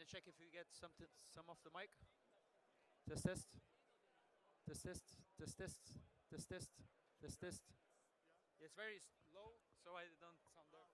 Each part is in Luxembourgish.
check if we get something, some off the mic? Test, test. Test, test, test, test, test, test, test, test. It's very low, so I don't sound there.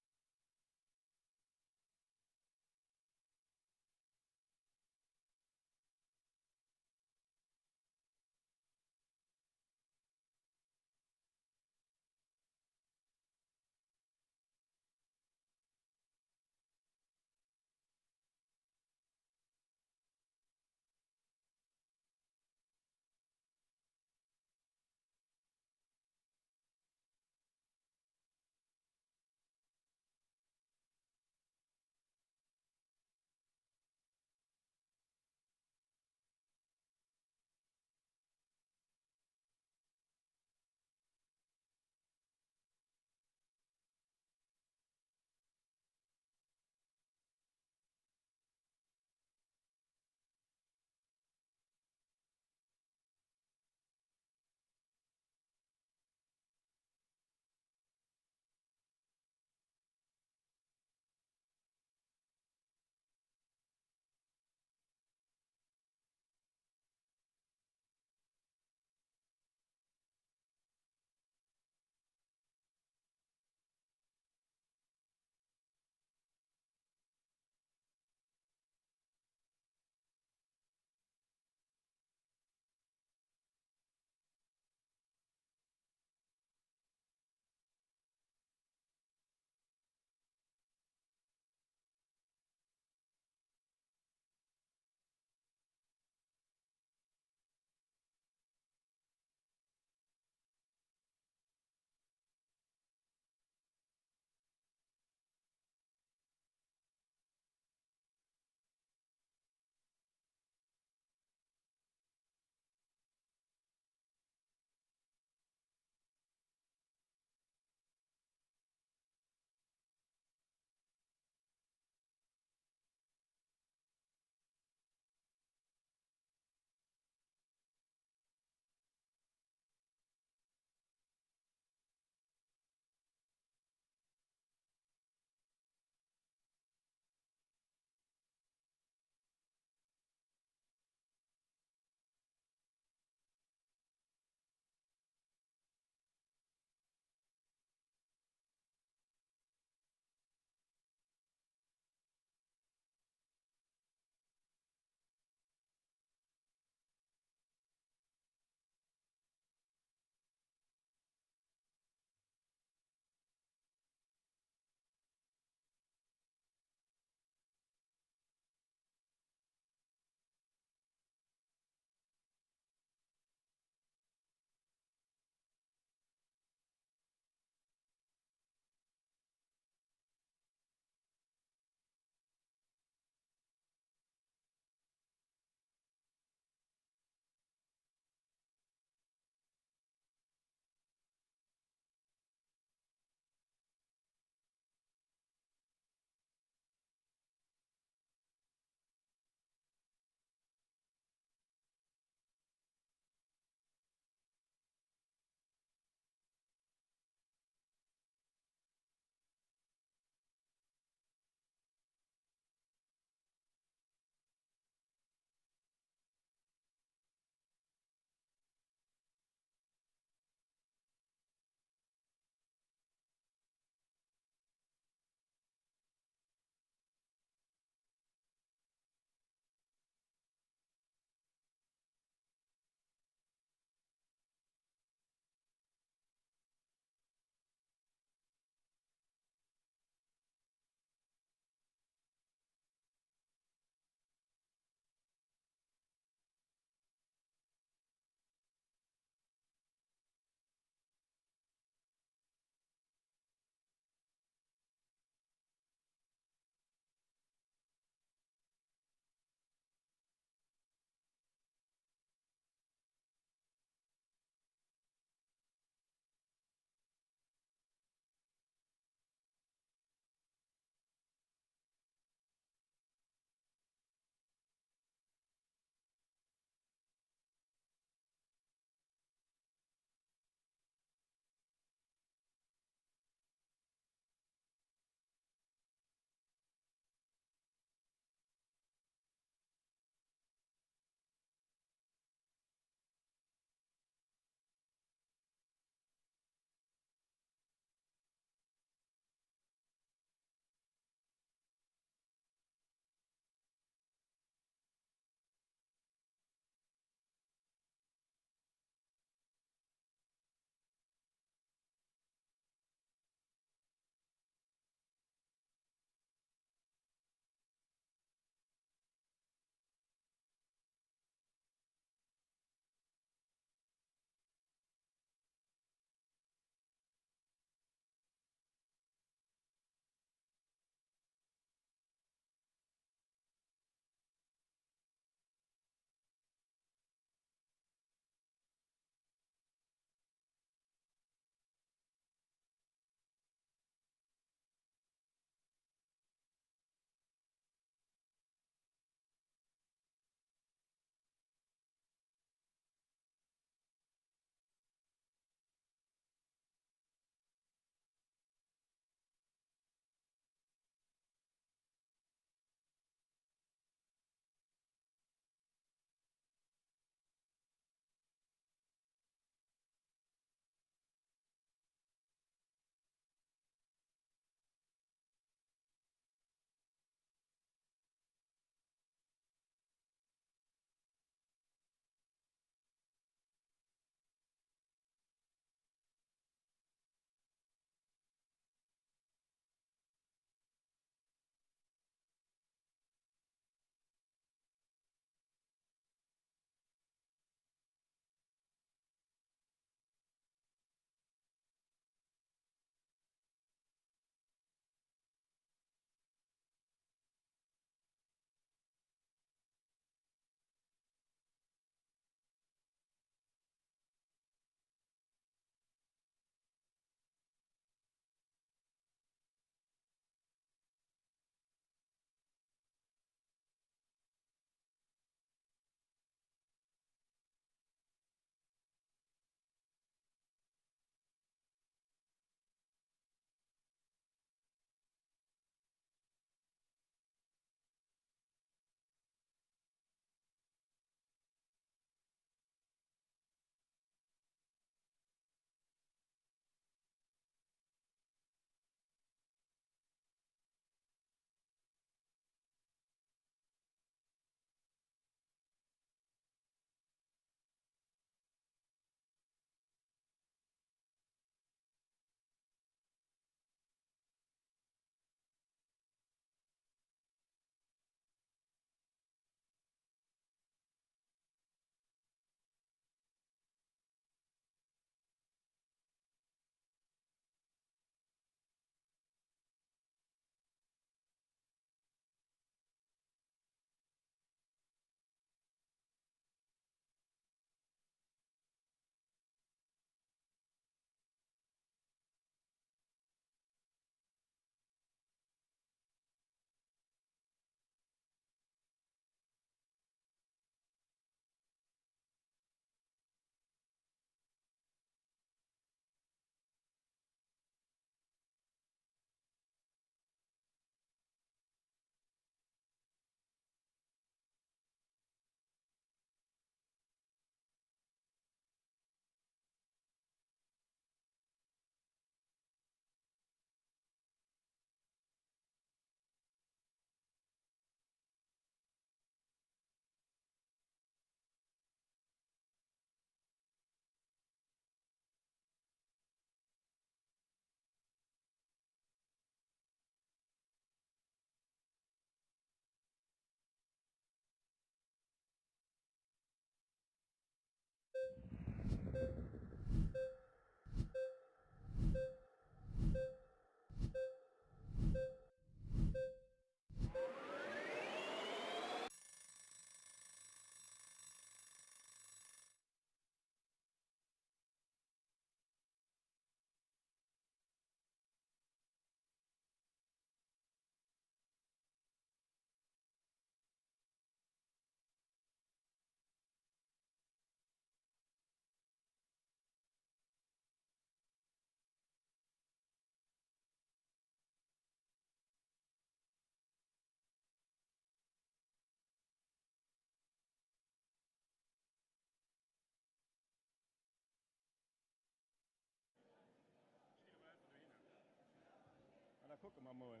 Kucke mer mol.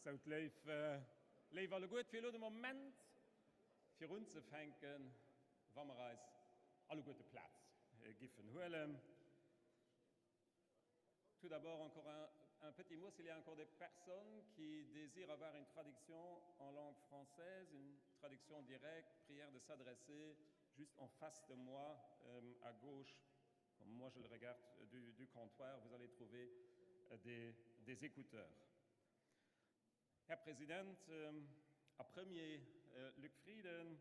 Sou, d'léif, léif alleguer, et wier elo de Moment fir unzefänken, wa mer eis alleguerte Plaz giffen huelen. Tout d'abord encore un, un petit mot, s'il y a encore des personnes qui désirent avoir une traduction en langue française, une traduction directe, prière de s'adresser juste en face de moi, euh, à gauche, comme moi je le regarde du, du comptoir, vous allez trouver euh, des, des écouteurs. Här President a Premier Luc Frieden,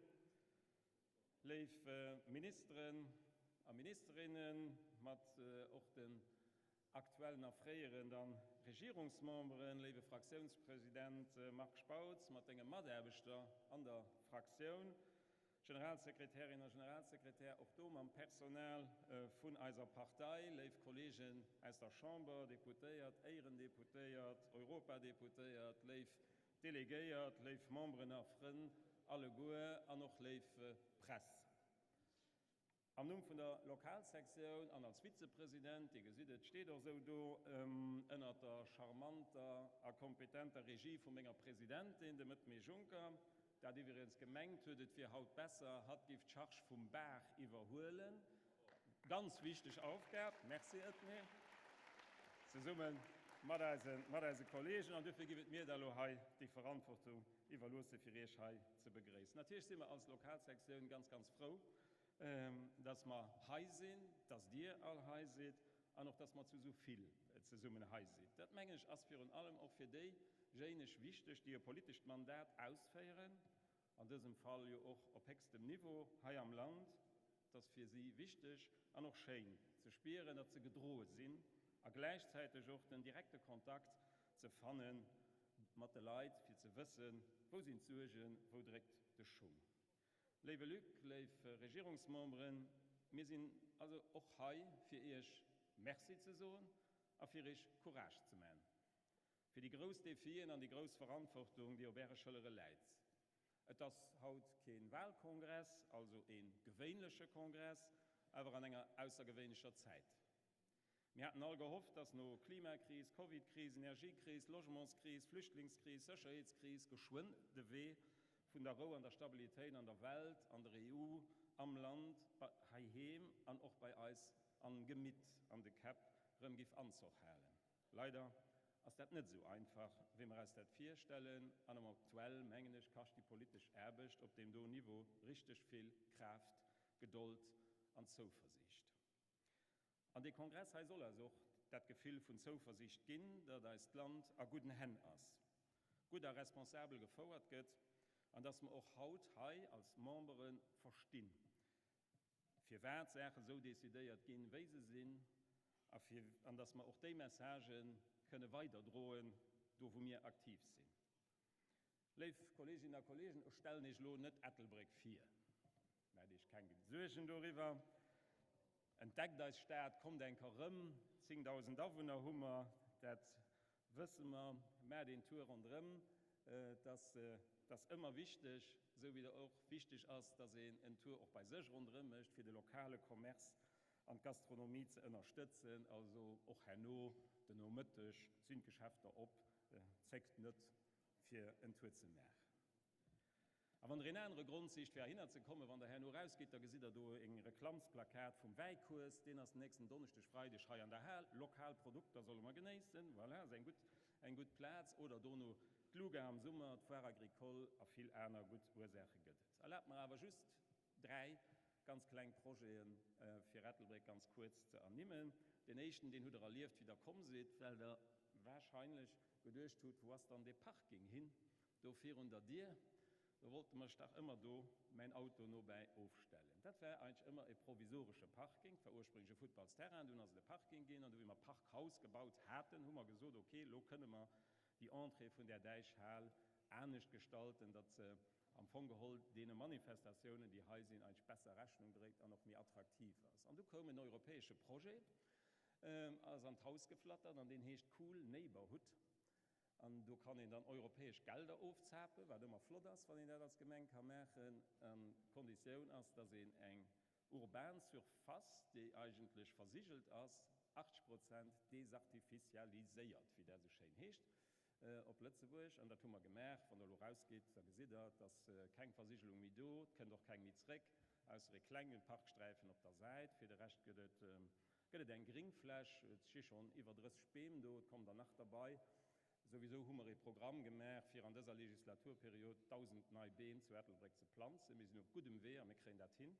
léif Ministeren a Ministerinnen, mat och den aktuellen a fréieren dann Regierungsmemberen, léiwe Fraktiounspresident Marc Spautz mat denge Mataarbechter an der Fraktioun, Generalsekretärin a Generalsekretär, och do mam Personal vun eiser Partei, léif Kollegen aus der Chamber, Deputéiert, Éierendeputéiert, Europadeputéiert, léif Delegéiert, léif Memberen a Frënn alleguer an och léif Press. Am Numm vun der Lokalsektioun an als Vizepresident, Dir gesitt et steet och esou do, ënnert der charmanter a kompetenter Regie vu menger Presidentin, dem Edmée Juncker, dat iwwregens gemengt huet, et wier haut besser, hatt giff d'Charge vum Bar iwwerhuelen, ganz wichteg Aufgab, merci Edmée, zesumme mat eise, mat eise Kollegen, an duerfir giff et mir da elo hei déi Verantwortung iwwerloosse fir Iech hei ze begréissen. Natierlech si mer als Lokalsektioun ganz, ganz frou, dass mer hei sinn, dass Dir all hei sidd an och, dass mer zu esou vill zesummen hei sidd. Dat, mengen ech, ass virun allem och fir déijéineg wichteg, déi e politescht Mandat ausféieren, an dësem Fall jo och op héchstem Niveau hei am Land. Et ass fir si wichteg an och schéin ze spieren, datt se gedroe sinn a gläichzäiteg och den direkte Kontakt ze fanne mat de Leit, fir ze wëssen, wou sinn d'Suergen, wou dréckt de Schung. Léiwe Luc, léif Regierungsmemberen, mir sinn also och hei fir Iech Merci ze soen a fir Iech Courage ze man fir déi grouss Defien an déi grouss Verantwortung, déi op Äre Schëllere läit. Et ass haut kee Wahlkongress, also ee gewéinleche Kongress, awer an enger aussergewéinlecher Zäit. Mir haten all gehofft, dass no Klimakris, Covidkris, Energiekris, Logementskris, Flüchtlingskris, Sécherheetskris geschwënn de Wee vun der Rou an der Stabilitéit an der Welt, an der EU, am Land, heiheem an och bei eis am Gemitt, an de Käpp rëm giff Anzoch halen. Leider ass dat net esou einfach, wéi mer eis dat virstellen an am aktuell, mengen ech, kascht déi politesch Aarbecht op deem do Niveau richteg vill Kraaft, Gedold an Zouversiicht. An dee Kongress hei soll eis och dat Gefill vun Zouversiicht ginn, datt eist Land a gudden Hänn ass, gutt a responsabel gefouert gëtt an datt mer och haut hei als Membere verstinn, firwat Saache sou decidéiert ginn, wéi se sinn, a fir an datt mer och déi Messagë kënne weiderdroen, do wou mir aktiv sinn. Léif Kolleeginnen a Kolleegen, ech stellen Iech elo net Ettelbréck vir. Maacht Iech keng Suergen doriwwer. Entdeckt eis Stad, kommt eng Kéier erëm. 10.000 Awunner hu mer, dat wësse mer. Maacht een Tour ronderëm. Et ass, et ass ëmmer wichteg, esou wéi et och wichteg ass, dass een en Tour och bei sech ronderëm mécht, fir de lokale Commerce an d'Gastronomie ze ënnerstëtzen. Also och herno den Nomëtteg sinn d'Geschäfter op. Zéckt net, fir en Tour ze maachen. A wann der een anere Grond sicht fir heihinner ze kommen, wann der herno erausgitt, da gesitt der do eng Reklammsplakat vum Wäicours, deen ass den nächsten Donneschdeg, Freideg hei an der Hal. Lokal Produkter solle mer genéissen, voilà, ass eng gutt, eng gutt Plaz. Oder dono d'Luga am Summer, d'Foire agricole a vill aner gutt Ursaache gëtt et. Erlaabt mer awer just 3 ganz kleng Projete fir Ettelbréck ganz kuerz ze ernimmen. Deen éischten, deen hutt Der erlieft, wéi Der komm sidd, well Der warscheinlech geduecht hutt, Wou ass dann dee Parking hin, do virun der Dier? Do wollte mech dach ëmmer do mäin Auto nobäi ofstellen. Dat war eigentlech ëmmer e provisoresche Parking. Et war ursprénglech e Futtballsterrain, dunn ass et e Parking ginn. An du wéi mer d'Parkhaus gebaut haten, hu mer gesot, Okay, elo kënne mer déi Entrée vun där Däichhal anescht gestalten, datt se am Fong geholl deene Manifestatiounen, déi hei sinn, eigentlech besser Rechnung dréit an och méi attraktiv ass. An du koum en europäesche Projet, ass an d'Haus geflattert, an deen heescht Cool Neighborhood. An do kann een dann europäesch Gelder ofzapen, wat ëmmer flott ass, wann een dat als Gemeng ka maachen. An d'Konditioun ass, dass een eng. urban Surface, déi eigentlech versigelt ass, 80 Prozent desartificialiséiert, wéi dat esou schéin heescht op Lëtzebuerg. An dat hu mer gemaach. Wann Der elo erausgitt, da gesitt Der, et ass keng Versigelung méi do, et kënnt och keng méi zréck, ausser e klenge Parksträifen op der Säit. Fir de Rescht gëtt et gëtt et eng Gringfläch. Et sti schonn iwwer 30 Beem do, et kommen der nach derbei. Souwisou hu mer ee Programm gemaach, fir an dëser Legislaturperiod 1.000 nei Beem zu Ettelbréck ze planzen. Mir sinn op guddem Wee a mir kréien dat hin.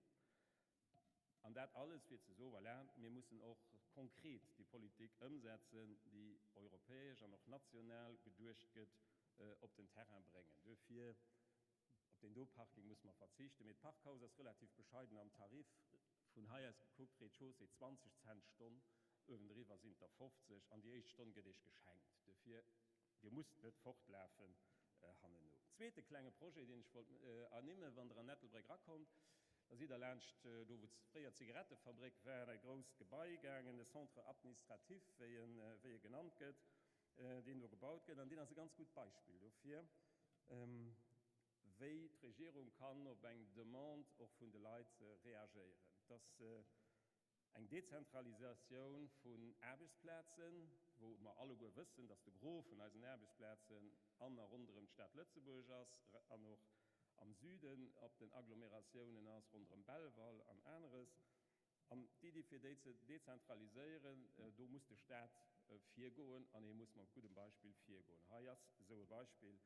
An dat alles, fir ze soen, voilà, mir mussen och konkret déi Politik ëmsetzen, déi europäesch an och national geduecht gëtt, op den Terrain bréngen. Duerfir, op deen do Parking musse mer verzichten. Mee d'Parkhaus ass relativ bescheiden am Tarif. Vun hei aus gekuckt, Rez-de-chaussée 20 Cent d'Stonn, uewendriwwer sinn et der 50 an déi éischt Stonn gëtt Iech geschenkt. Duerfir, Dir musst net fortlafen hanneno. Zweete klenge Projet, deen ech wollt ernimmen, Wann Der an Ettelbréck erakommt, da sidd Der laanscht do, wou fréier d'Zigarettefabréck war, dat grousst Gebai gaangen, de Centre administratif, wéi e genannt gëtt, deen do gebaut gëtt. An deen ass e ganz gutt Beispill dofir, wéi d'Regierung kann op eng Demande och vun de Leit reagéieren. Et ass eng Dezentralisatioun vun Aarbechtsplazen, wou mer alleguer wëssen, dass de Gros vun eisen Aarbechtsplazen an a ronderëm d'Stad Lëtzebuerg ass an och am Süden op den Agglomeratiounen ass, ronderëm Belval an aneres. An d'Iddi fir déi ze dezentraliséieren, do muss de Staat virgoen an hie muss mat guddem Beispill virgoen. Hei ass esou e Beispill,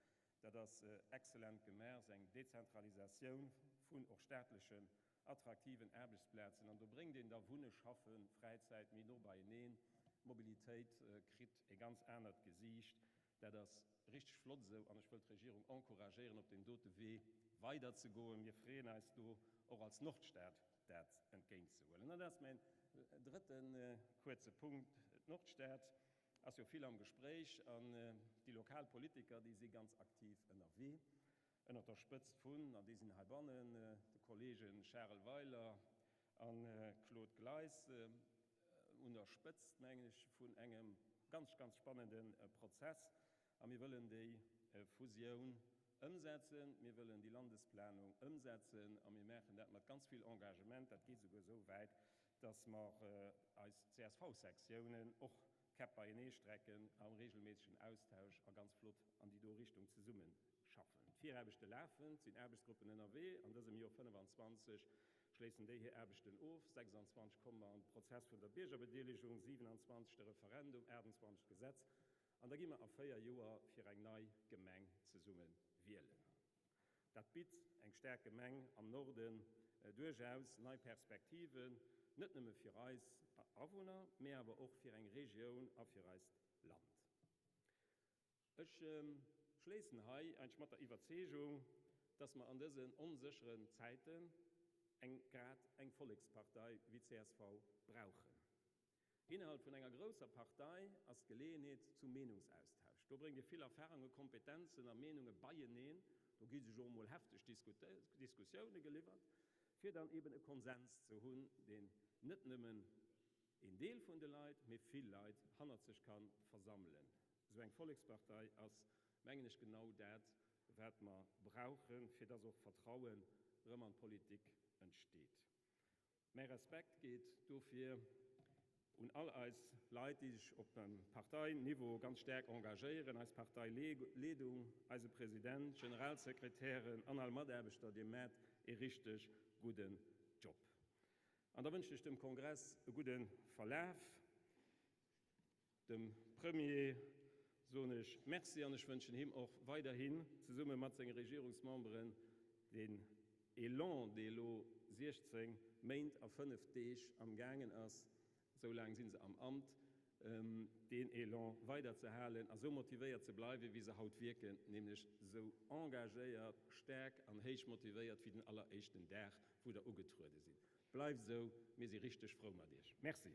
dat ass exzellent gemaach, ass eng Dezentralisatioun vun och staatlechen attraktiven Aarbechtsplazen an do bréngt een da Wunne, Schaffen, Fräizäit méi no beieneen, d'Mobilitéit kritt e ganz anert Gesiicht. Dat ass richteg flott esou an ech wëll d'Regierung encouragéieren op deem dote Wee weiderzegoen. Mir freeën eis do och als Nordstad dat entgéintzehuelen. An dat ass mäin drëtte kuerze Punkt. D'Nordstad ass jo vill am Gespréich an déi lokal Politiker, déi si ganz aktiv ënnerwee, ënnert der Spëtzt vun, an déi sinn heibannen, de Kollege Charel Weiler a Claude Gleis un der Spëtzt, mengen ech, vun engem ganz, ganz spannende Prozess. A mir wëllen déi Fusioun ëmsetzen, mir wëllen déi Landesplanung ëmsetzen a mir maachen dat mat ganz vill Engagement. Dat geet esouguer esou wäit, dass mer eis CSV-Sektiounen och d'Käpp beienee strecken, am regelméissegen Austausch a ganz flott an déi do Richtung zesummeschaffen. D'Viraarbechte lafen, et sinn Aarbechtsgruppen ënnerwee. An dësem Jor 25 schléissen déi hir Aarbechten of, 26 komme mer an de Prozess vun der Biergerbedeelegung, 27 de Referendum, 28 d'Gesetz. An da gi mer a 4 Joer fir eng nei Gemeng zesumme wielen. Dat bitt eng staark Gemeng am Norden duerchaus nei Perspektiven, net nëmme fir eis Awunner, mee awer och fir eng Regioun a fir eist Land. Ech schléissen hei eigentlech mat der Iwwerzeegung, dass mer an dësen onsécheren Zäiten eng grad eng Vollekspartei wéi csv brauchen. Innerhalb vun enger grousser Partei ass d'Geleeënheet zum Meenungsaustausch. Do bréngt ee vill Erfarunge, Kompetenzen a Meenunge beieneen, do gi sech och emol hefteg Diskussioune geliwwert, fir dann eben e Konsens ze hunn, deen net nëmmen een Deel vun de Leit, mee vill Leit hannert sech ka versammelen. Esou eng Vollekspartei ass, mengen ech, genau dat, wat mer brauchen, fir dass och Vertrauen erëm an d'Politik entsteet. Mäi Respekt geet dofir un all eis Leit, déi sech op Parteiniveau ganz staark engagéieren, eis Parteileedung, eise President, d'Generalsekretären an all Mataarbechter. Dir maacht ee richteg gudden Job. An da wënschen ech dem Kongress e gudde Verlaf. Dem Premier soen ech Merci an ech wënschen him och weiderhin, zesumme mat senge Regierungsmemberen, deen Elan, dee elo 16 Méint a 5 Deeg am gaangen ass, esou laang si se am Amt, deen Elan weiderzehalen a sou motivéiert ze bleiwen, wéi se haut wierken, nämlech esou engagéiert, staark an héich motivéiert wéi den alleréischten Dag, wou Der ugetruede sidd. Bleift esou, mir si richteg frou mat Iech. Merci.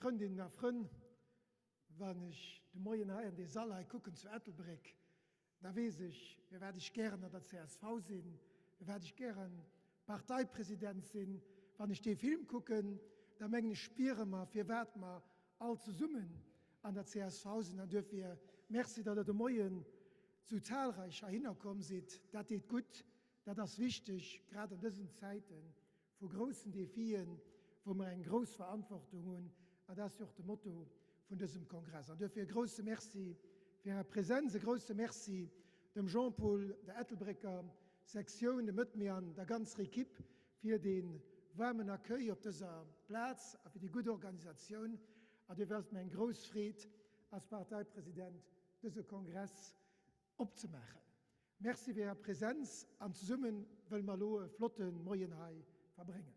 Frëndinnen a Frënn, wann ech de Moien hei an dee Sall hei kucken zu Ettelbréck, da weess ech, firwat ech gären an der csv sinn, firwat ech gäre Parteipresident sinn. Wann ech dee Film kucken, da mengen ech, spiere mer, firwat mer all zesummen an der csv sinn. An duerfir Merci, datt Der de Moien esou zahlreich heihinner komm sidd. Dat deet gutt, dat ass wichteg, grad an dësen Zäite vu groussen Defien, wou mer eng grouss Verantwortung hunn, an dat ass jo och de Motto vun dësem Kongress. An duerfir e grouse Merci fir Är Präsenz, e grouse Merci dem Jean-Paul, der Ettelbrécker Sektioun, dem Ëtmi an der ganzer Equipe fir dee waarmen Accueil op dëser Plaz a fir déi gutt Organisatioun. An duerfir ass et mir eng grouss Freed, als Parteipresident dëse Kongress opzemaachen. Merci fir Är Präsenz an zesumme wëlle mer elo e flotte Moien hei verbréngen.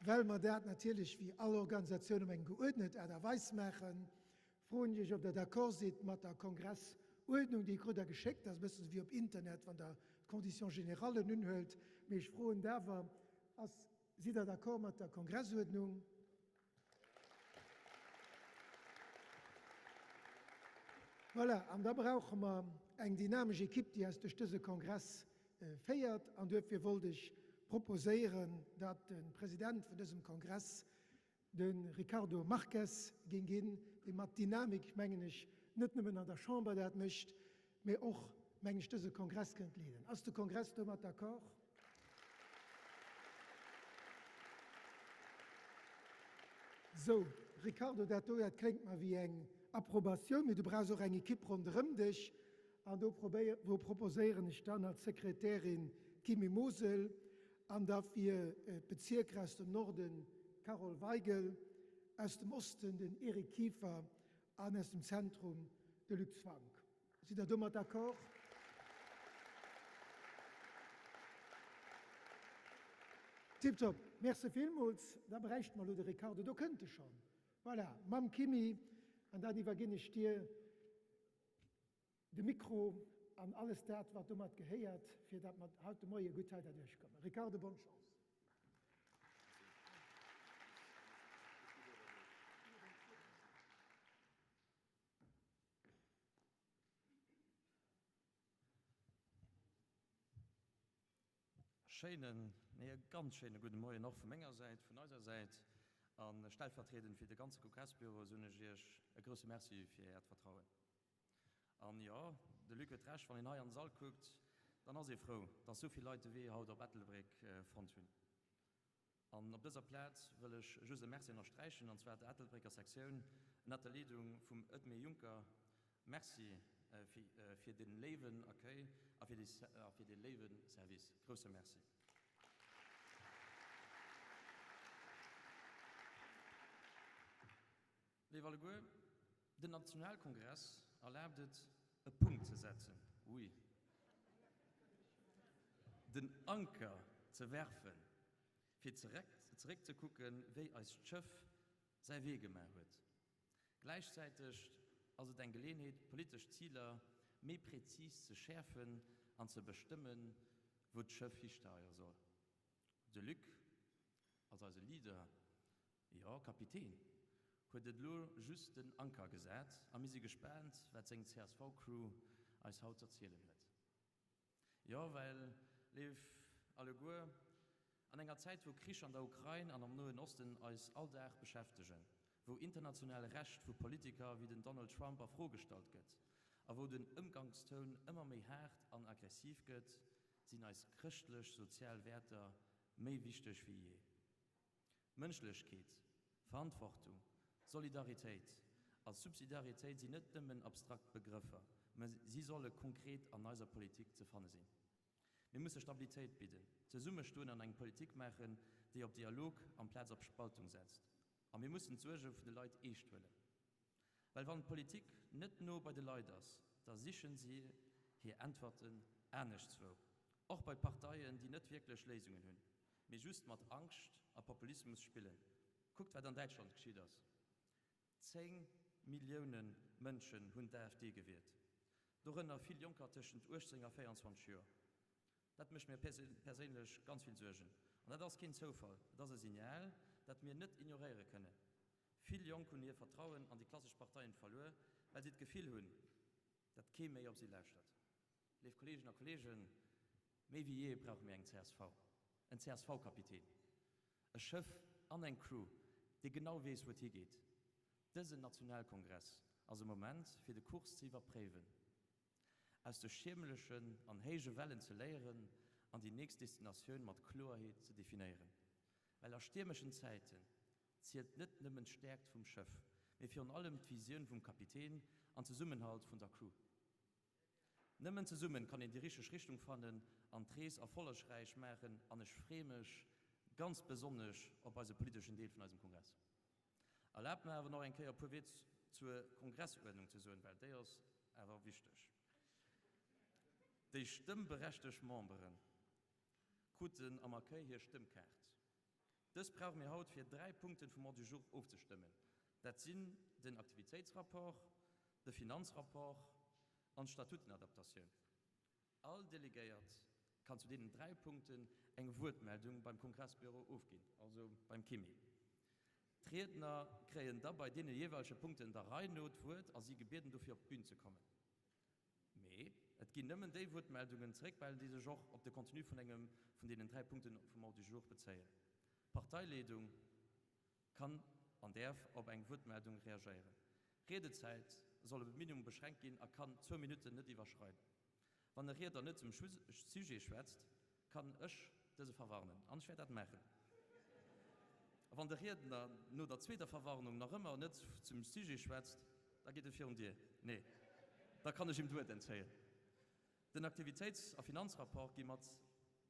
Well mer dat natierlech wéi all Organisatioun op eng geuerdnet Aart a Weis maachen, froen ech Iech, ob Der d'accord sidd mat der Kongressuerdnung, déi krut Der geschéckt. Dat ass e bëssen esou wéi op Internet, wann Der d'Conditions générales unhuelt. Mee ech froen awer, ass, sidd Der d'accord mat der Kongressuerdnung? Voilà, an da brauche mer eng dynamesch Ekipp, déi eis duerch dëse Kongress féiert. An duerfir wollt ech proposéieren, datt de President vun dësem Kongress de Ricardo Marques géing ginn, dee mat Dynamik, mengen ech, net nëmmen an der Chamber dat mécht, mee och, mengen ech, dëse Kongress kënnt leeden. Ass de Kongress domat d'accord? Sou, Ricardo, dat do, dat kléngt mer wéi eng Approbatioun, mee du brauchs och eng Ekipp ronderëm dech. An do probéier, do proposéieren ech dann als Sekretärin d'Kimy Mosel an da fir d'Bezierker aus dem Norden d'Carole Weigel, aus dem Osten den Eric Kieffer an aus dem Zentrum de Luc Zwank. Sidd Der domat d'accord? Tiptop. Merci villmools. Da bräichte mer elo de Ricardo. Do kënnt e schonn. Voilà, mam Kimi. An dann iwwerginn ech dir de Mikro an alles dat, wat domat gehéiert, fir datt mer haut de Moie gutt hei derduerch kommen. Ricardo, bonne chance. Schéinen, nee e ganz schéine gudde Moien och vu menger Säit, vun eiser Säit a stellvertriedend fir de ganze Kongressbüro soen ech Iech e grousse Merci fir Äert Vertrauen. An jo, de Luc huet Recht, wann een hei an de Sall kuckt, dann ass ee frou, dass esou vill Leit de Wee haut op Ettelbréck fonnt hunn. An op dëser Plaz wëll ech just e Merci ënnersträichen, an zwar der Ettelbrécker Sektioun ënnert der Leedung vum Edmé Juncker. Merci fir de léiwen Accueil a fir de léiwe Service. Grousse Merci. Léif alleguer, den Nationalkongress erlaabt et, e Punkt ze setzen, oui, den Anker ze werfen, fir zeréckzekucken, wéi eist Schëff säi Wee gemaach huet. Gläichzäiteg ass et eng Geleeënheet, d'politesch Ziler méi präzis ze schäerfen an ze bestëmmen, wou d'Schëff histeiere soll. De Luc als eise Leader, jo, Kapitän, huet et elo just den Anker gesat a mir si gespaant, wat seng CSV-Crew eis haut z'erzielen huet. Jo, well, léif alleguer, an enger Zäit, wou Krich an der Ukrain an am Noen Osten eis all Dag beschäftegen, wou international Recht vu Politiker wéi den Donald Trump a Fro gestallt gëtt a wou den Ëmgangstoun ëmmer méi haart an aggressiv gëtt, sinn eis chrëschtlech-sozial Wäerter méi wichteg wéi jee. Mënschlechkeet, Verantwortung, Solidaritéit a Subsidiaritéit sinn net nëmmen abstrakt Begrëffer, mä si solle konkret an eiser Politik ze fanne sinn. Mir musse Stabilitéit bidden, zesummestoen an eng Politik maachen, déi op Dialog amplaz op Spaltung setzt. A mir mussen d'Suerge vun de Leit eescht huelen. Well wann d'Politik net no bei de Leit ass, da sichen si hir Äntwerten aneschtswou. Och bei Parteien, déi net wierklech Léisungen hunn, mee just mat Angscht a Populismus spillen. Kuckt wat an Däitschland geschitt ass. 10 Millioune Mënschen hunn d'AfD gewielt, dorënner vill Jonker tëschent 18 a 24 Joer. Dat mécht mir perséinlech ganz vill Suergen. An dat ass keen Zoufall, et ass e Signal, dat mir net ignoréiere kënnen. Vill Jonk hunn hir Vertrauen an déi klassesch Parteien verluer, well si d'Gefill hunn, dat kee méi op si lauschtert. Léif Kolleegen a Kolleegen, méi wéi jee brauche mir eng csv, en CSV-Kapitän, e Schëff an eng Crew, dee genau weess, wou et higeet. Dësen Nationalkongress ass e Moment, fir de Kurs ze iwwerpréiwen, aus de schiermlechen an héije Wellen ze léieren an déi nächst Destinatioun mat Kloerheet ze definéieren. Well a stiermeschen Zäiten zielt net nëmmen d'Stäerkt vum Schëff, mee virun allem d'Visioun vum Kapitän an Zesummenhalt vun der Crew. Nëmmen zesummen kann een déi richteg Richtung fannen an d'Rees erfollegräich maachen an ech freeë mech ganz besonnesch op eise politeschen Deel vun eisem Kongress. Erlaabt mer awer nach eng Kéier e puer Wiert zur Kongressuerdnung ze soen, well déi ass awer wichteg. Déi stëmmberechteg Membere kruten am Accueil hir Stëmmkaart. Dës brauche mir haut fir 3 Punkten vum Ordre du jour ofzestëmmen. Dat sinn den Aktivitéitsrapport, de Finanzrapport an d'Statutenadaptatioun. All Delegéiert kann zu deenen 3 Punkten eng Wuertmeldung beim Kongressbüro ofginn, also beim Kimi. D'Riedner kréien da bei deene jeeweilege Punkten der Rei no d'Wuert a si gebieden dofir op d'Bün ze kommen. Mee et ginn nëmmen déi Wuertmeldungen zeréckbehalen, déi sech och op de Contenu vun engem vun deenen 3 Punkten vum Ordre du jour bezéien. D'Parteileedung kann an däerf op eng Wuertmeldung reagéieren. Riedezäit soll op e Minimum beschränkt ginn a kann zwou Minutten net iwwerschreiden. Wann e Riedner net zum Sujet schwätzt, kann ech dëse verwarnen, an ech wäert dat maachen. A wann de Riedner no der zweeter Verwarnung nach ëmmer net zum Sujet schwätzt, da geet e virun d'Dier. Nee, da kann ech him d'Wuert entzéien. Den Aktivitéits a Finanzrapport gi mat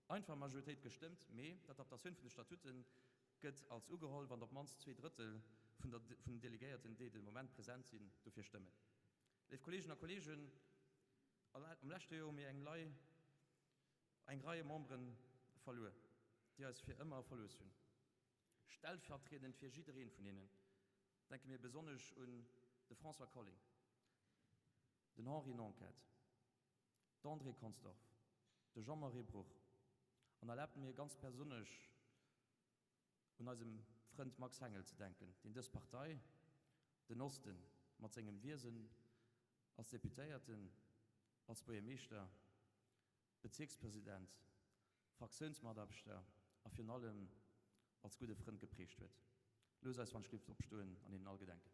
einfacher Majoritéit gestëmmt, mee d'Adaptatioun vun de Statute gëtt als ugeholl, wann op d'mannst 2/3 vun den Delegéierten, déi de Moment present sinn, dofir stëmmen. Léif Kolleegen a Kolleegen, am leschte Joer hu mir eng Lei, eng Rei Membere verluer, déi eis fir ëmmer verlooss hunn. Stellvertriedend fir jiddereen vun hinnen denke mir besonnesch un de François Colling, den Henri Nanquette, d'Andrée Consdorf, de Jean-Marie Bruch an erlaabt mir ganz personesch un eisem Frënd Max Hengel ze denken, deen dës Partei, den Osten, mat sengem Wiesen als Deputéierten, als Buergermeeschter, Bezierkspresident, Fraktiounsmataarbechter a virun allem als gudde Frënd geprägt huet. Loosst eis wann Schlift opstoen an hinnen all gedenken.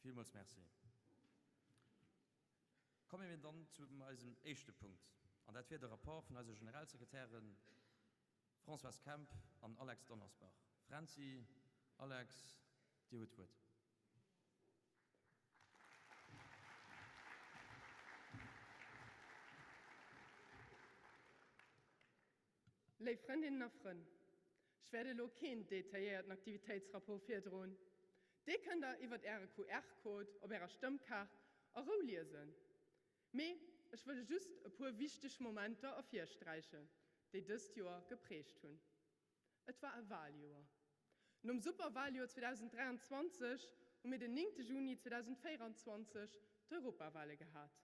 Villmools Merci. Komme mir dann zu eisem éischte Punkt, an dat wier de Rapport vun eise Generalsekretären Françoise Kemp an Alex Donnersbach. Fränzi, Alex, Dir hutt d'Wuert. Léif Frëndinnen a Frënn, ech wäert elo keen detailléierten Aktivitéitsrapport virdroen. Dee kënnt der iwwert Äre QR-Code op Ärer Stëmmkaart a Rou liesen. Mee ech wëll just e puer wichteg Momenter ervirsträichen, déi dëst Joer geprägt hunn. Et war e Waljoer. Nom Superwaljoer 2023 hu mir den 9 Juni 2024 d'Europawale gehat.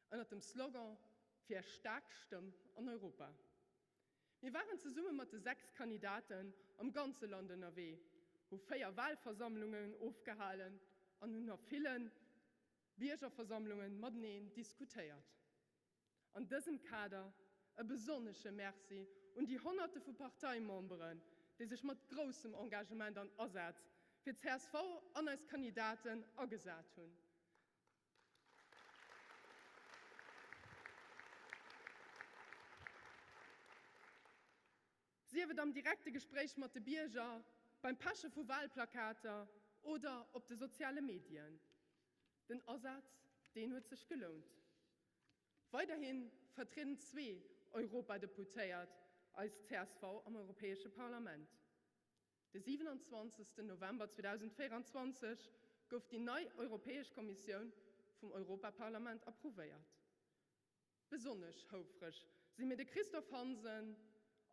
Ënnert dem Slogan. Fir är staark Stëmm an Europa. Mir waren zesumme mat de 6 Kandidaten am ganze Land ënnerwee, hu 4 Walversammlungen ofgehalen an hunn a ville Biergerversammlungen mateneen diskutéiert. An dësem Kader e besonnesche Merci un déi Honnerte vu Parteimemberen, déi sech mat groussem Engagement an Asaz fir csv an eis Kandidaten agesat hunn. Sief et am direkte Gespréich mat de Bierger, beim Peche vu Walplakater oder op de soziale Medien. Den Asaz, deen huet sech gelount. Weiderhi vertrieden zwee Europadeputéiert eis csv am Europäesche Parlament. De 27. November 2024 gouf déi nei Europäesch Kommissioun vum Europaparlament approuvéiert. Besonnesch houfreg si mir de Christophe Hansen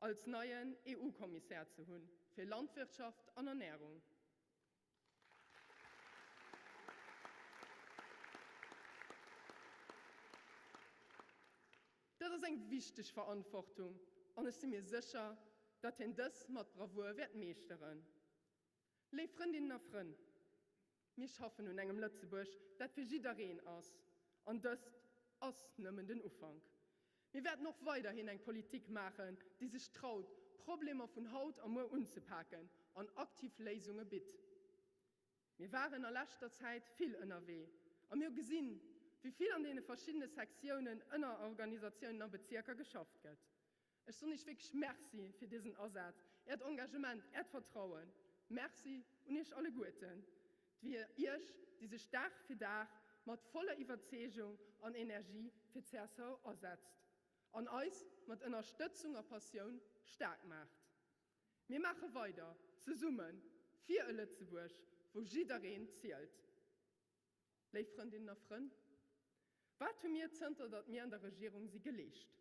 als neien EU-Kommissär ze hunn fir Landwirtschaft an Ernärung. Dat ass eng wichteg Verantwortung an ech si mir sécher, datt hien dës mat Bravour wäert meeschteren. Léif Frëndinnen a Frënn, mir schaffen un engem Lëtzebuerg, dat fir jiddereen ass. An dëst ass nëmmen den Ufank. Mir wäerten och weiderhin eng Politik maachen, déi sech traut, Problemer vun haut a muer unzepaken an aktiv Léisunge bitt. Mir waren a leschter Zäit vill ënnerwee a mir hu gesinn, wéi vill an deene verschiddene Sektiounen, Ënnerorganisatiounen a Bezierker geschafft gëtt. Ech soen Iech wierklech Merci fir dësen Asaz, Äert Engagement, Äert Vertrauen. Merci un Iech alleguerten, d'wier Iech, déi sech Dag fir Dag mat voller Iwwerzeegung an Energie fir csv asetzt an eis mat Ënnerstëtzung a Passioun staark maacht. Mir maache weider, zesumme fir e Lëtzebuerg, wou jiddereen zielt. Léif Frëndinnen a Frënn, wat hu mir zënter datt mir an der Regierung si geleescht?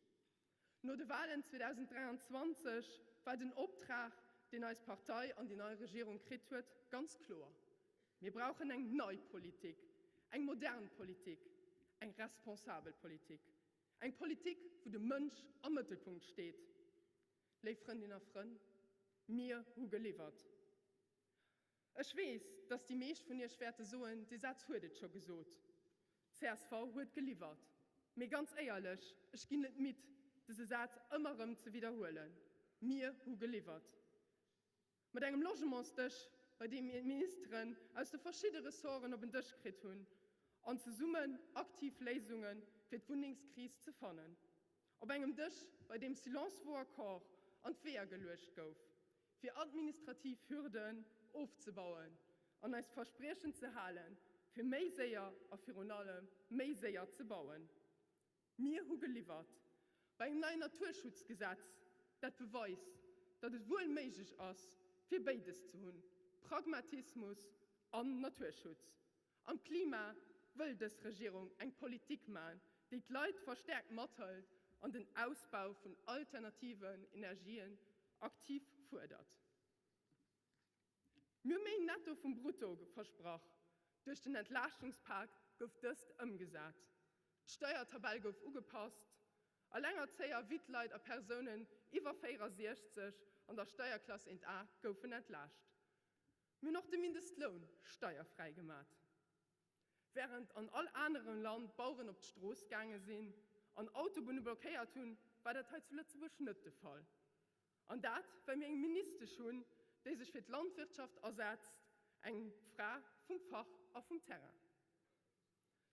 No de Walen 2023 war den Optrag, deen eis Partei an déi nei Regierung kritt huet, ganz kloer, Mir brauchen eng nei Politik, eng modern Politik, eng responsabel Politik, eng Politik, wou de Mënsch am Mëttelpunkt steet. Léif Frëndinnen a Frënn, mir hu geliwwert. Ech weess, dass déi meescht vun Iech wäerte soen, dee Saz huet et scho gesot, csv huet geliwwert. Mee ganz éierlech, ech ginn net midd, dëse Saz ëmmer erëm ze widderhuelen, Mir hu geliwwert. Mat engem Logementsdësch, bei deem mir d'Ministeren aus de verschidde Ressorten op en Dësch kritt hunn an zesummen aktiv Léisunge fir d'Wunnengskris ze fannen. Op engem Dësch, bei deem Silence vaut accord an d'Weeër geluecht gouf, fir administrativ Hürden ofzebauen an eist Verspriechen ze halen, fir méi séier a virun allem méi séier ze bauen. Mir hu geliwwert bei engem neien Naturschutzgesetz, dat beweist, datt et wuel méiglech ass, fir béides ze hunn, Pragmatismus an Naturschutz. Am Klima wëll dës Regierung eng Politik maachen, déi d'Leit verstäerkt mathëlt an den Ausbau vun alternativen Energien aktiv fuerdert. Mir hu méi Netto vum Brutto versprach. Duerch den Entlaaschtungspak gouf dëst ëmgesat. D'Steiertabell gouf ugepasst. Allengerzéier, Wittleit a Persounen iwwer 64 an der Steierklass 1 A goufen entlaascht. Mir hunn och de Mindestloun steierfräi gemat. Wärend an all anerem Land d'Baueren op d'Strooss gaange sinn an Autobunne blockéiert hunn, war dat hei zu Lëtzebuerg net de Fall. An dat, well mir eng Ministesch hunn, déi sech fir d'Landwirtschaft asetzt, eng Fra vum Fach a vum Terrain.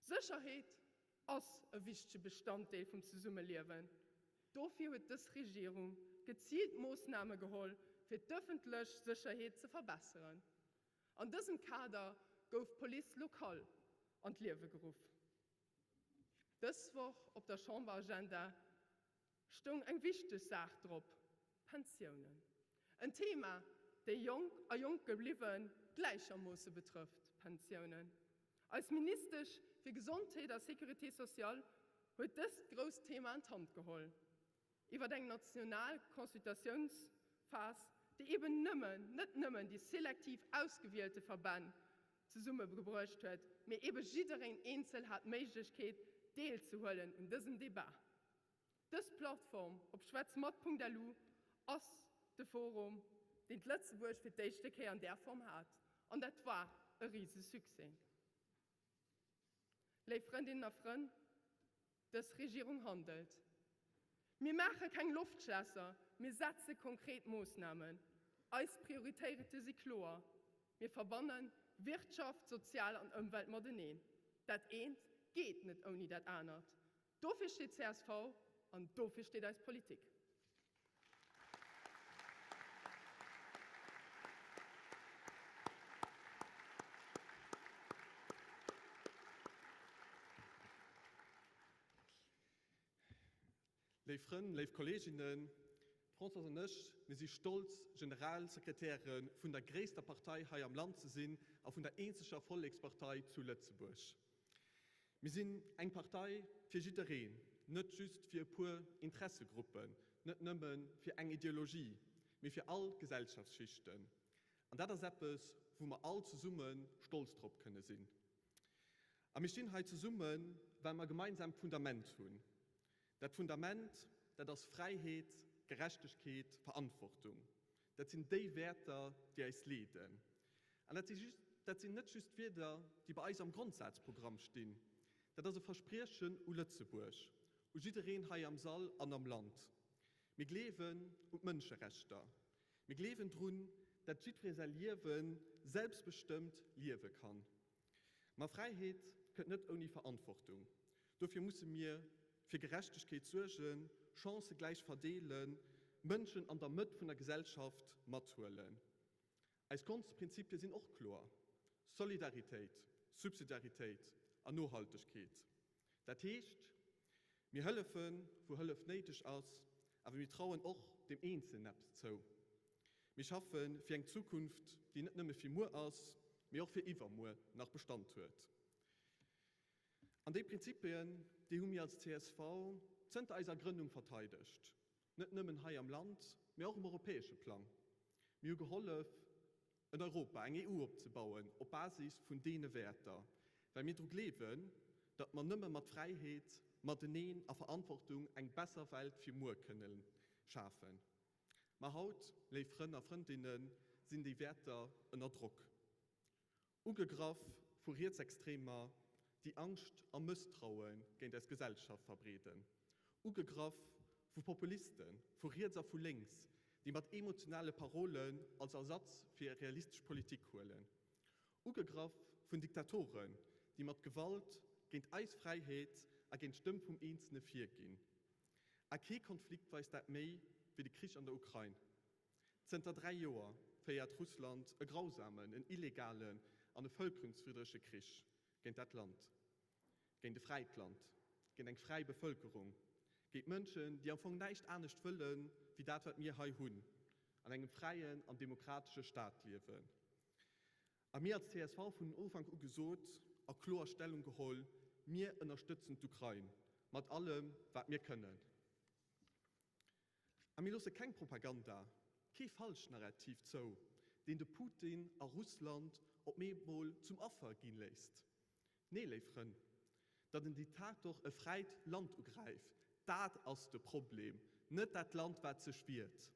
Sécherheet ass e wichtege Bestanddeel vum Zesummeliewen. Dofir huet dës Regierung geziilt Moossname geholl, fir d'ëffentlech Sécherheet ze verbesseren. An dësem Kader gouf d'Police locale an d'Liewe geruff. Dës Woch op der Chamberagenda stoung eng wichteg Saach drop, Pensiounen. En Thema, déi Jonk a jonk gebliwwe gläichermoosse betrëfft, Pensiounen. Eis Ministesch fir Gesondheet a Sécurité sociale huet dëst grousst Thema an d'Hand geholl. Iwwer eng national Consultatiounsphas, déi eben nëmmen, net nëmmen déi selektiv ausgewielte Verbänn zesummegebruecht huet, mee ebe jiddereen eenzel hat d'Méiglechkeet deelzehuelen un dësem Debat. Dës Plattform op schwätzmat.lu ass de Forum, deen d'Lëtzebuerg fir d'éischte Kéier an där Form hat, an dat war e rise Succès. Léif Frëndinnen a Frënn, dës Regierung handelt. Mir maache keng Loftschlässer, mir setze konkret Moossnamen. Eis Prioritéite si kloer, Mir verbanne Wirtschaft, Sozial an Ëmwelt mateneen. Dat eent geet net ouni dat anert. Dofir steet csv an dofir steet eis Politik. Léif Frënn, léif Kolleeginnen, d'Françoise an ech, mir si stolz, Generalsekretäre vun der gréisster Partei hei am Land ze sinn a vun der eenzeger Vollekspartei zu Lëtzebuerg. Mir sinn eng Partei fir jiddereen, net just fir e puer Interessegruppen, net nëmme fir eng Ideologie, mee fir all Gesellschaftsschichten. An dat ass eppes, wou mer all zesumme stolz drop kënne sinn. A mir stinn hei zesummen, well mer e gemeinsamt Fundament hunn. Dat Fundament, dat ass Fräiheet, Gerechtegkeet, Verantwortung. Dat sinn déi Wäerter, déi eis leeden. An dat si just, dat sinn net just Wierder, déi bei eis am Grondsazprogramm stinn. Dat ass e Verspriechen u Lëtzebuerg, u jiddereen hei am Sall an am Land. Mir gleewen un d'Mënscherechter. Mir gleewen drun, dat jiddweree säi Liewe selbstbestëmmt liewe kann. Ma Fräiheet kënnt net ouni Verantwortung. Dofir musse mir fir Gerechtegkeet suergen, Chancë gläich verdeelen, d'Mënschen an der Mëtt vun der Gesellschaft mathuelen. Eis Grondprinzipie sinn och kloer, Solidaritéit, Subsidiaritéit an Nohaltegkeet. Dat heescht, mir hëllefen, wou Hëllef néideg ass, awer mir trauen och deem Eenzelen eppes zou. Mir schaffe fir eng Zukunft, déi net nëmme fir muer ass, mee och fir iwwermuer nach Bestand huet. An déi Prinzipien, déi hu mir als csv zënter eiser Grënnung verteidegt, net nëmmen hei am Land, mee och um europäesche Plang. Mir hu gehollef, en Europa, eng EU opzebauen op Basis vun deene Wäerter, well mir dru gleewen, datt mer nëmme mat Fräiheet, Mateneen a Verantwortung eng besser Welt fir muer kënnen schafen. Mä haut, léif Frënn a Frëndinnen, sinn déi Wäerter ënner Drock. Ugegraff vu Rietsextremer, déi Angscht a Mësstraue géint eis Gesellschaft verbreeden. Ugegraff vu Populisten, vu riets a vu lénks, déi mat emotionale Parolen als Ersatz fir realistesch Politik huelen. Ugegraff vun Diktatoren, déi mat Gewalt géint eis Fräiheet a géint d'Stëmm vum Eenzele virginn. A kee Konflikt weist dat méi wéi de Krich an der Ukrain. Zënter 3 Joer féiert Russland e grausamen, en illegalen an e vëlkerungswiddrege Krich géint dat Land, géint e fräit Land, géint eng fräi Bevëlkerung, géint Mënschen, déi am Fong näischt anescht wëllen, wéi dat, wat mir hei hunn, an engem fräien an demokratesche Staat liewen. A mir als csv vun Ufank u gesot a kloer Stellung geholl, Mir ënnerstëtzen d'Ukrain mat allem, wat mir kënnen. A mir loosse keng Propaganda, kee Falschnarrativ zou, deen de Putin a Russland op eemol zum Affer gi léisst. Nee, léif Frënn, datt en Diktator e fräit Land ugräift, dat ass de Problem, net dat Land, wat sech wiert.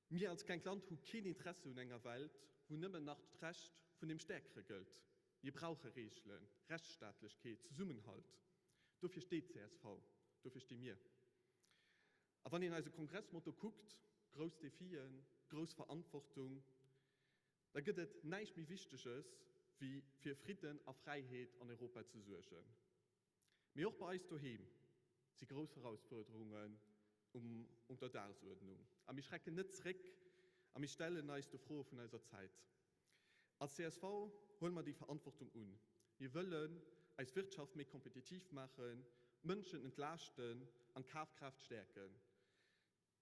Mir als klengt Land hu keen Interesse un enger Welt, wou nëmmen nach d'Recht vun deem Stäerkere gëllt. Mir brauche Reegelen, Rechtsstaatlechkeet, Zesummenhalt. Dofir steet csv, dofir sti mir. A wann een eise Kongressmotto kuckt, Grouss Defien, grouss Verantwortung, da gëtt et näischt méi Wichteges, wéi fir Fridden a Fräiheet an Europa ze suergen. Mee och bei eis doheem si grouss Erausfuerderungen um der Dagesuerdnung. A mir schrecken net zréck a mir stellen eis de Froe vun eiser Zäit. Als csv huele mer déi Verantwortung un. Mir wëllen eis Wirtschaft méi kompetitiv maachen, d'Mënschen entlaaschten an d'Kafkraaft stäerken.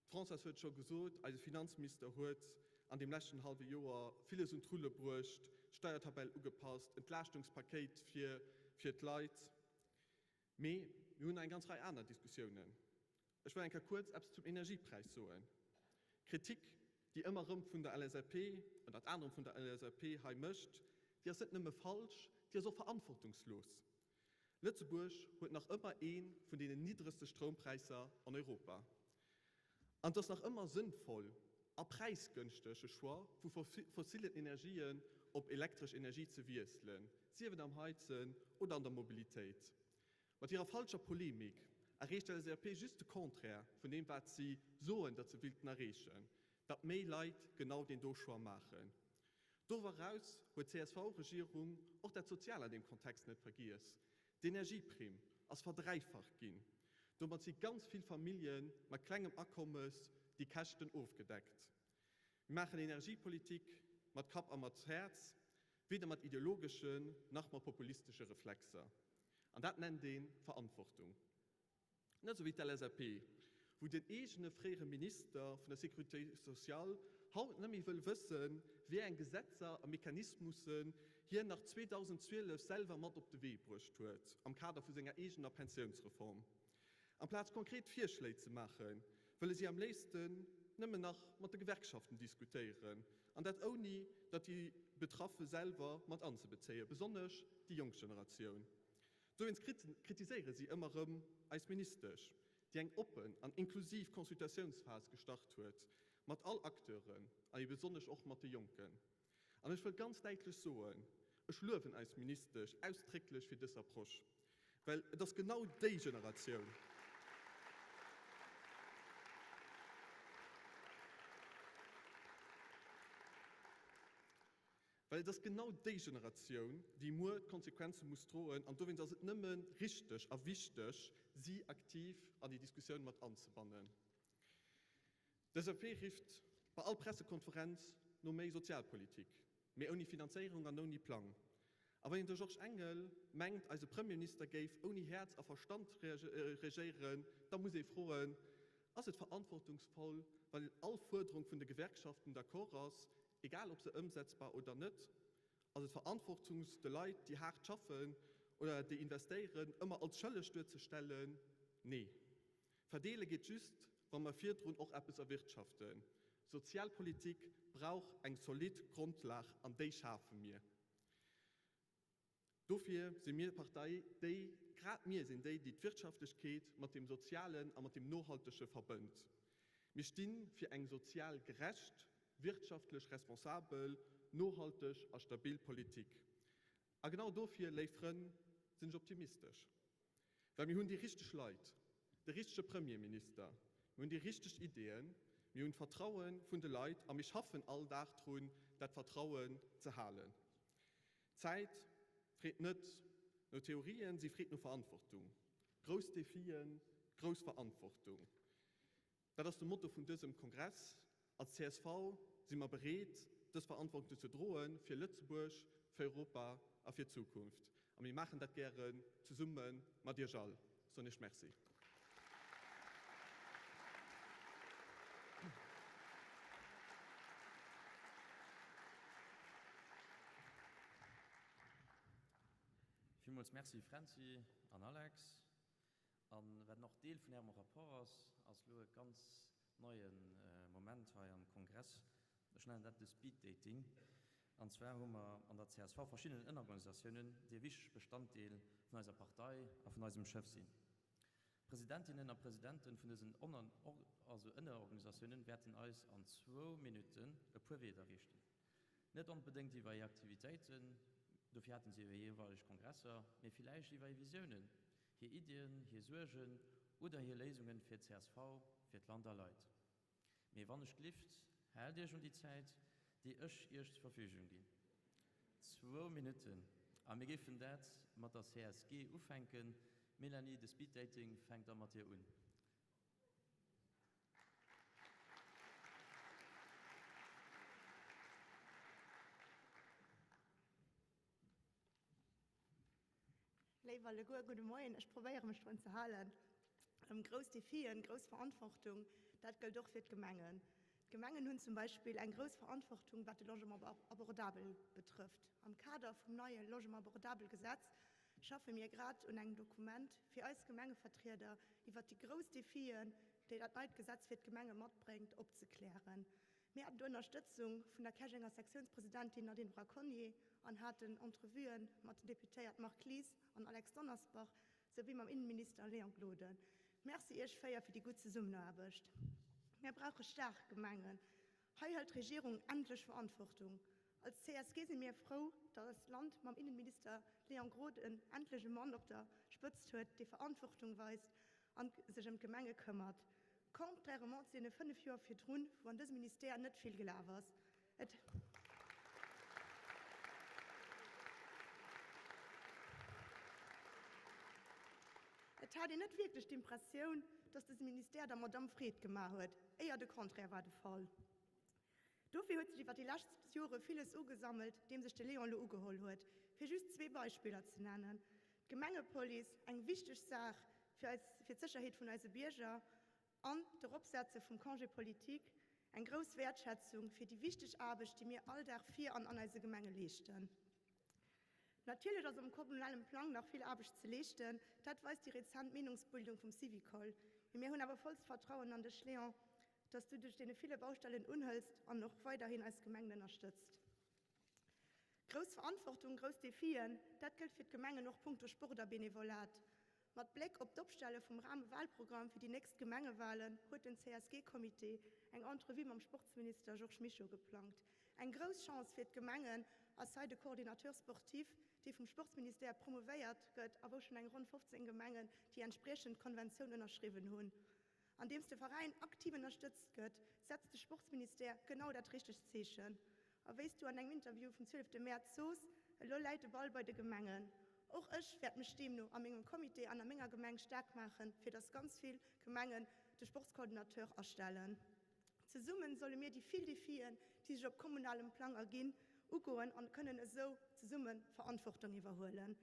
D'Françoise huet et scho gesot, eise Finanzminister huet an deem leschten hallwe Joer villes un d'Rulle bruecht, Steiertabell ugepasst, Entlaaschtungspakéit fir fir d'Leit. Mee mir hunn nach eng ganz Rei aner Diskussiounen. Ech wëll eng Kéier kuerz eppes zum Energiepräis soen. Kritik, déi ëmmer erëm vun der LSAP, ënnert anerem vun der LSAP hei mécht, déi ass net nëmme falsch, déi ass och verantwortungslos. Lëtzebuerg huet nach ëmmer ee vun deenen niddregste Stroumpräisser an Europa. An et ass nach ëmmer sënnvoll a präisgënschteg e Choix vu fossillen Energien op elektresch Energie ze wiesselen, sief et am Heizen oder an der Mobilitéit. Mat hirer falscher Polemik erreecht d'LSAP just de Contraire vun deem wat si soen, datt se willten erreechen, datt méi Leit genau deen do Choix maachen. Doriwwer eraus huet d'CSV-Regierung och dat Sozial an deem Kontext net vergiess. D'Energieprimm ass verdräifacht ginn. Domat si ganz vill Famillje mat klengem Akommes déi Käschten ofgedeckt. Mir maachen Energiepolitik mat Kapp a mat Häerz, weder mat ideologeschen nach mat populistesche Reflexer. An dat nennt ee Verantwortung. Net esou wéi d'LSAP, wou den eegene fréiere Minister vun der Sécurité sociale haut net méi wëll wëssen, wéi eng Gesetzer a Mechanismussen hien nach 2012 selwer mat op de Wee bruecht huet am Kader vu senger eegener Pensiounsreform. Amplaz konkret Virschléi ze maachen, wëlle si am léifsten nëmmen nach mat de Gewerkschaften diskutéieren, an dat ouni datt déi Betraffe selwer mat anzebezéien, besonnesch déi jonk Generatioun. Dowéinst kritiséiere si ëmmer erëm eis Ministesch, déi eng oppen an inklusiv Consultatiounsphas gestart huet, mat all Acteuren a besonnesch och mat de Jonken. An ech wëll ganz däitlech soen, Ech luewen eis Ministesch ausdrécklech fir dës Approche, well et ass genau déi Generatioun, Well et ass genau déi Generatioun, déi muer d'Konsequenze muss droen, an dowéinst ass et nëmme richteg a wichteg, si aktiv an déi Diskussioun mat anzebannen. D'SAP rifft bei all Pressekonferenz no méi Sozialpolitik, mee ouni Finanzéierung an ouni Plang. A wann een de Georges Engel mengt, eise Premierminister géif ouni Häerz a Verstand regéieren, da muss ee froen, Ass et verantwortungsvoll, wann een all Fuerderung vun de Gewerkschaften d'accord ass, Egal ob se ëmsetzbar oder net, ass et verantwortungs de Leit, déi haart schaffen oder déi investéieren, ëmmer als schëlleg duerzestellen? Nee. Verdeele geet just, wa mer virdrun och eppes erwirtschaften. Sozialpolitik brauch eng zolidd Grondlag an déi schafe mir. Dofir si mir d'Partei, déi, grad mir sinn déi, déi d'Wirtschaftlechkeet mat deem Sozialen a mat deem Nohaltege verbënnt. Mir sti fir eng sozial gerecht, wirtschaftlech responsabel, nohalteg a stabil Politik. A genau dofir, léif Frënn, sinn ech optimistesch, well mir hunn déi richteg Leit, de richtege Premierminister, mir hunn déi richteg Ideeën, mir hunn d'Vertraue vun de Leit a mir schaffen all Dag drun, dat Vertrauen ze halen. D'Zäit freet net no Theorien, si freet no Verantwortung. Grouss Defien, grouss Verantwortung. Dat ass de Motto vun dësem Kongress. Als csv si mer bereet, dës Verantwortung ze droen, fir Lëtzebuerg, fir Europa a fir d'Zukunft. A mir maachen dat gären zesumme mat Iech all. Soen Iech Merci. Villmools Merci Fränzi an Alex. An wat och Deel vun Ärem Rapport ass, ass elo e ganz neie Moment hei am Kongress. Ech nennen dat de Speed Dating. An zwar hu mer an der csv verschidden Ënnerorganisatiounen, déi e wichtege Bestanddeel vun eiser Partei a vun eisem Schëff sinn. D'Presidentinnen a Presidenten vun dësen Ënnerorganisatiounen wäerten eis an zwou Minutten e puer Wieder riichten. Net onbedéngt iwwer hir Aktivitéiten, dofir haten se jo hir jeeweileg Kongresser, mee villäicht iwwer hir Visiounen, hir Iddien, hir Suergen oder hir Léisungen fir d'CSV, fir d'Land a Leit. Mee wann ech glift, haalt iech un déi Zäit, déi ech iech zur Verfügung ginn. Zwou Minutten. A mir géifen dat mat der CSG ufänken. Mélanie, de Speed-Dating fänkt da mat dir un. Léif alleguer, gudde Moien. Ech probéiere mech drun ze halen. Grouss Defien, grouss Verantwortung, dat gëllt och fir d'Gemengen. D'Gemengen hunn zum Beispill eng grouss Verantwortung, wat de Logement abordable betrëfft. Am Kader vum neie Logement abordable Gesetz schaffe mir grad un engem Dokument fir eis Gemengevertrieder iwwert déi grouss Defien, déi dat neit Gesetz fir d'Gemenge matbréngt, opzeklären. Mir haten do Ënnerstëtzung vun der Käerjenger Sektiounspresidentin Nadine Braconnier an haten Entrevuë mat den Deputéiert Marc Lies an Alex Donnersbach souwéi mam Innenminister Léon Gloden. Merci Iech 4 fir déi gutt Zesummenaarbecht. Mär brauche staark Gemengen. Hei hëlt d'Regierung endlech Verantwortung. Als csg si mir frou, datt eist Land mam Innenminister Léon Gloden endlech e Mann op der Spëtzt huet, dee Verantwortung weist an sech ëm d'Gemenge këmmert. Contrairement zu deene 5 Joer virdrun, wou an dësem Ministère net vill gelaf ass. Et. Et hat een net wierklech d'Impressioun, dass dëse Ministère der Madamm Freed gemaach huet, éier de Contraire war de Fall. Dofir huet sech iwwer déi lescht Jore villes ugesammelt, deem sech de Léon elo ugeholl huet. Fir just zwee Beispiller ze nennen, D'Gemengepolice, eng wichteg Saach fir eis, fir d'Sécherheet vun eise Bierger, an d'Eropsetze vum Congé politique, eng grouss Wäertschätzung fir déi wichteg Aarbecht, déi mir all Dag fir an an eise Gemenge leeschten. Natierlech ass um kommunalem Plang nach vill Aarbecht ze leeschten, dat weist déi rezent Meenungsbildung vum Syvicol. Mee mir hunn awer vollst Vertrauen an dech, Léon, dass du dech deene ville Baustellen unhëls an och weiderhin eis Gemengen ënnerstëtzt. Grouss Verantwortung, grouss Defien, dat gëllt fir d'Gemengen och punkto Sport a Benevolat. Mat Bléck op d'Opstelle vum Rahmewahlprogramm fir déi nächst Gemengewahlen huet den CSG-Comité eng Entrevue mam Sportsminister Georges Mischo geplangt. Eng grouss Chance fir d'Gemengen ass hei de Coordinateur sportif, dee vum Sportsministère promouvéiert gëtt a wou schonn eng ronn 15 Gemengen déi entspriechend Konventioun ënnerschriwwen hunn. Andeems de Veräin aktiv ënnerstëtzt gëtt, setzt de Sportsministère genau dat richtegt Zeechen. A wéi s du an engem Interview vum 12 Mäerz sos, Elo läit de Ball bei de Gemengen. Och ech wäert mech deemno a mengem Comité an a menger Gemeng staark maachen, fir datt ganz vill Gemengen de Sportscoordinateur astellen. Zesummen solle mir déi vill Defien, déi sech op kommunalem Plang erginn, ugoen an kënnen esou zesumme Verantwortung iwwerhuelen.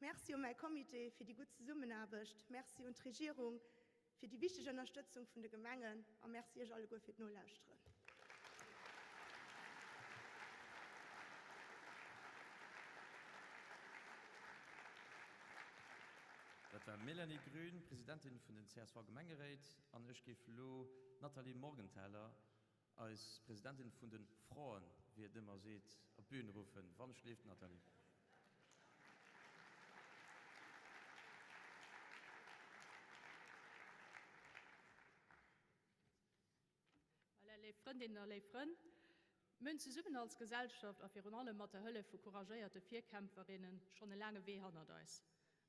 Merci u mäi Comité fir déi gutt Zesummenaarbecht, Merci un d'Regierung fir déi wichteg Ënnerstëtzung vun de Gemengen a Merci Iech alleguer fir d'Nolauschteren. Dat war d'Mélanie Grün, Presidentin vun den CSV-Gemengeréit. An ech géif elo d'Nathalie Morgenthaler, eis Presidentin vun de Fraen, wéi et ëmmer seet, op d'Bün ruffen. Wann schleeft, Nathalie. Voilà, léif Frëndinnen a léif Frënn, mir hunn zesummen als Gesellschaft a virun allem mat der Hëllef vu couragéierte Virkämpferinnen schonn e laange Wee hannert eis.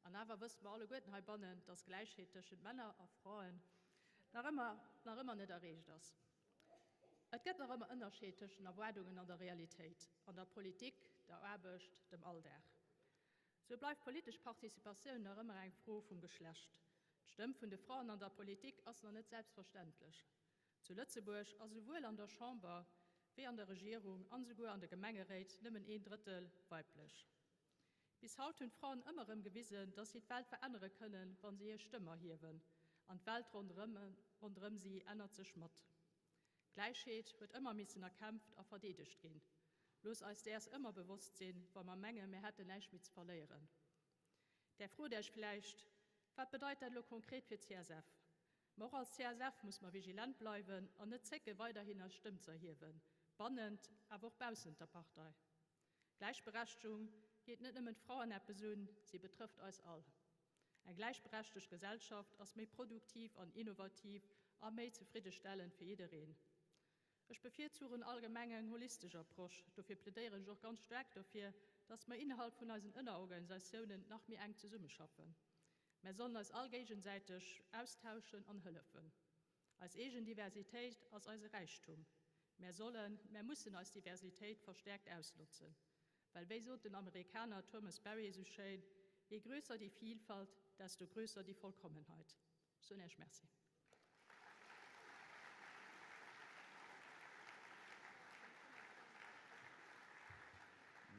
An awer wësse mer alleguerten heibannen, dass Gläichheet tëschent Männer a Fraen nach ëmmer, nach ëmmer net erreecht ass. Et gëtt nach ëmmer Ënnerscheed tëschent Erwaardungen an der Realitéit, an der Politik, der Aarbecht, dem Alldag. Sou bleift politesch Participatioun nach ëmmer eng Fro vum Geschlecht. D'Stëmm vun de Fraen an der Politik ass nach net selbstverständlech. Zu Lëtzebuerg ass esouwuel an der Chamber wéi an der Regierung an esouguer an de Gemengeréit nëmmen een Drëttel weiblech. Bis haut hunn d'Fraen ëmmer erëm gewisen, dass si d'Welt verännere kënnen, wa si hir Stëmm erhiewen. An d'Welt ronderëm si ännert sech mat. Gläichheet huet ëmmer missen erkämpft a verdeedegt ginn. Looss eis däers ëmmer bewosst sinn, wa mer mengen, mir hätten näischt méi ze verléieren. Där frot Äech vläicht, Wat bedeit dat elo konkret fir d'CSF? Ma och als CSF muss mer vigilant bleiwen an net zécken, weiderhin eis Stëmm ze erhiewen, bannent, awer och baussent der Partei. Gläichberechtegung geet net nëmmen d'Fraen eppes un, si betrëfft eis all. Eng gläichberechtegt Gesellschaft ass méi produktiv an innovativ a méi zefriddestellend fir jiddereen. Ech bevirzuchen allgemeng eng holistesch Approche, dofir plädéieren ech och ganz staark dofir, dass mer innerhalb vun eisen Ënnerorganisatiounen nach méi enk zesummeschaffen. Mär sollen eis all géigesäiteg austauschen an hëllefen. Eis eegen Diversitéit ass eise Räichtum. Mär sollen, mär mussen eis Diversitéit verstärkt ausnotzen. Well wéi sot den Amerikaner Thomas Berry esou schéin, Je größer die Vielfalt, desto größer die Vollkommenheit. Ech soen Äech Merci.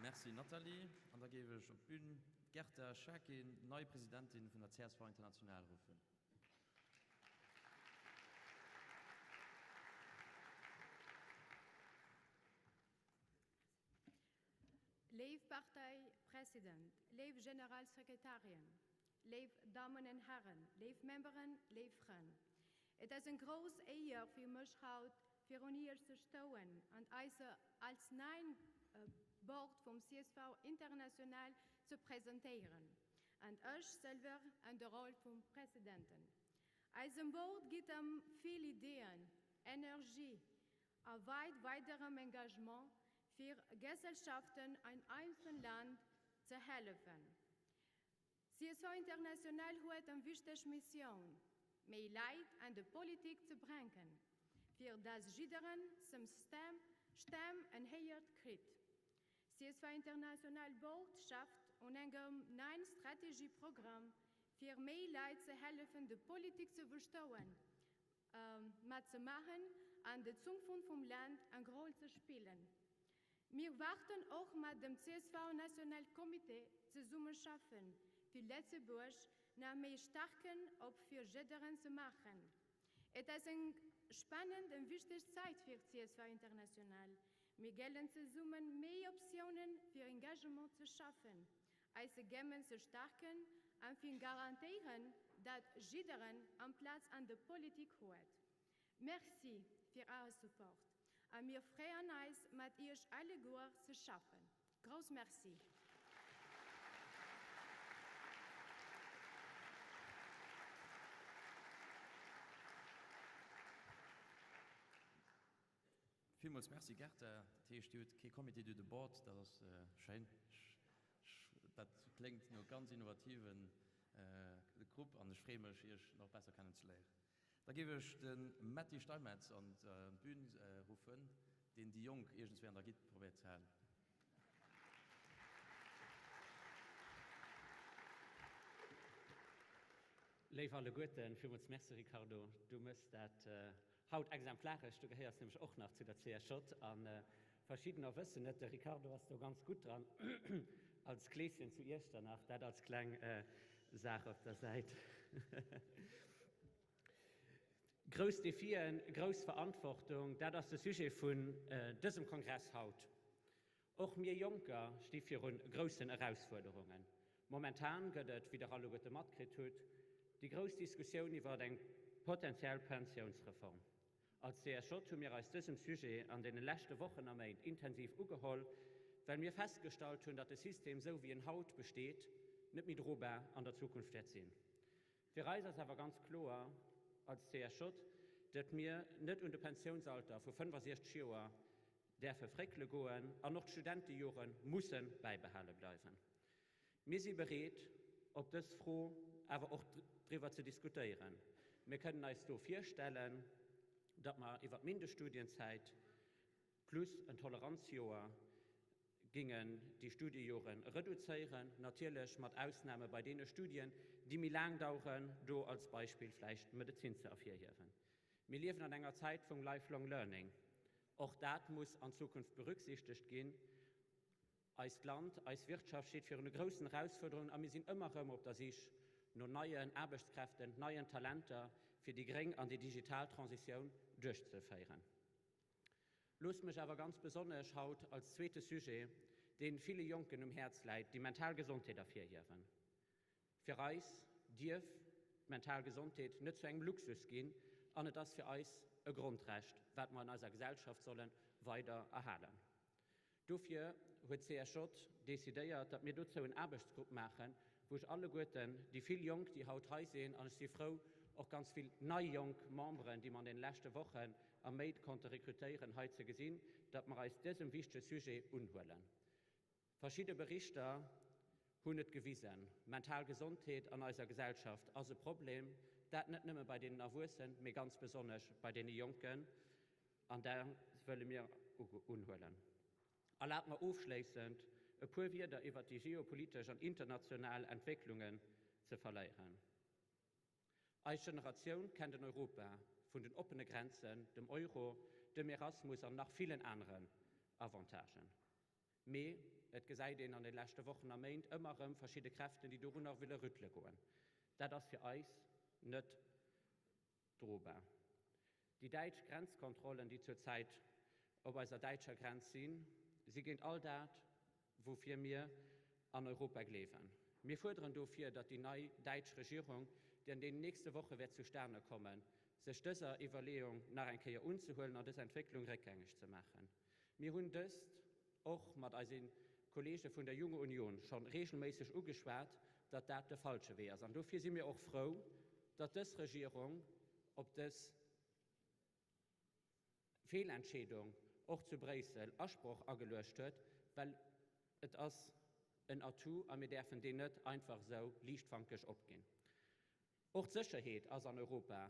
Merci Nathalie. An da géif ech op d'Bün d'Gerta Schakin, nei Presidentin vun der csv International, ruffen. Léif Parteipresident, léif Generalsekretärin, léif Dammen an Herren, léif Memberen, léif Frënn. Et ass eng grouss Éier fir mech haut. virun Iech ze stouen an eise als neien Board vum csv International ze presentéieren, an ech selwer an der Roll vum Presidenten. Eisem Board geet ëm vill Ideeën, Energie a weit weiderem Engagement fir Gesellschaften an eisem Land ze hellefen. Csv International huet eng wichteg Missioun, méi Leit an de Politik ze brengen, fir dass jidderen seng Stemm ernhéiert kritt. Csv International Board schafft un engem neien Strategieprogramm, fir méi Leit ze hellefen de Politik ze verstoen, matzemaachen an de Zukunft vum Land eng Roll ze spillen. Mir waarten och mat dem csv National Comité zesummeschaffen, fir Lëtzebuerg nach méi staarken op fir jidderen ze maachen. Et ass eng spannend en wichteg Zäit fir csv International. Mir gëllen zesummen méi Optiounen fir Engagement ze schaffen, eise Gemmen ze starken an fir garantéieren, dat jidderen am Plaz an de Politik huet. Merci fir Äre Support a mir freeën eis mat Iech alleguer ze schaffen. Grouss Merci! Villmools Merci Gerta. Dat heescht, Dir hutt kee Comité, Dir hutt e Board. Dat ass schéin. Dat kléngt no ganz innovativen Grupp an ech freeë mech, Iech nach besser kennen ze léieren. Da géif ech de Metty Steinmetz an d'Bün ruffen, deen déi Jonk iergendswéi an der Gitt probéiert ze halen. Léif alleguerten, villmools Merci Ricardo, du mëss dat haut exemplaresch, du gehéiers nämlech och nach zu der CSJ a verschiddener wëssen et, de Ricardo ass do ganz gutt dran als Kleeschen zu Iechternach, dat als kleng Saach op der Säit. Grouss Defien, grouss Verantwortung, dat ass de Sujet vun dësem Kongress haut. Och mir Jonker sti virun groussen Erausfuerderungen. Momentan gëtt et, wéi der alleguerte matkritt hutt, déi grouss Diskussioun iwwert eng potentiell Pensiounsreform. Als CSJ hu mir eis dësem Sujet an deene leschte Wochen a Méint intensiv ugeholl, well mir festgestallt hunn, datt de System, sou wéi en haut besteet, net méi drobar an der Zukunft wäert sinn. Fir eis ass awer ganz kloer als CSJ, datt mir net un de Pensiounsalter vu 65 Joer däerfe fréckele goen an och d'Studentejore musse bäibehale bleiwen. Mir si bereet, op dës Fro awer och driwwer ze diskutéieren. Mir kënnen eis do virstellen, datt mer iwwer d'Mindeststudienzäit plus en Toleranzjoer gingen déi Studiejore reduzéieren, natierlech mat Ausname bei deene Studien, déi méi laang daueren, do als Beispill vläicht d'Medezin ze ervirhiewen. Mir liewen an enger Zäit vum lifelong learning. Och dat muss an Zukunft berücksichtegt ginn. Eist Land, eis Wirtschaft steet virun groussen Erausfuerderungen a mir sinn ëmmer erëm op der Sich no neien Aarbechtskräften, neien Talenter, fir déi gréng an déi digital Transitioun duerchzeféieren. Loosst mech awer ganz besonnesch haut als zweete Sujet, dee ville Jonken um Häerz läit, déi mental Gesondheet ervirhiewen. Fir eis dierf d'mental Gesondheet net zu engem Luxus ginn an et ass fir eis e Grondrecht, wat mer an eiser Gesellschaft solle weider erhalen. Dofir huet d'CSJ decidéiert, datt mir dozou en Aarbechtsgrupp maachen, wou ech alleguerten déi vill Jonk, déi haut hei sinn, an ech si frou, och ganz vill nei jonk Memberen, déi mer an deene leschte Wochen a Méint konnte rekrutéieren, hei ze gesinn, datt mer eis dësem wichtege Sujet unhuelen. Verschidde Berichter hunn et gewisen, Mental Gesondheet an eiser Gesellschaft ass e Problem, dat net nëmme bei deenen Erwuessen, mee ganz besonnesch bei deene Jonken. An dat wëlle mir unhuelen. Erlaabt mer ofschléissend e puer Wierder iwwert déi geopolitesch an international Entwécklungen ze verléieren. Eis Generatioun kennt en Europa vun den oppene Grenzen, dem Euro, dem Erasmus an nach villen aneren Avantagen. Mee et gesäit een an de leschte Wochen a Méint ëmmer erëm verschidde Kräften, déi dorunner wëlle rüttele goen. Dat ass fir eis net drobar. Déi däitsch Grenzkontrollen, déi zurzäit op eiser däitscher Grenz sinn, si géint all dat, woufir mir an Europa gleewen. Mir fuerderen dofir, datt déi nei däitsch Regierung, déi an deenen nächste Woche wäert zustane kommen, sech dëser Iwwerleeung nach eng Kéier unzehuelen an dës Entwécklung réckgängeg ze maachen. Mir hunn dëst och mat eise Kollege vun der Junge Union scho regelméisseg ugeschwat, datt dat de falsche Wee ass. An dofir si mir och frou, datt dës Regierung op dës Feelentscheedung och zu Bréissel Asproch ageluecht huet, well et ass en Atout a mir däerfen deen net einfach esou liichtfankeg opginn. Och d'Sécherheet ass an Europa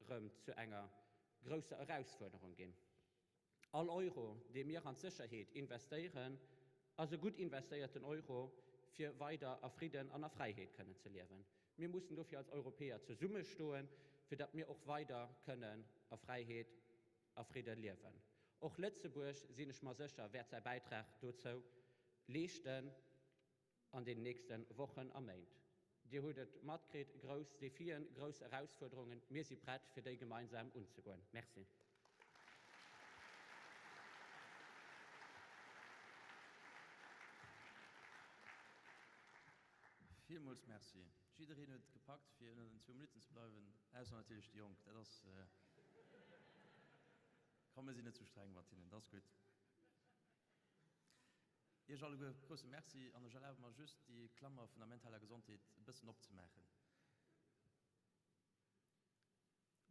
rëm zu enger grousser Erausfuerderung ginn. All Euro, dee mir an d'Sécherheet investéieren, ass e gutt investéierten Euro, fir weider a Fridden an a Fräiheet kënnen ze liewen. Mir mussen dofir als Europäer zesummestoen, fir datt mir och weider kënnen a Fräiheet a Fridde liewen. Och Lëtzebuerg, sinn ech mer sécher, wäert säi Bäitrag dozou leeschten an den nächste Wochen a Méint. Dir hutt et matkritt, grouss Defien, grouss Erausfuerderungen. Mir si prett, fir déi gemeinsam unzegoen. Merci. Villmools Merci. Jiddereen huet et gepackt, fir ënner den zwou Minutten ze bleiwen, ausser natierlech déi Jonk. Dat ass, komm, mir sinn net sou streng mat hinnen, dat ass gutt. Iech alleguer e grousse Merci an ech erlabe mer just, déi Klammer vun der mentaler Gesondheet e bëssen opzemaachen.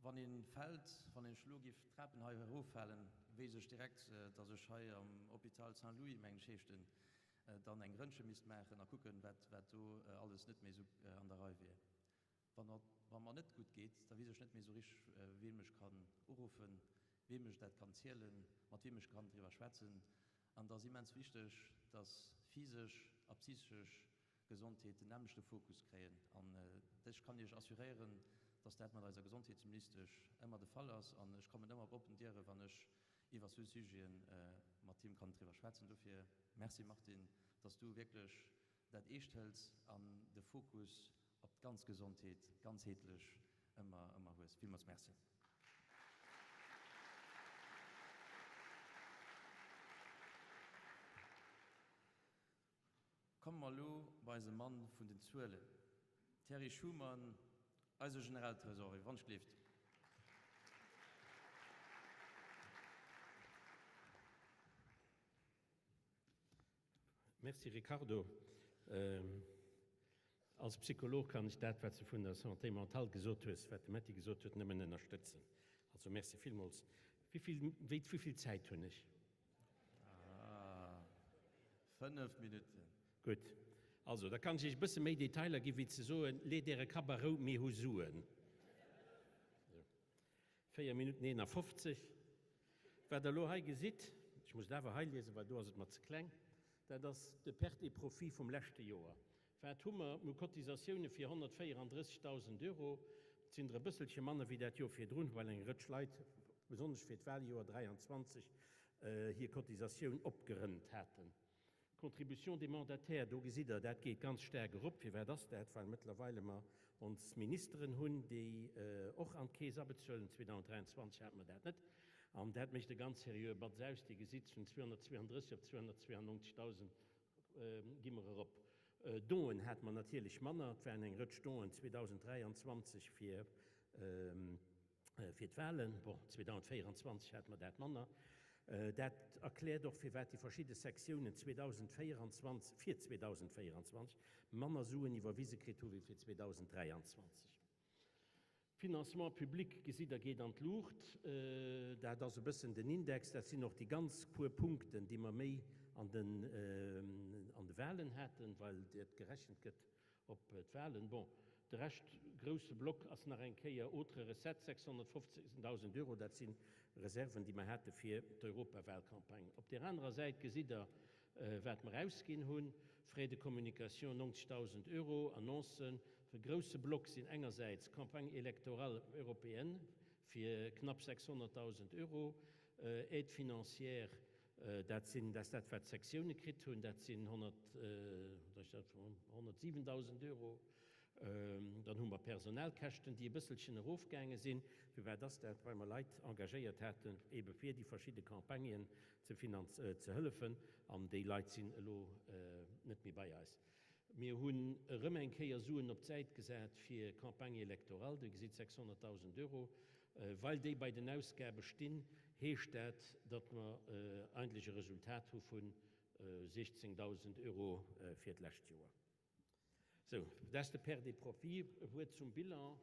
Wann een fällt, wann ech elo giff d'Trapen hei eroffalen, wéisst ech direkt, dass ech hei am Hôpital Saint-Louis, mengen ech heescht en, dann eng Röntgen misst maachen a kucken, wat wat do alles net méi esou an der Rei wier. Wann wa mer net gutt geet, da weess ech net méi esou richteg, weem ech kann uruffen, weem ech dat kann zielen, mat weem ech kann driwwer schwätzen. An et ass immens wichteg, dass physesch a psychesch Gesondheet den nämmlechte Fokus kréien. An ech kann Iech assuréieren, dass dat mat eiser Gesondheetsministesch ëmmer de Fall ass. An ech kommen ëmmer op oppen Dieren, wann ech iwwer esou Sujete mat him kann driwwer schwätzen. Dofir Merci Martine, dass du wierklech dat eescht hëls an de Fokus op d'ganz Gesondheet ganzheetlech ëmmer, ëmmer hues. Villmools Merci. Komme mer elo bei eise Mann vun den Zuelen, Thierry Schuman, eise Generaltresorier. Wann ech gleeft. Merci Ricardo. Als Psycholog kann ech dat, wat s de vun der Santé mentale gesot hues, wat de Metty gesot huet, nëmmen ënnerstëtzen. Also merci villmools. Wéi vill, wéi vill Zäit hunn ech? Ah, 5 Minutten. Gutt. Also, da kann ech Iech e bësse méi Detailer gi wéi ze soen, Leet Äre Kapp a Rou, mir hu Suen. Esou. 4 Minutten 51. Wat Der elo hei gesitt, ech muss et awer hei liesen, well do ass et mer ze kleng, dat ass de Perte et profit vum leschte Joer. Wat hu mer? Mir hu Cotisatioune fir 134.000 Euro. Et sinn der e bësselche manner wéi dat Joer virdrun, well eng Rëtsch Leit, besonnesch fir d'Wahljoer 23, hir Cotisatioun opgerënnt haten. D'Contribution des mandataires, do gesitt Der, dat geet ganz staark erop. Firwat ass dat? Well mëttlerweile mer ons Ministeren hunn, déi och an d'Keess abezuelen. 2023 hate mer dat net. An dat mécht e ganz seriöe Batz aus. Dir gesitt, vun 232 op 292.000 gi mer erop. Donen hate mer natierlech manner. Et waren eng Rëtsch Donen 2023 fir fir d'Wahlen. Bon, 2024 hate mer dat manner. Dat erkläert och, firwat déi verschidde Sektiounen 2024, fir 2024 manner Suen iwwerwise kritt hu wéi fir 2023. Financement public, gesitt Der, geet an d'Luucht. Dat ass e bëssen den Index. Dat sinn och déi ganz puer Punkten, déi mer méi an de Wahlen haten, well dat gerechent gëtt op d'Wahlen. Bon, de Rescht, grousse Block ass nach eng Kéier autres recettes, 615.000 Euro. Dat si Reserven, déi mer hate fir d'Europawahlcampagne. Op där anerer Säit gesitt Der, Wat mer ausginn hunn, Frais de communication 90.000 Euro, Annoncen, e grousse Block sinn engersäits Campagne électorale européenne fir knapp 600.000 Euro, Aide financière, dat sinn, dat ass dat wat d'Sektioune kritt hunn, dat sinn 107.000 Euro. Dann hu mer Personalkäschten, déi e bësselchen erofgaange sinn. Firwat ass dat? Well mer Leit engagéiert haten, eebe fir déi verschidde Campagnen ze ze hëllefen. An déi Leit sinn elo net méi bei eis. Mir hunn erëm eng Kéier Suen op d'Säit gesat fir Campagne électorale. Dir gesitt 600.000 Euro. Well déi bei den Ausgabe stinn, heescht dat, datt mer eigentlech e Resultat hu vu 16.000 Euro fir d'lescht Joer. Sou, dat ass de Pertes et profits. E Wuert zum Bilan.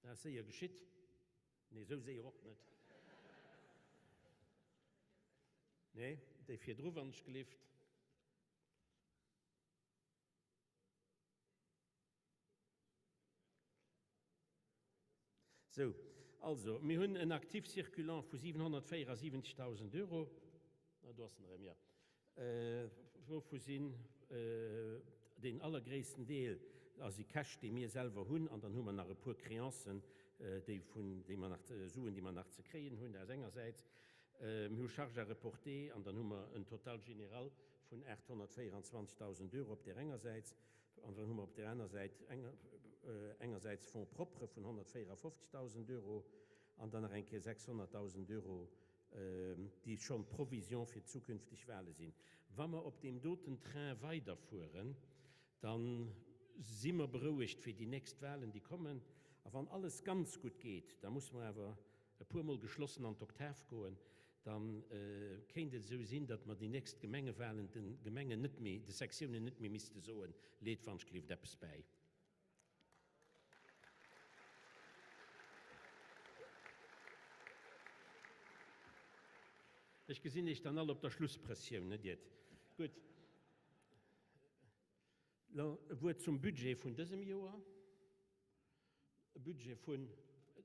Dat ass séier geschitt. Nee, esou séier och net. Nee, déi virdru, wann ech gelift. Sou, also, mir hunn en Actif circulant vu 774.000 Euro. Ah, do ass en erëm, jo. Wouvu sinn deen allergréissten Deel ass e Cash, dee mir selwer hunn, an dann hu mer nach e puer Créancen, déi vun, déi mer nach, Suen, déi mer nach ze kréien hunn, dat ass engersäits. Mir hu Charges à reporter an dann hu mer en Total général vun 824.000 Euro op där enger Säit. An dann hu mer op där aner Säit engersäits Fonds propres vun 154.000 Euro an dann nach eng Kéier 600.000 Euro, déi schonn d'Provision fir zukünfteg Wahle sinn. Wa mer op deem doten Train weiderfueren, da si mer berouegt fir déi nächst Wahlen, déi kommen. A wann alles ganz gutt geet, da muss mer awer e puer Mol geschlossen an d'Oktav goen, da kéint et esou sinn, datt mer déi nächst Gemengewahlen de Gemengen net méi, de Sektiounen net méi misste soen, Leet wann-ch-gelift eppes bäi. Ech gesinn Iech dann all op der Schlusspressioun, net iert? Gutt. Lo e Wuert zum Budget vun dësem Joer. E Budget vun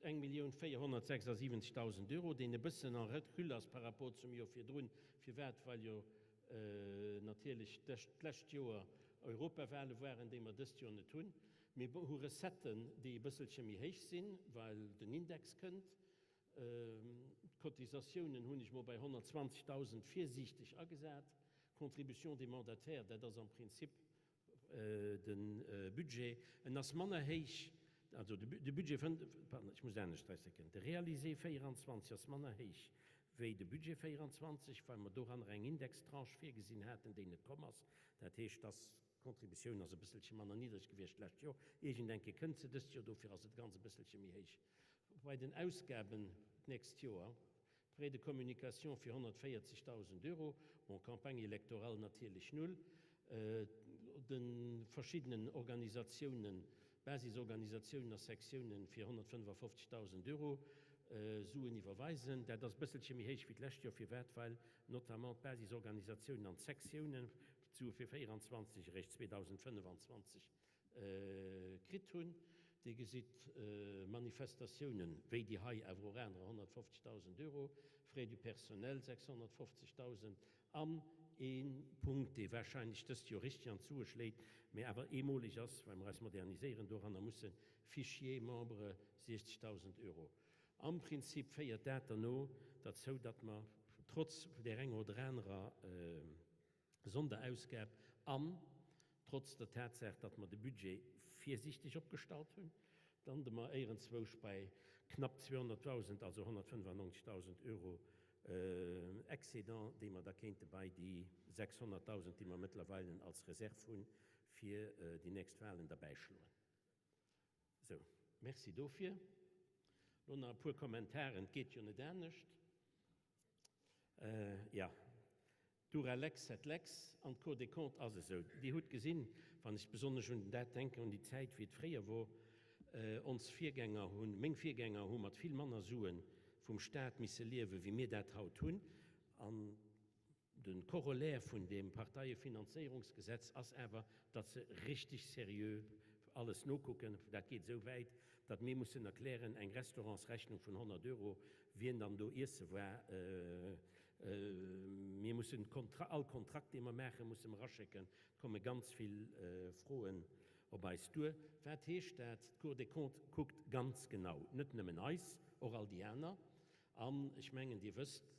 1.476.000 Euro, deen e bëssen en Recul ass par rapport zum Joer virdrun. Firwat? Well jo natierlech d'lescht Joer Europawale waren, déi mer dëst Joer net hunn. Mir hu Recetten, déi e bësselche méi héich sinn, well den Index kënnt. D'Cotisatiounen hunn ech mol bei 120.000 virsiichteg agesat. Contribution des mandataires, dat ass am Prinzip de Budget. En ass manner héich, also de Budget fënnt, pardon, ech muss anescht ausdrécken, de Réalisé 24 ass manner héich wéi de Budget 24, well mer doranner eng Indextranche virgesinn haten, déi net komm ass. Dat heescht, dass d'Contributioun ass e bësselche manner niddreg gewiescht d'lescht Joer. Iergend eng Kéier kënnt se dëst Joer, dofir ass et ganz e bësselche méi héich. Bei den Ausgaben d'nächst Joer, Frais de communication fir 140.000 Euro, bon, Campagne électorale natierlech null, de verschiddenen Organisatiounen, Basisorganisatiounen a Sektiounen fir 155.000 Euro Suen iwwerweisen. Dat ass e bësselche méi héich wéi d'lescht Joer. Firwat? Well notamment d'Basisorganisatiounen an d'Sektiounen d'Sue fir 24 eréischt 2025 kritt hunn. Dir gesitt Manifestatiounen wéi déi hei, awer och anerer, 150.000 Euro, Frais du personnel 650.000 an ee Punkt, dee wahrscheinlech dëst Joer richteg an d'Sue schléit, mä awer eemoleg ass, well mer eis moderniséieren doranner mussen, Fichier Membere 60.000 Euro. Am Prinzip féiert dat derno derzou, datt mer trotz där enger oder anerer Sonderausgab an, trotz der Tatsaach, datt mer de Budget virsiichteg opgestallt hunn, lande mer éierenzwousch bei knapp 200.000, also 195.000 Euro Excédent, déi mer da kéinte bei déi 600.000, déi mer mëttlerweile als Reserv hunn, fir déi nächst Wahlen derbäischloen. Sou, Merci dofir. Lo nach e puer Kommentaren, et geet jo net anescht. Jo, dura lex sed lex, an d'Cour des Comptes ass esou. Dir hutt gesinn, wann ech besonnesch un dat denken, un déi Zäit, wéi et fréier wor, ons Virgänger hunn, meng Virgänger hu mat vill manner Sue vum Stat misse liewen, wéi mir dat haut hunn. An De Corollaire vun deem Parteiefinanzéierungsgesetz ass awer, datt se richtig seriö alles nokucken. Dat geet esou wäit, datt mir mussen erklären, eng Restaurantsrechnung vun 100 Euro, wien dann do iesse war. Mir mussen all Kontrakt, dee mer maachen, musse mer eraschécken. Et komme ganz vill Froen op eis duer. Wat heescht dat? D'Cour des Comptes kuckt ganz genau, net nëmmen eis, och all déi aner. An ech mengen, Dir wësst,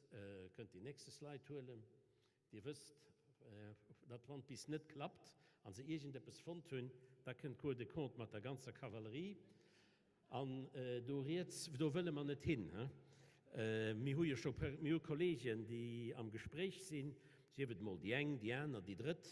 kënnt deen nächste Slide huelen, Dir wësst, datt wann d'Bis net klappt a se iergendeppes fonnt hunn, da kënnt d'Cour des Comptes mat der ganzer Kavallerie. An do riets, do wëlle mer net hin. Mir hu jo scho, mir hu Kollegen, déi am Gespréich sinn. Sief et mol déi eng, déi aner, déi drëtt.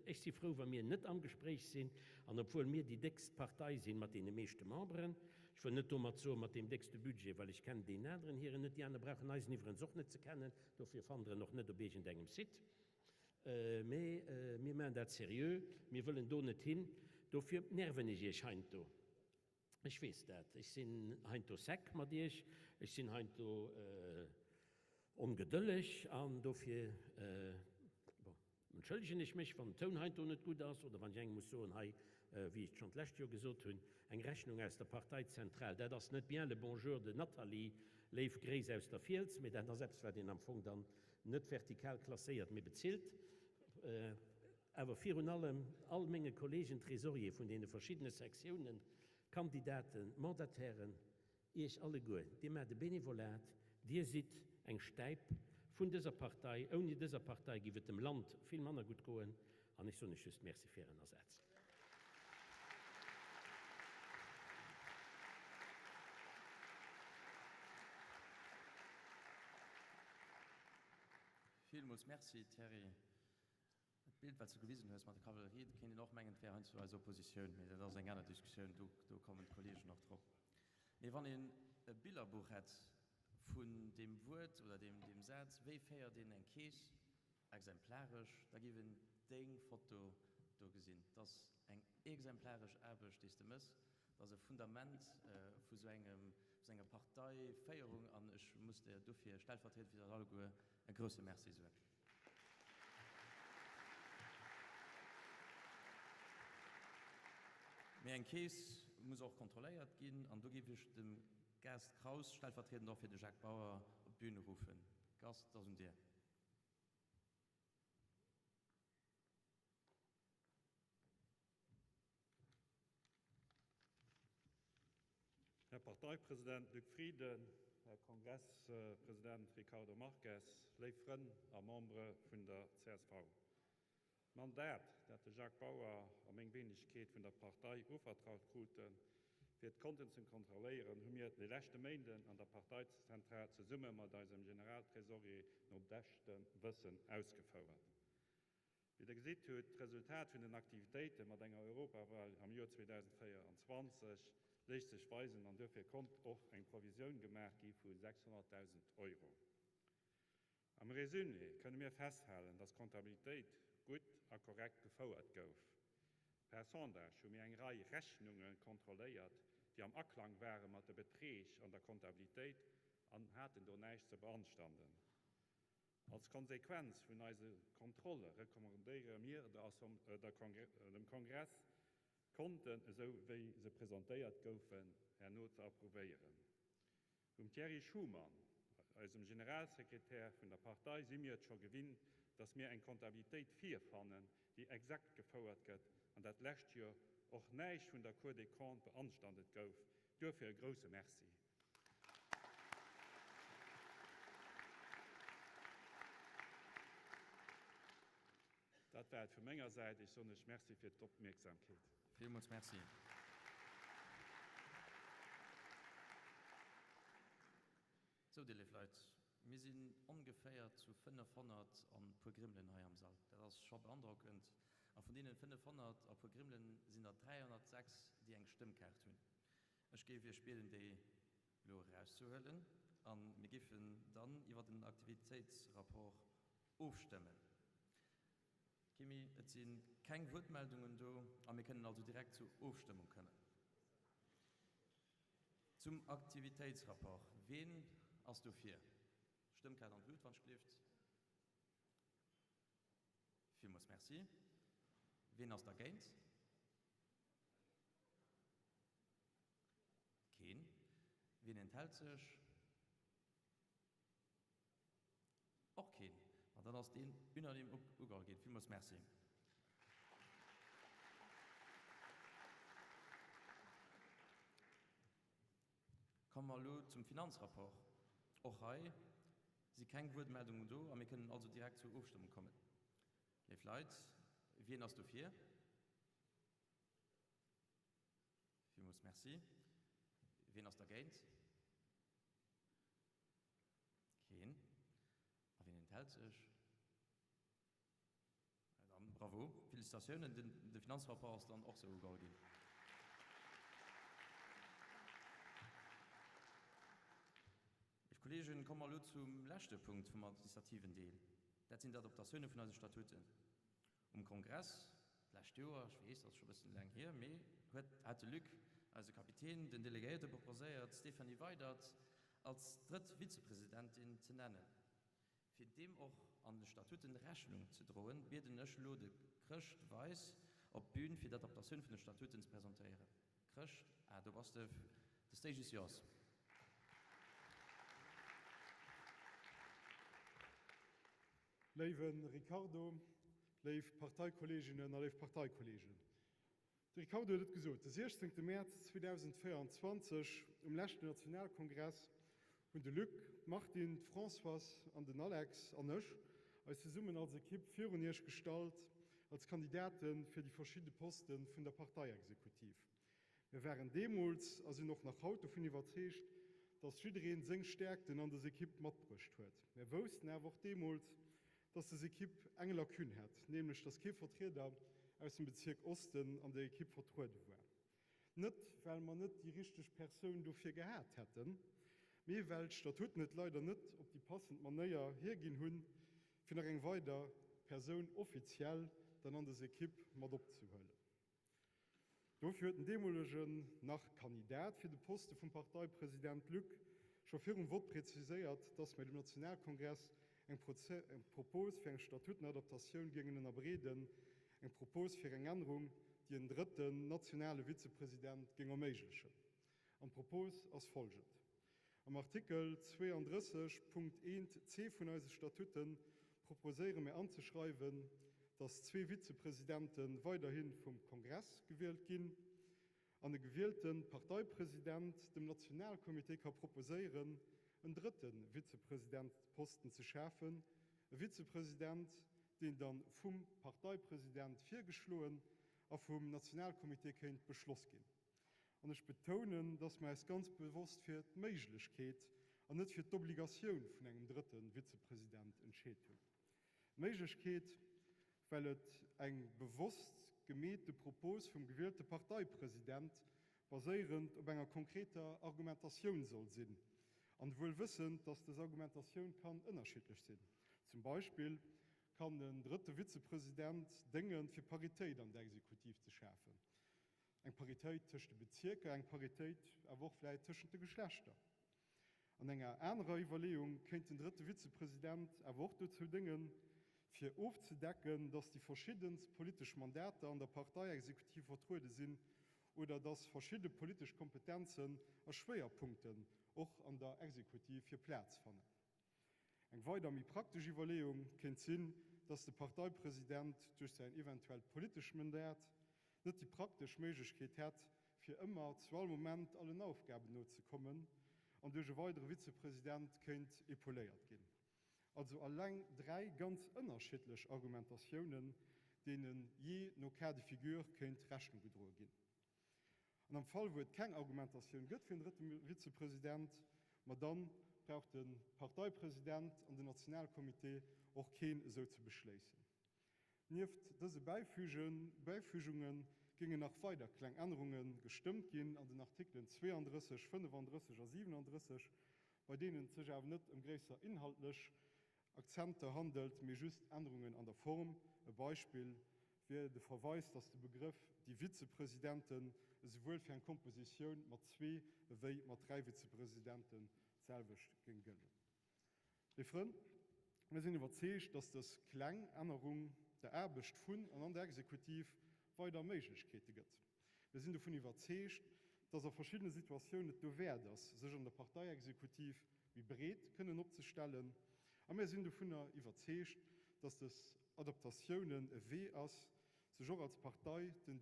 Ech si frou, wa mir net am Gespréich sinn, an obwuel mir déi déckst Partei sinn mat deene meeschte Memberen, ech wëll net domat soen, mat deem déckste Budget, well ech kennen deen aneren hiren net, déi aner brauchen eisen iwwerens och net ze kennen, dofir fannt Der en och net op iergendengem Site, mä mir maachen dat seriö, mir wëllen do net hin, dofir nerven ech Iech heiansdo. Ech weess dat. Ech sinn heiansdo sec mat Iech, ech sinn heiansdo ongedëlleg an dofir, bon, entschëllegen ech mech, wann den Toun heiansdo net gutt ass oder wann ech engem muss soen, hei, wéi ech et schonn d'lescht Joer gesot hunn, eng Rechnung aus der Parteizentral, dat ass net bien le bonjour de Nathalie, léif Gréiss aus der Fiels, mee dat ass eppes, wat een am Fong dann net vertikal klasséiert, mee bezilt. Awer virun allem all menge Kollegen Trésorier vun deene verschiddene Sektiounen, Kandidaten, Mandatairen, Iech alleguer, Dir maacht e Benevolat, Dir sidd eng Stäip vun dëser Partei. Ouni dëser Partei giff et dem Land vill manner gutt goen. An ech soen Iech just Merci fir Ären Asaz. Villmools Merci, Thierry. D'Bild, wat s de gewisen hues mat der Kavallerie, et kéint een och mengen, et wär heiansdo eis Oppositioun, mee dat ass eng aner Diskussioun, do, do kommen d'Kollegen och drop. Mee wann een e Billerbuch hätt vun deem Wuert oder deem, deem Saz, Wéi féiert een eng Keess exemplaresch, da géif een deng Foto do gesinn. Et ass eng exemplaresch Aarbecht, déi s de méchs. Et ass e Fundament vu sou engem, sou enger Parteiféierung an ech muss der dofir stellvertriedend fir eis alleguer e grouse Merci soen. Mee eng Keess muss och kontrolléiert ginn an do géif ech de Gast Kraus, stellvertriedend och fir de Jacques Bauer, op d'Bün ruffen. Gast, et ass un dir. Här Parteipresident Luc Frieden, Här Kongresspresident Ricardo Marques, léif Frënn a Membere vun der csv. D'Mandat, dat de Jacques Bauer a meng Wenegkeet vun der Partei uvertraut kruten, fir d'Konten ze kontrolléieren, hu mir de leschte Méinden an der Parteizentral zesumme mat eisem Generaltresorier no beschtem Wëssen ausgefouert. Wéi Der gesitt hutt, d'Resultat vun den Aktivitéite mat enger Europawal am Joer 2024 léisst sech weisen an duerfir konnt och eng Provisioun gemaach gi vu 600.000 Euro. Am Résumé kënne mir festhalen, dass d'Kontabilitéit gutt a korrekt gefouert gouf. Per Sondage hu mir eng Rei Rechnunge kontrolléiert, déi am Aklang ware mat de Beträg an der Kontabilitéit an haten do näischt ze beanstanden. Als Konsequenz vun eise Kontrolle recommandéiere mir dem Kongress, d'Konten, esou wéi se presentéiert goufen, herno ze approuvéieren. Vum Thierry Schuman, eisem Generalsekretär vun der Partei, si mir et scho gewinnt, dass mir eng Kontabilitéit virfannen, déi exakt gefouert gëtt an dat lescht Joer och näischt vun der Cour des Comptes beanstandet gouf. Duerfir e grouse Merci. Dat war et vu menger Säit. Ech soen lech Merci fir d'Opmierksamkeet. Villmools Merci. Sou, Dir léif Leit, mir sinn ongeféier zu 500 an e puer Grimmelen hei am Sall. Dat ass scho beandrockend. A vun deenen 500 a puer Grimmelen sinn der 306, déi eng Stëmmkaart hunn. Ech géif Iech bieden, déi elo erauszehuelen, a mir géifen dann iwwer den Aktivitéitsrapport ofstëmmen. Kimi, et si keng Wuertmeldungen do a mir kënnen also direkt zur Ofstëmmung kommen. Zum Aktivitéitsrapport, Ween ass dofir? Stëmmkaart an d'Lut, wann ech gelift. Villmools Merci. Ween ass dergéint? Keen. Wien enthält sech? Och keen. Ma dann ass deen unanime ugeholl ginn. Villmools Merci. Komme mer elo zum Finanzrapport. Och hei si keng Wuertmeldungen do a mir kënnen also direkt zur Ofstëmmung kommen. Léif Leit, wien ass dofir? Villmools Merci. Wien ass dergéint? Keen. A wien enthält sech? Bravo, Félicitatiounen, den de Finanzrapport ass dann och sou ugeholl ginn. Léif Kolleegen, komme mer elo zum leschte Punkt vum administrativen Deel. Dat sinn d'Adaptatioune vun eise Statuten. Um Kongress d'lescht Joer, ech weess, dat ass scho e bëssen laang hier, mee huet, hat de Luc, eise Kapitän, den Delegéierte proposéiert, d'Stéphanie Weydert als drëtt Vizepresidentin ze nennen. Fir deem och an de Statuten Rechnung ze droen, bieden ech elo de Chrëscht Weis op d'Bün fir d'Adaptatioun vun de Statuten ze presentéieren. Chrëscht, ah do bass de, the stage is yours. Léiwe Ricardo, léif Parteikolleeginnen a léif Parteikolleegen, de Ricardo huet et gesot, de 16 Mäerz 2024 um leschten Nationalkongress hunn de Luc, d'Martine, d'Françoise an den Alex an ech eis zesummen als Ekipp virun Iech gestallt als Kandidate fir déi verschidde Poste vun der Parteiexekutiv. Mir waren deemools a sinn och nach haut dovun iwwerzeegt, dass jiddereen seng Stäerkten an des Ekipp matbruecht huet. Mir woussten awer och deemools, dass des Ekipp eng Lacune hätt, nämlech dass kee Vertrieder aus dem Bezierk Osten an der Ekipp vertruede war. Net well mer net déi richteg Persoun dofir gehat hätten, mee well d'Statuten et leider net op déi passend Manéier hierginn hunn, fir nach eng weider Persoun offiziell dann an des Ekipp mat opzehuelen. Dofir huet den deemolegen nach Kandidat fir de Poste vum Parteipresident Luc scho virum Vott präziséiert, datt mir dem Nationalkongress eng Propos fir eng Statutenadaptatioun géingen ënnerbreeden, eng Propos fir eng Ännerung, déi en drëtten nationale Vizepresident géing erméiglechen. An d'Propos ass folgend, Am Artikel 32, Punkt 1 c vun eise Statute proposéiere mir anzeschreiwen, dass zwee Vizepresidente weiderhi vum Kongress gewielt ginn an e gewielte Parteipresident dem Nationalcomité ka proposéieren, en drëtte Vizepresidentposten ze schafen, e Vizepresident, deen da vum Parteipresident virgeschloen a vum Nationalcomité kéint beschloss ginn. An ech betounen, dass mer äis ganz bewosst fir d'Méiglechkeet an net fir d'Obligatioun vun engem drëtte Vizepresident entscheet hunn. D'Méiglechkeet, well et eng bewosst gemeete Propos vum gewielte Parteipresident baséierend op enger konkreter Argumentatioun soll sinn, an wuel wëssend, dass dës Argumentatioun kann ënnerschiddlech sinn. Zum Beispill kann en drëtte Vizepresident déngen, fir Paritéit an der Exekutiv ze schafen. Eng Paritéit tëscht de Bezierker, eng Paritéit awer och vläit tëschent de Geschlechter. An enger anerer Iwwerleeung kéint den drëtte Vizepresident awer och dozou déngen, fir ofzedecken, datt déi verschiddenst politesch Mandater an der Parteiexekutiv vertruede sinn oder datt verschidde politesch Kompetenzen a Schwéierpunkten och an der Exekutiv hir Plaz fannen. Eng weider méi praktesch Iwwerleeung kéint sinn, dass de Parteipresident duerch säin eventuellt politescht Mandat net déi praktesch Méiglechkeet hätt, fir ëmmer zu all Moment allen Aufgaben nozekommen an duerch e weidere Vizepresident kéint epauléiert ginn. Also alleng 3 ganz ënnerschiddlech Argumentatiounen, deene jee no Cas de figure kéint Rechnung gedroe ginn. An am Fall, wou et keng Argumentatioun gëtt fir en drëtte Vizepresident, ma dann brauch de Parteipresident an den Nationalcomité och keen esou ze beschléissen. Nieft dëse Bäifügunge géingen nach weider kleng Ännerunge gestëmmt ginn an den Artikelen 32, 35 a 37, bei deenen et sech awer net ëm gréisser inhaltlech Akzenter handelt, mee just Ännerungen an der Form. E Beispill wier de Verweis, datt de Begrëff déi Vizepresidenten esouwuel fir eng Kompositioun mat zwee ewéi mat dräi Vizepresidenten d'selwecht géing gëllen. Léif Frënn, mir sinn iwwerzeegt, datt dës kleng Ännerung der Aarbecht vun an an der Exekutiv weider Méiglechkeete gëtt. Mir sinn dovun iwwerzeegt, dass a verschiddene Situatiounen et dowäert ass, sech an der Parteiexekutiv méi breet kënnen opzestellen. A mir sinn dovunner iwwerzeegt, dass dës Adaptatiounen e Wee ass, sech och als Partei den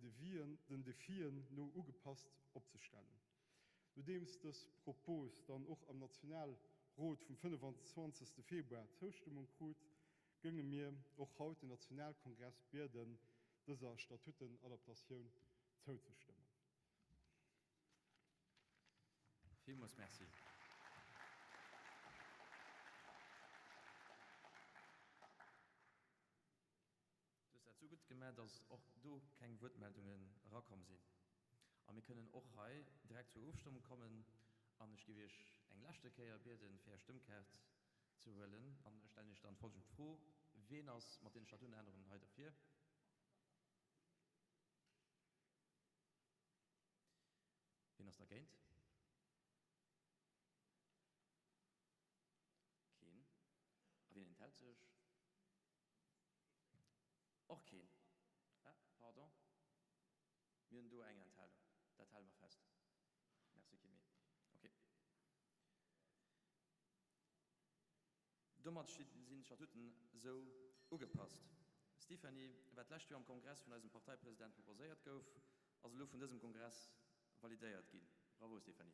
den Defien no ugepasst opzestellen. Nodeems dës Propos dann och am Nationalrot vum 25. Februar Zoustëmmung krut, gënge mir och haut den Nationalkongress bieden, dëser Statutenadaptatioun zouzestëmmen. Villmools Merci. Du hues dat souguer. esou gutt gemaach, dass och do keng Wuertmeldungen erakomm sinn. A mir kënnen och hei direkt zur Ofstëmmung kommen. An ech géif Iech eng leschte Kéier bieden, fir Är Stëmmkaart ze huelen. An ech stellen Iech dann folgend Fro, Ween ass mat deene Statutenännerungen hei derfir? Ween ass dergéint? Keen. A wien enthält sech? Och keen. Ah, pardon. Mir hunn do eng Enthalung. Dat hale mer fest. Merci, Kimi. Okay. Domat sinn d'Statuten esou ugepasst. Stéphanie, wat d'lescht Joer am Kongress vun eisem Parteipresident proposéiert gouf, ass elo vun dësem Kongress validéiert ginn. Bravo Stéphanie!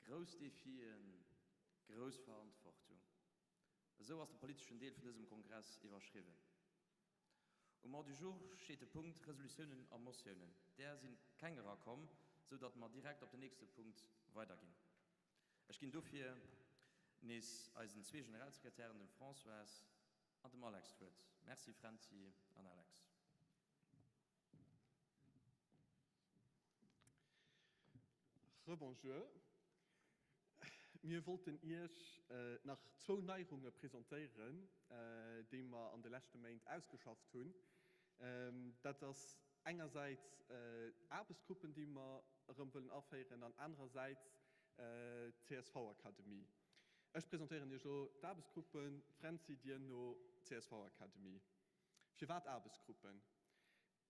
Grouss Defien, grouss Verantwortung. Esou ass de politeschen Deel vun dësem Kongress iwwerschriwwen. Um Ordre du jour steet de Punkt Resolutiounen a Motiounen. Där si keng erakomm, sou datt mer direkt op den nächste Punkt weiderginn. Ech ginn dofir nees eisen zwee Generalsekretären, dem Françoise an dem Alex, d'Wuert. Merci Fränzi an Alex. Rebonjour. Mir wollten Iech nach zwou Neierunge presentéieren, déi mer an de leschte Méint ausgeschafft hunn. Dat ass engersäits Aarbechtsgruppen, déi mer erëm wëllen aféieren, an anerersäits d'CSV-Akademie. Ech presentéieren Iech elo d'Aarbechtsgruppen, d'Fränzi duerno d'CSV-Akademie. Firwat Aarbechtsgruppen?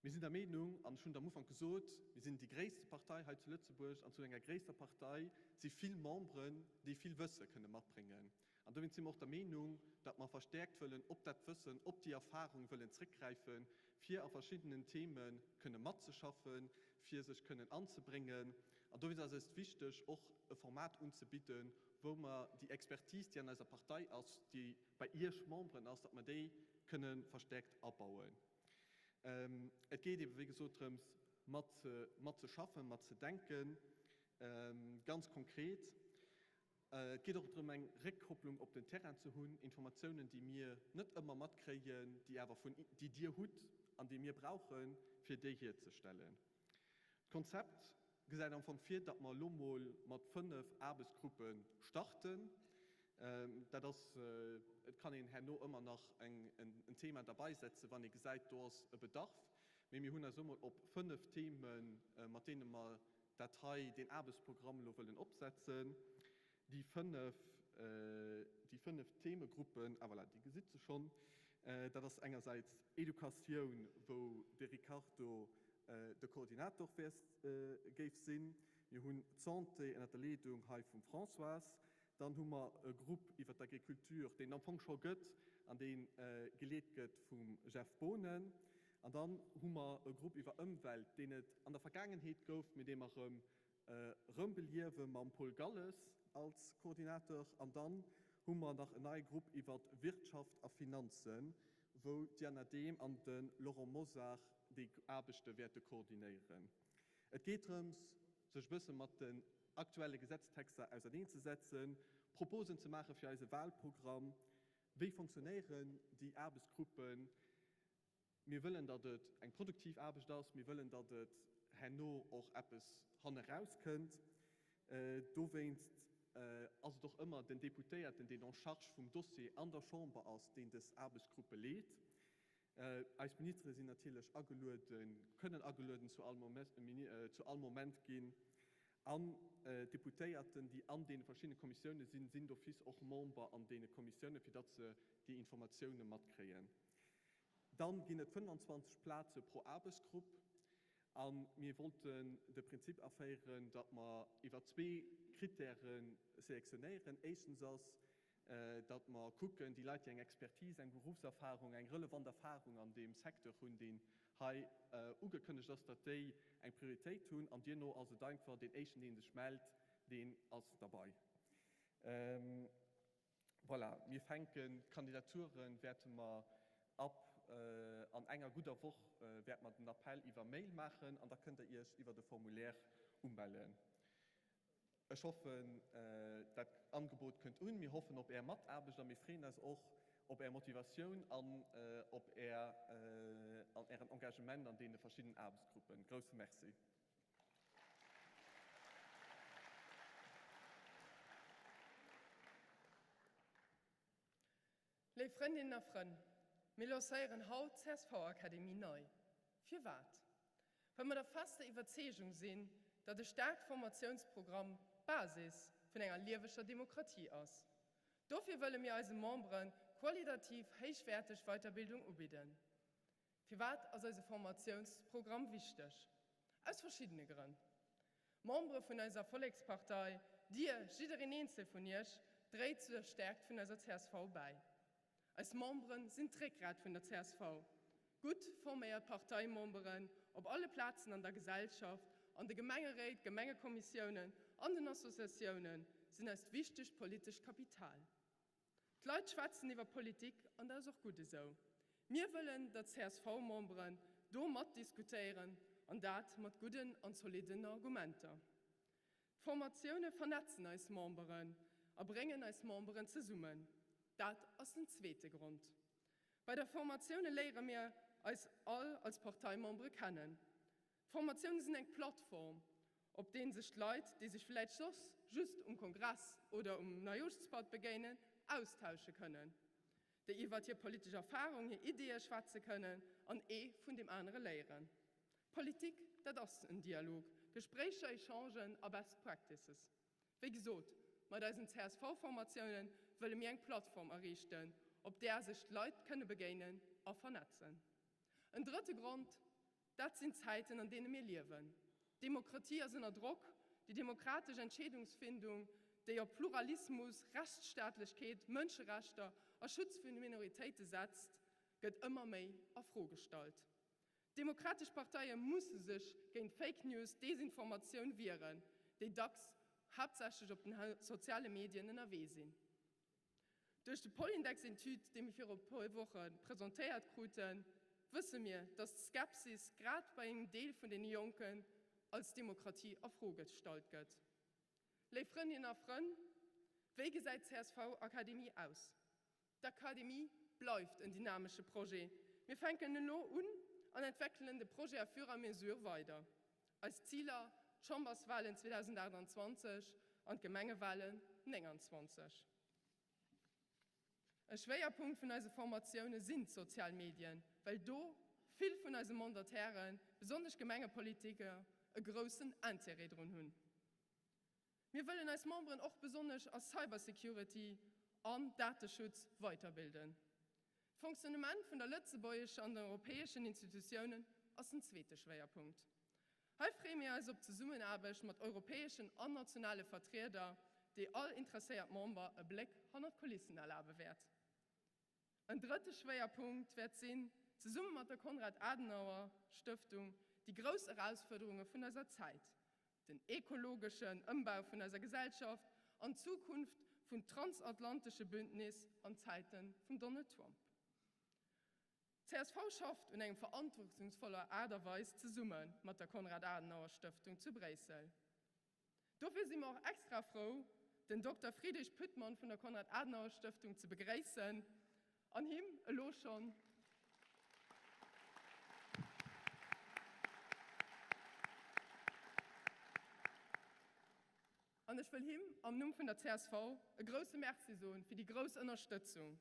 Mir sinn der Meenung, an ech hunn et am Ufank gesot, mir sinn déi gréisste Partei hei zu Lëtzebuerg an zu enger gréisster Partei si vill Memberen, déi vill Wësse kënne matbréngen. An dowéinst si mer och der Meenung, datt mer verstäerkt wëllen op dat Wëssen, op déi Erfahrung wëllen zrëckgräifen, fir a verschiddenen Theme kënne matzeschaffen, fir sech kënnen anzebréngen. An dowéinst ass et wichteg, och e Format unzebidden, wou mer déi Expertise, déi an eiser Partei ass, déi bei Iech Memberen ass, datt mer déi kënne verstäerkt abauen. Et geet ebe wéi gesot drëms, mat mat ze schaffen, mat ze denken, ganz konkret. Et geet och drëm, eng Réckkopplung op den Terrain ze hunn, Informatiounen, déi mir net ëmmer matkréien, déi awer vun déi Dir hutt an déi mir brauchen, fir déi hierzestellen. D'Konzept gesäit am Fong vir, datt mer elo mol mat 5 Aarbechtsgruppe starten. Dat ass, et kann een herno ëmmer nach en Thema derbaisetzen, wann ee gesäit, do ass e Bedarf. Mee mir hunn eis elo mol op 5 Themen, mat deene mer dat hei, deen Aarbechtsprogramm elo wëllen opsetzen. Déi 5, déi 5 Themegruppen, ah voilà, déi gesitt se schonn, dat ass engersäits Educatioun, wou de Ricardo de Koordinator wäert, géif sinn. Mir hunn d'Santé ënnert der Leedung hei vum Françoise. Dann hu mer e Grupp iwwer d'Agriculture, deen et am Fong scho gëtt an dee geleet gëtt vum Jeff Boonen. An dann hu mer e Grupp iwwer Ëmwelt, deen et an der Vergaangenheet gouf, mee dee mer erëm erëmbeliewe mam Paul Galles als Koordinateur. An dann hu mer nach en neie Grupp iwwer Wirtschaft a Finanzen, wou d'Diana Dehm an de Laurent Mosar déi Aarbechte wäerte koordinéieren. Et geet drëms, sech e bësse mat den aktuelle Gesetztexter auserneenzesetzen, Proposen ze maache fir eise Wahlprogramm. Wéi fonctionnéieren déi Aarbechtsgruppen? Mir wëllen, datt et eng produktiv Aarbecht ass. Mir wëllen, datt et herno och eppes hanneraus kënnt. Dowéinst ass et och ëmmer den Deputéierten, deen en charge vum Dossier an der Chamber ass, deen dës Aarbechtsgruppe leet. Eis Ministere sinn natierlech agelueden, kënnen agelueden zu all Moment ginn. An d'Deputéierten, déi an deene verschiddene Kommissioune sinn, sinn d'office och Member an deene Kommissioune, fir datt se déi Informatioune matkréien. Dann ginn et 25 Plaze pro Aarbechtsgrupp. A mir wollten de Prinzip aféieren, datt mer iwwer zwee Kritäre selektionéieren. Éischtens ass, datt mer kucken, déi Leit, déi eng Expertise, eng Berufserfahrung, eng relevant Erfahrung an deem Secteur hunn, deen hei ugekënnegt ass, datt déi eng Prioritéit hunn. An duerno ass et einfach, deen Éischten, dee sech mellt, deen ass derbei. Voilà, mir fänken, d'Kandidature wäerte mer ab an enger gudder Woch wäerte mer den Appell iwwer Mail. Mail maachen an da kënnt der Iech iwwert e Formulaire umellen. Ech hoffen, dat Angebot kënnt un. Mir hoffen op Är Mataarbecht a mir freeën eis och op Är Motivatioun an op Är an Ären Engagement an deene verschiddenen Aarbechtsgruppen. Grousse Merci. Léif Frëndinnen a Frënn, mir lancéieren haut d'CSV-Akademie nei. Firwat? Well mer der fester Iwwerzeegung sinn, datt e staarkt Formatiounsprogramm d'Basis vun enger lieweger Demokratie ass. Dofir wëlle mir eise Membere qualitativ héichwäerteg Weiterbildung ubidden. Firwat ass eise Formatiounsprogramm wichteg? Aus verschiddene Grënn. Membere vun eiser Vollekspartei, Dir, jiddereen eenzel vun Iech, dréit zu der Stäerkt vun eiser csv bäi. Eis Membere sinn d'Réckgrat vun der csv. Gutt forméiert Parteimemberen op alle Plazen an der Gesellschaft, an de Gemengeréit, Gemengekommissiounen, an den Associatiounen, sinn eist wichtegt politescht Kapital. D'Leit schwätzen iwwer Politik an dat ass och gutt esou. Mir wëllen, datt d'CSV-Memberen do matdiskutéieren an dat mat gudden an zolidden Argumenter. D'Formatioune vernetzen eis Memberen a bréngen eis Memberen zesummen. Dat ass den zweete Grond. Bei der Formatioune léiere mir eis all als Parteimembere kennen. D'Formatioune sinn eng Plattform, op deen sech d'Leit, déi sech vläicht soss just um Kongress oder um Neijooschtspatt begéinen, austausche kënnen, déi iwwert hir politesch Erfarung, hir Ideeë schwätze kënnen an ee vun deem anere léieren. Politik, dat ass en Dialog, Gespréicher, Echangen a Best Practices. Wéi gesot, mat eisen CSV-Formatioune wëlle mir eng Plattform ariichten, op där sech d'Leit kënne begéinen a vernetzen. En drëtte Grond, Dat sinn d'Zäiten, an deene mir liewen. D'Demokratie ass ënner Drock. Déi demokratesch Entscheedungsfindung, déi op Pluralismus, Rechtsstaatlechkeet, Mënscherechter a Schutz vun de Minoritéite setzt, gëtt ëmmer méi a Fro gestallt. D'demokratesch Parteie musse sech géint Fake News, Desinformatioun wieren, déi dacks haaptsächlech op den soziale Medien ënnerwee sinn. Duerch de Polindex-Etüd, dee mir viru e puer Woche presentéiert kruten, wësse mir, dass d'Skepsis grad bei engem Deel vun deene Jonken als Demokratie a Fro gestallt gëtt. Léif Frëndinnen a Frënn, wéi gesäit d'CSV-Akademie aus? D'Akademie bleift en dynamesche Projet. Mir fänken elo un an entweckelen de Projet à fur et à mesure weider. Eis Ziler, d'Chamberswalen 2028 an d'Gemengewalen 29. E Schwéierpunkt vun eise Formatioune sinn d'sozial Medien, well do vill vun eise Mandatairen, besonnesch Gemengepolitiker, e groussen Intérêt drun hunn. Mir wëllen eis Memberen och besonnesch a Cybersecurity an Dateschutz weiterbilden. D'Fonctionnement vun der lëtzebuergescher an den europäeschen Institutiounen ass den zweete Schwéierpunkt. Hei freeë mir eis op d'Zesummenaarbecht mat europäeschen an nationale Vertrieder, déi all interesséiert Member e Bléck hannert d'Kulissen erlabe wäert. En drëtte Schwéierpunkt wäert sinn, zesumme mat der Konrad-Adenauer-Stëftung déi grouss Erausfuerderunge vun eiser Zäit, den ekologeschen Ëmbau vun eiser Gesellschaft an d'Zukunft vun transatlantesche Bündnis an Zäite vum Donald Trump. Csv schafft un engem verantwortungsvoller Aart a Weis zesumme mat der Konrad-Adenauer-Stëftung zu Bréissel. Dofir si mer och extra frou, den Dokter Friedrich Püttmann vun der Konrad-Adenauer-Stëftung ze begréissen an him elo schonn An ech wëll him am Numm vun der csv e grouse Merci soen fir déi grouss Ënnerstëtzung.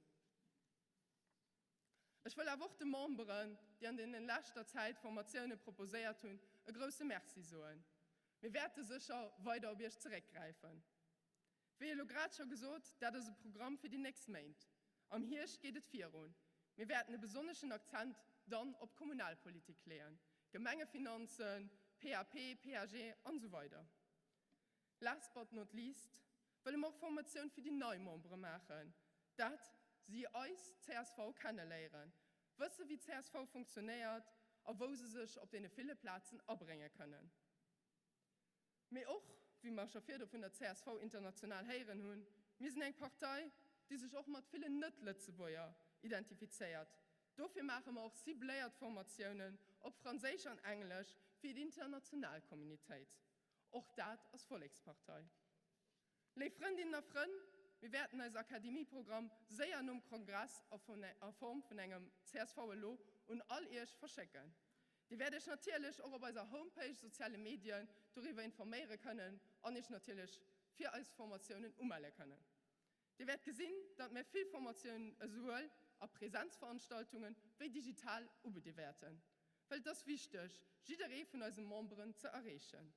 Ech wëll awer och de Memberen, déi an deenen leschter Zäit Formatioune proposéiert hunn, e grousse Merci soen. Mir wäerte sécher weider op Iech zeréckgräifen. Wéi elo grad scho gesot, dat ass e Programm fir déi nächst Méint. Am Hierscht geet et virun. Mir wäerten e besonneschen Akzent dann op d'Kommunalpolitik leeën, Gemengefinanzen, PAP, PAG an esou weider. Last but not least wëlle mer och Formatioun fir déi nei Membere maachen, dat si eis csv kenneléieren, wësse wéi csv funktionéiert a wou se sech op deene ville Plazen abrénge kënnen. Mee och, wéi mer scho virdu vun der csv International héieren hunn, mir sinn eng Partei, déi sech och mat villen Net-Lëtzebuerger identifizéiert. Dofir maache mer och cibléiert Formatiounen. op Franséisch an Englesch fir déi international Communitéit. Och dat ass Vollekspartei. Léif Frëndinnen a Frënn, mir wäerten eise Akademieprogramm séier nom Kongress a Form vun engem csv Elo un all Iech verschécken. Dir wäert Iech natierlech och op eiser Homepage, soziale Medien doriwwer informéiere kënnen an Iech natierlech fir eis Formatiounen umelle kënnen. Dir wäert gesinn, datt mär vill Formatiounen esouwuel a Präsenzveranstaltungen wéi digital ubidde wäerten, well et ass wichteg, jidderee vun eise Memberen ze erreechen.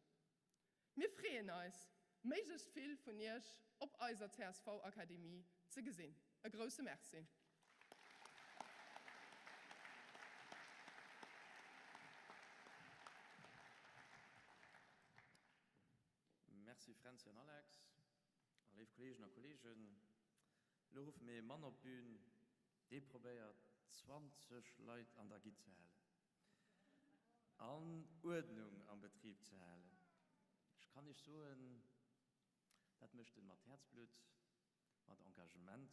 Mir freeën eis, méiglechst vill vun Iech op eiser CSV-Akademie ze gesinn. E grousse Merci! Merci Fränzi an Alex. A léif Kolleegen a Kolleegen, elo ruffe mir ee Mann op d'Bün, dee probéiert 20 Leit an der Gitt ze halen an Uerdnung am Betrib ze halen. Ech kann Iech soen, dat mécht en mat Häerzblutt, mat Engagement,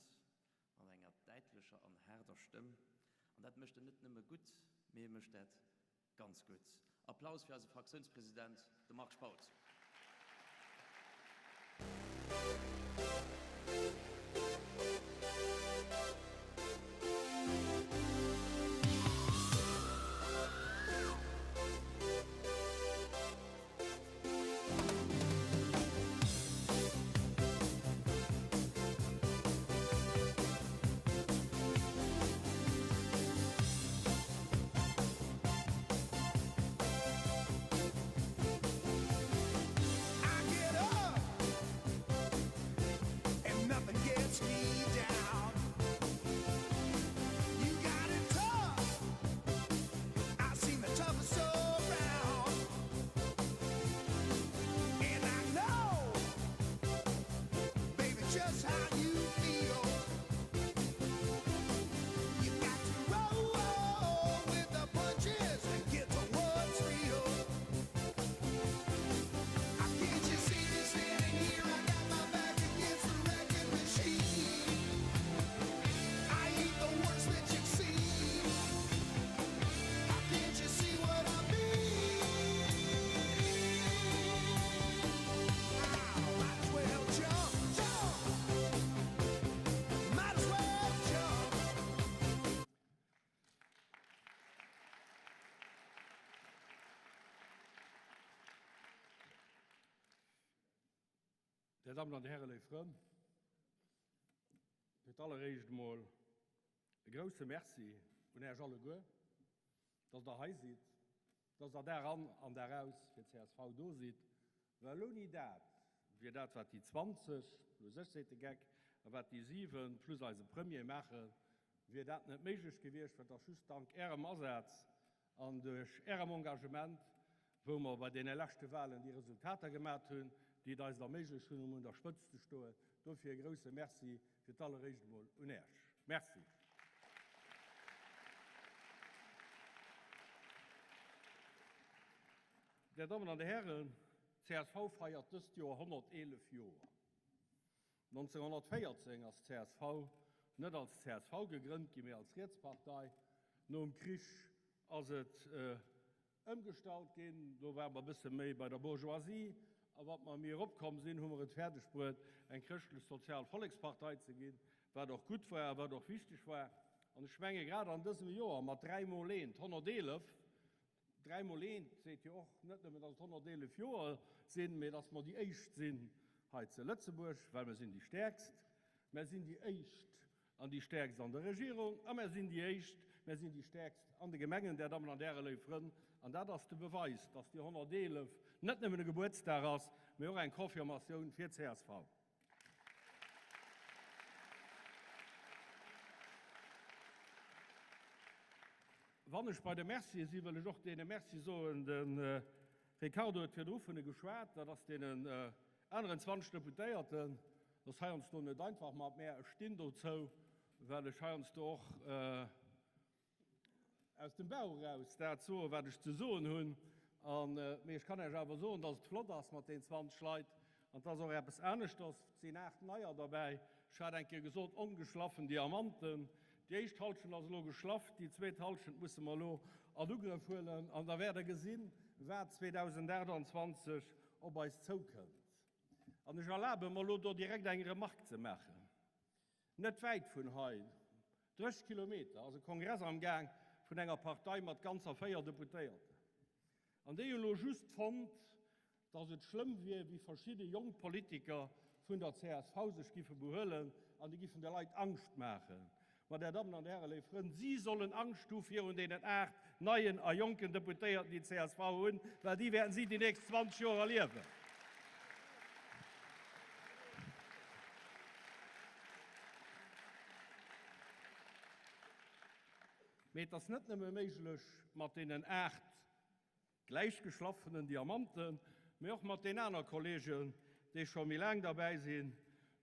mat enger däitlecher an haarder Stëmm. An dat mécht en net nëmme gutt, mee e mécht dat Ganz gutt. Applaus fir eise Fraktiounspresident, de Marc Spautz. Dir Dammen an Dir Hären, léif Frënn, fir d'alleréischt emol e grouse Merci un Äech alleguer, dass Der hei sidd, dass Der Dag an an Dag aus fir d'CSV do sidd, well ouni dat wier dat, wat déi 20 plus ech, seet de Geck, a wat déi 7 plus eise Premier maachen, wier dat net méiglech gewiescht, well et ass just dank Ärem Asaz An duerch Ärem Engagement, wou mer bei deene leschte Wahlen déi Resultater gemat hunn, déi et eis erméiglecht hunn, um un der Spëtzt ze stoen. Dofir e grouse Merci fir d'alleréischt emol un Äech. Merci. Där Dammen an Där Hären, csv feiert dëst Joer 111 Joer. 1914 ass csv net als csv gegrënnt ginn, mee als Rietspartei. Nom Krich ass et ëmgestallt ginn, do ware mer e bësse méi bei der Bourgeoisie, a wat mer méi eropkomm sinn, hu mer et fäerdeg bruet, eng chrëschtlech-sozial Vollekspartei ze ginn, wat och gutt war a wat och wichteg war. An ech menge grad an dësem Joer mat dräimol eent, 111, Dräimol eent seet jo och net nëmmen, datt et 111 Joer sinn, mee datt mer déi éischt sinn hei ze Lëtzebuerg, well mer sinn déi Stäerkst. Mer sinn déi éischt an déi Stäerkst an der Regierung a mer sinn déi éischt, mer sinn déi Stäerkst an de Gemengen, Där Dammen an Där léif Frënn. An dat ass de Beweis, datt déi 111 net nëmmen e Gebuertsdag ass, mee och eng Confirmatioun fir csv. Wann ech bei de Mercië sinn, wëll ech och deene Merci soen, de Ricardo huet virdru vun e geschwat, dat ass deenen aneren 20 Deputéierten. Dat ass heiansdo net einfach mat mär, ech stinn dozou, well ech heiansdo och aus dem Bauch eraus dat soen, wat ech ze soen hunn. An, mee ech kann Iech awer soen, dass et flott ass mat den 20 Leit an et ass och eppes aneschters. Et sinn 8 Neier derbäi. Ech hat eng Kéier gesot, ongeschlaffen Diamanten. Déi éischt Halschent ass elo geschlaff, déi zweet Halschent musse mer elo. An Ugrëff huelen an da wäert Der gesinn, wat 2028 op eis zoukënnt. An ech erlabe mer elo do direkt eng Remark ze maachen. Net wäit vun hei, 30 Kilometer, ass e Kongress am Gaang vun enger Partei mat ganzer 4 Deputéierten. An déi hunn elo just fonnt, dass et schlëmm wier, wéi verschidde jonk Politiker vun der csv sech giffe behuelen an déi giffen de Leit Angscht maachen. Ma, Där Dammen an Hären, léif Frënn, si sollen Angscht hu virun deenen 8 neien a jonken Deputéierten, déi d'CSV hunn, well déi wäerten si déi nächst 20 Joer erliewen. Mee et ass net nëmme méiglech mat deenen 8 gläichgeschlaffenen Diamanten, mee och mat den aner Kollegen, déi scho méi laang derbäi sinn,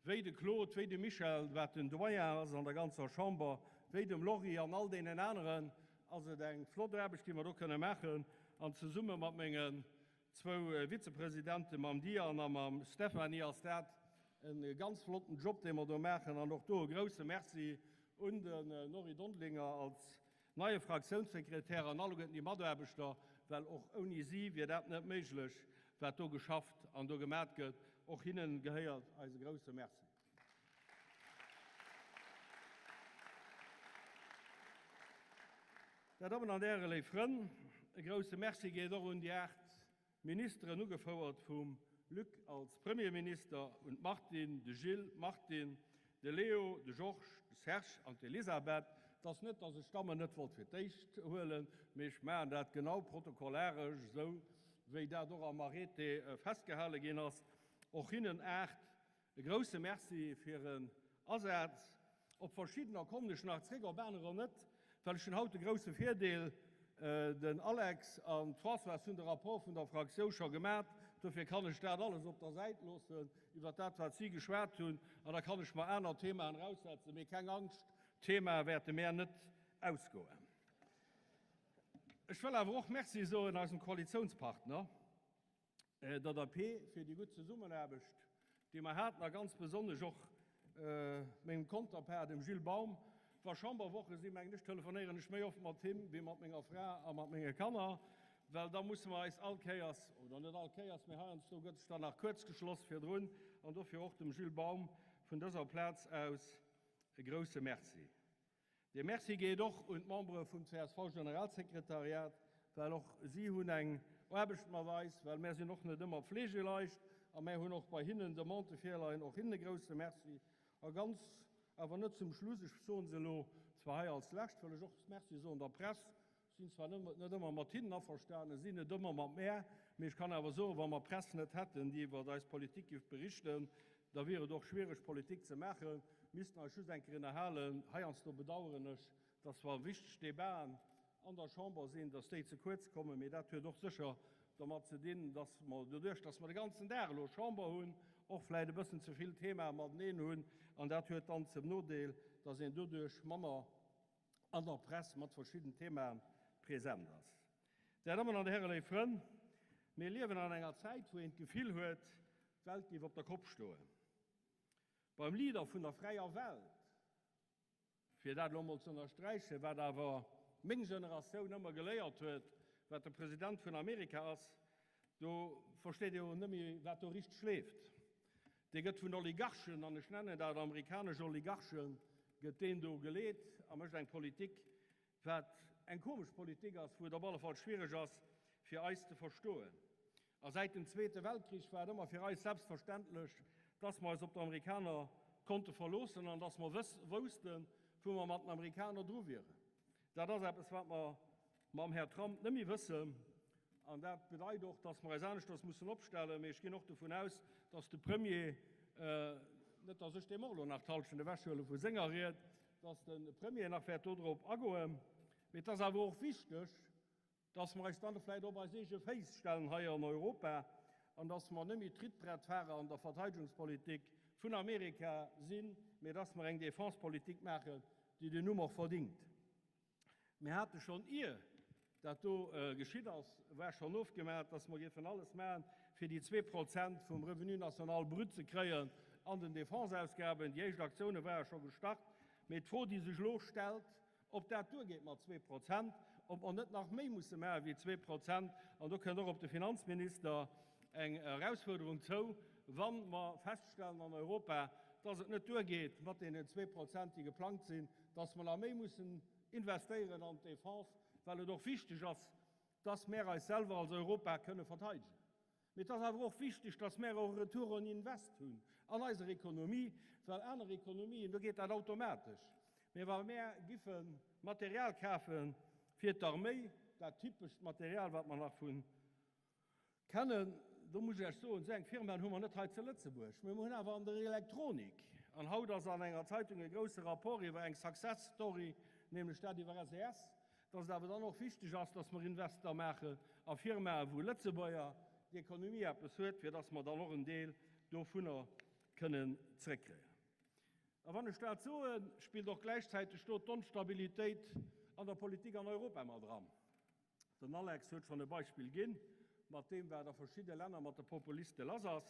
wéi de Claude, wéi de Michel, wat den Doyen ass an der ganzer Chamber, wéi dem Lory an all deenen aneren, ass et eng flott Aarbecht, déi mer do kënne maachen. An zesumme mat mengen zwou Vizepresidenten, mam Diane a mam Stéphanie, ass dat e ganz flotten Job, dee mer do maachen. An och do e grouse Merci un den Norry Dondelinger als Neie Fraktiounssekretär an alleguerten déi Mataarbechter, well och ouni si wier dat net méiglech, wat do geschafft an do gemat gëtt. Och hinnen gehéiert eise grouse Merci. Där Dammen an Hären, léif Frënn, e grouse Merci geet och un déi 8 Ministeren, ugefouert vum Luc als Premierminister, un d'Martine, de Gilles, d'Martine, de Leo, de Georges, de Serge an d'Elisabeth. Et ass net, datt ech d'Dammen net wollt fir d'éischt huelen, mee ech maachen dat genau protokollaresch esou, wéi dat och am Arrêté festgehale ginn ass. Och hinnen 8 E grousse Merci fir hiren Asaz. Op verschiddener kommen ech nach zréck, op anerer net, well ech hunn haut de grousse Virdeel, den Alex an d'Françoise hunn de Rapport vun der Fraktiou scho gemat, dofir kann ech dat alles op der Säit loossen, iwwert dat wat si geschwat hunn, an da kann ech mer aner Themaen eraussetzen. Mee keng Angscht, d'Themae wäerte mär net ausgoen. Ech wëll awer och Merci soen eisem Koalitiounspartner. der DP fir déi gutt Zesummenaarbecht, déi mer haten, a ganz besonnesch och mengem Konterpart, dem Gilles Baum. Wa Chamberwoche sinn, mengen ech, telefonéieren ech méi oft mat him wéi mat menger Fra a mat menge Kanner, well da musse mer eis all Kéiers, oder net all Kéiers, mee heiansdo gëtt sech dann nach kuerzgeschloss virdrun, an dofir och dem Gilles Baum vun dëser Plaz aus e grouse Merci. Dee Merci geet och un d'Membere vum CSV-Generalsekretariat, well och si hunn eng Aarbecht mat eis, well mär sinn och net ëmmer pflegeleicht a mär hunn och bei hinnen Demandë virleien. Och hinnen e grouse Merci. A ganz, awer net zum Schluss, ech soen se elo zwar hei als Lescht, wëll ech och Merci soen der Press, Sinn zwar net ëmmer mat hinnen averstanen, sinn net ëmmer mat mär, mee ech kann awer soen, wa mer Press net hätten, déi iwwert eis Politik giff berichten, da wier et och schwiereg Politik ze maachen. Missten eis just eng Kéier ënnerhalen. Heiansdo bedaueren ech, dass wa wichteg Debaten an der Chamber sinn, dass déi ze kuerz kommen, mee dat huet och sécher dermat ze dinn, dass mer doduerch, dass mer de ganzen Dag elo Chamber hunn, och vläicht e bëssen ze vill Themae mateneen hunn an dat huet dann zum Nodeel, dass een doduerch manner an der Press mat verschidden Themaen present ass. Där Dammen an Hären, léif Frënn, mir liewen an enger Zäit, wou een d'Gefill huet, d'Welt géif op der Kopp stoen. Beim Leader vun der fräier Welt, fir dat elo emol ze ënnersträichen, wat awer meng Generatioun ëmmer geléiert huet, wat de President vun Amerika ass, do versteet ee jo net méi, wat do richteg leeft. Dee gëtt vun Oligarchen, an ech nennen dat amerikanesch Oligarchen, gëtt deen do geleet a mécht eng Politik, wat eng komesch Politik ass, wou et op alle Fall schwiereg ass fir eis ze verstoen. A säit dem Zweete Weltkrich war et ëmmer fir eis selbstverständlech, dass mer eis op d'Amerikaner konnte verloossen an dass mer woussten, wou mer mat den Amerikaner dru wieren. Dat ass eppes, wat mer mam Här Trump net méi wëssen. An dat bedeit och, dass mer eis aneschters mussen opstellen. Mee ech ginn och dovun aus, dass de Premier, net dass ech deem och elo nach d'Hallschent ewechhuele vu senger Ried, dass de Premier nach wäert dodrop agoen. Mee et ass awer och wichteg, dass mer eis dann vläicht op eis eege Féiss stellen hei an Europa an dass mer net méi Trittbrettfahrer an der Verteidigungspolitik vun Amerika sinn, mee dass mer eng Défense-Politik maachen, déi den Numm och verdingt. Mir hate schonn ier dat do geschitt ass, war schonn ofgemaach, dass mer géifen alles maachen, fir déi 2% vum Revenu national brut ze kréien an den Défenseausgaben. Déi éischt Aktioune ware scho gestart. Mee d'Fro, déi sech elo stellt, ob dat duergeet mat 2%. ob mer net nach méi musse maache wéi 2%. An do kënnt och op de Finanzminister eng Erausfuerderung zou, wa mer feststellen an Europa, dass et net duergeet mat deenen 2%, déi geplangt sinn, dass mer nach méi mussen investéieren an d'Defense, well et och wichteg ass, dass mär eis selwer als Europa kënne verteidegen. Mee et ass awer och wichteg, dass mär och e Retour on invest hunn an eiser Ekonomie, well aner Ekonomien, do geet dat automatesch. Mee wa mär giffe Material kafe fir d'Arméi, dat typescht Material, wat mer nach vu kennen, do muss ech Iech soen, esou eng Firmaen hu mer net hei zu Lëtzebuerg, mee mer hunn awer an der Elektronik, an haut ass an enger Zeitung e grousse Rapport iwwer eng Success Story, nämlech dat iwwer SES, dass et awer dann och wichteg ass, dass mer Invester maachen a Firmaen, wou Lëtzebuerger d'Ekonomie eppes huet, fir dass mer dann och en Deel dovunner kënnen zréckkréien. A wann ech dat soen, spillt och gläichzäiteg do d'Onstabilitéit an der Politik an Europa mat eran. Den Alex huet schonn e Beispill ginn, mat deem, wat a verschidde Länner mat de Populiste lass ass.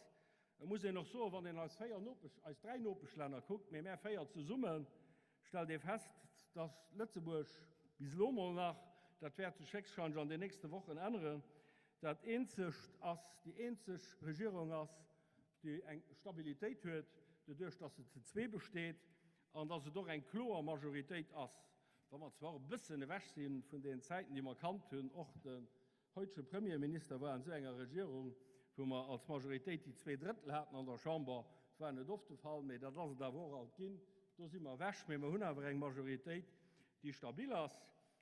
Et muss een och soen, wann een eis véier Nopesch, eis dräi Nopeschlänner kuckt, mee mär véier zesummen, stellt ee fest, dass Lëtzebuerg bis elo mol nach, dat wäert sech héchstwahrscheinlech an den nächste Wochen änneren, dat eenzegt ass, déi eenzeg Regierung ass, déi eng Stabilitéit huet, doduerch dass se zu zwee besteet an dass et och eng kloer Majoritéit ass. Wa mer zwar och e bëssen ewech si vun den Zäiten, déi mer kannt hunn, och de heutege Premierminister war an esou enger Regierung, wou mer als Majoritéit déi Zweedrëttel haten an der Chamber, dat war net oft de Fall, mee dat ass et awer och alt ginn, do si mer ewech, mee mer hunn awer eng Majoritéit, déi stabil ass.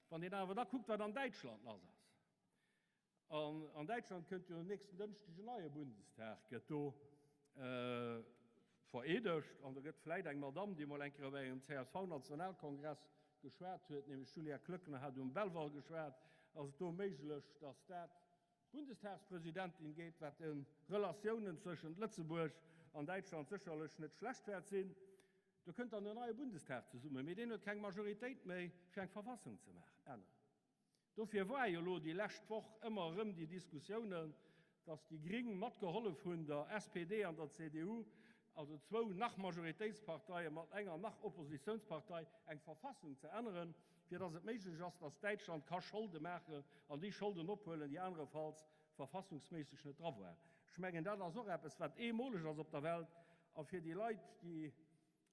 Wann een awer da kuckt, wat an Däitschland lass ass, An an Däitschland kënnt jo nächsten Dënschdeg en neie Bundestag, gëtt do vereedegt. An do gëtt vläit eng Madamm, déi mol eng Kéier op engem CSV-Nationalkongress geschwat huet, nämlech d'Julia Klöckner hat um Belval geschwat, ass et do méiglech, datt dat d'Bundestagspresidentin gétt, wat de Relatiounen zwëschent Lëtzebuerg an Däitschland sécherlech net schlecht wäert sinn. Do kënnt dann en neie Bundestag zesummen, mee deen huet keng Majoritéit méi, fir eng Verfassung ze maachen, änneren. Dofir war jo elo déi lescht Woch ëmmer erëm déi Diskussiounen, datt déi Gring matgehollef hunn der SPD an der CDU, also zwou nach-Majoritéitsparteie mat enger nach-Oppositiounspartei, eng Verfassung ze änneren, fir datt et méiglech ass, datt Däitschland ka Scholde maachen an déi Scholden ophuelen, déi anerefalls verfassungsméisseg net dra waren. Ech mengen, dat ass och eppes, wat eemoleg ass op der Welt a fir déi Leit, déi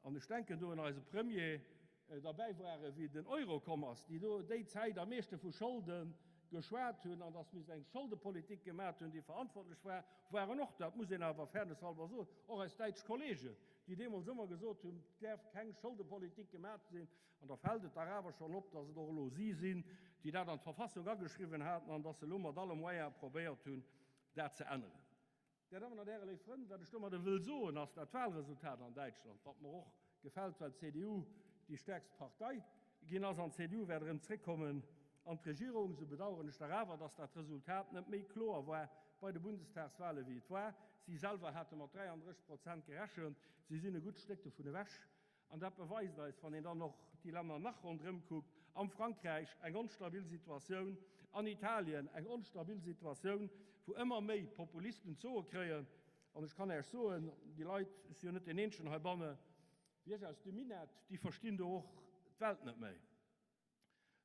An ech denken do un eise Premier, derbäi ware wéi den Euro komm ass, déi do déi Zäit am meeschte vu Scholde geschwat hunn an datt misst eng Scholdepolitik gemat hunn, déi verantwortlech war, waren och, dat muss een awer fairnesshalber soen, och eis däitsch Kollegen, déi deemools ëmmer gesot hunn, et däerf keng Scholdepolitik gemat sinn. An da fält et dach awer schonn op, datt et och elo si sinn, déi dat an d'Verfassung ageschriwwen haten an datt se elo mat alle Moyene probéiert hunn, dat ze änneren. Dir Dammen an Hären, léif Frënn, wat ech domadder wëll soen, ass dat Wahlresultat an Däitschland, wat mer och gefält, well d'CDU déi stäerkst Partei ginn ass an d'CDU wäert erëm zréckkommen an d'Regierung, esou bedauern ech dach awer, dass dat Resultat net méi kloer war bei de Bundestagswahle wéi et war. Si selwer hate mat 33 Prozent gerechent, si sinn e gutt Stéck dovun ewech. An dat beweist eis, wann een dann och déi Länner nach ronderëm kuckt, am Frankräich eng onstabil Situatioun, an Italien eng onstabil Situatioun, wou ëmmer méi Populisten d'Soe kréien. An ech kann Äech soen, déi Leit, ech si jo net deen Eenzegen heibanne, wéi ech aus dem Minett, déi verstinn do och d'Welt net méi.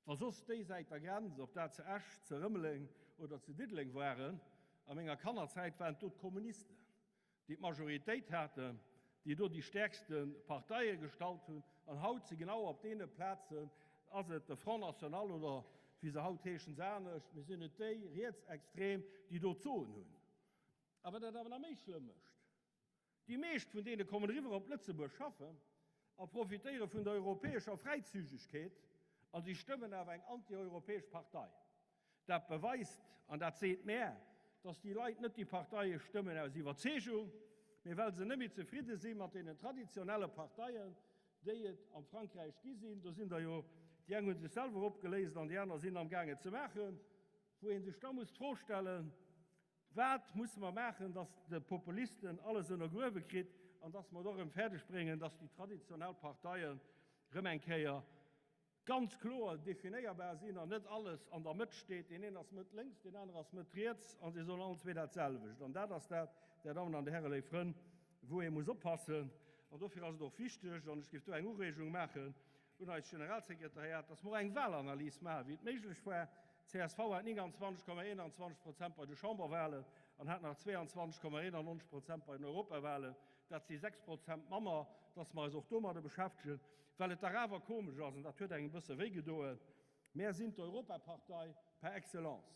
Wa soss déi Säit der Grenz, ob dat zu Esch, zu Rëmeleng oder zu Diddeleng waren, a menger Kannerzäit waren et do d'Kommunisten, déi d'Majoritéit haten, déi do déi stäerkste Parteie gestallt hunn, an haut si genau op deene Plazen, ass et de Front National oder wéi se haut heeschen, se anescht, mee sinn et déi Rietsextrem, déi do d'Soen hunn. A wat dat awer nach méi schlëmm mécht, Déi meescht vun deene kommen eriwwer op Lëtzebuerg schaffen a profitéiere vun der europäescher Fräizügegkeet a si stëmmen awer eng antieuropäesch Partei. Dat beweist, an dat seet mär, dass déi Leit net déi Parteie stëmmen aus Iwwerzeegung, mee well se net méi zefridde si mat deenen traditionelle Parteien, déi et am Frankräich gi sinn. Do sinn der jo, déi eng hu sech selwer opgeléist an déi aner sinn amgaang et ze maachen, wou ee sech da muss d'Fro stellen, Wat musse mer maachen, dass de Populisten alles ënnergruewe kritt an dass mer et och erëm fäerdeg bréngen, dass déi traditionell Parteien erëm eng Kéier ganz kloer definéierbar sinn an net alles an der Mëtt steet, deen een ass Mëtt lénks, deen anere ass Mëtt riets a si soen allen zwee dat selwecht. An dat ass dat, Där Dammen an Dir Hären, léif Frënn, wou ee muss oppassen. An dofir ass et och wichteg, an ech géif do eng Ureegung maachen. un eist Generalsekretariat, dass mer och eng Walanalys maachen, wéi et méiglech war. Csv hat 29,21 Prozent bei de Chamberwalen an hat nach 22,91 Prozent bei den Europawalen. Dat si 6 Prozent manner. Dass mer eis och domadder beschäftegen, well et dach awer komesch ass, an dat huet engem e bësse wéigedoen, Mär sinn d'Europapartei par excellence.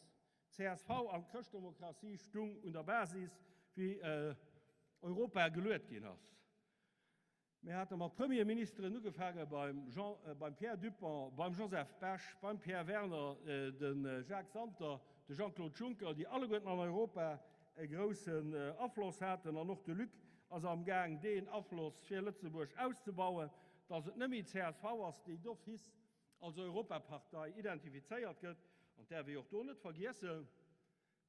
Csv an d'Chrëschtdemokratie stung un der Basis, wéi Europa geluet ginn ass. Mir hate mat Premierministeren ugefaange beim Jean, beim Pierre Dupong, beim Joseph Bech, beim Pierre Werner, de Jacques Santer, de Jean-Claude Juncker, déi alleguerten an Europa e groussen Afloss haten. An och de Luc ass amgaang deen Afloss fir Lëtzebuerg auszebauen, datt et net méi csv ass, déi d'office als Europapartei identifizéiert gëtt. An däerf ee och do net vergiessen,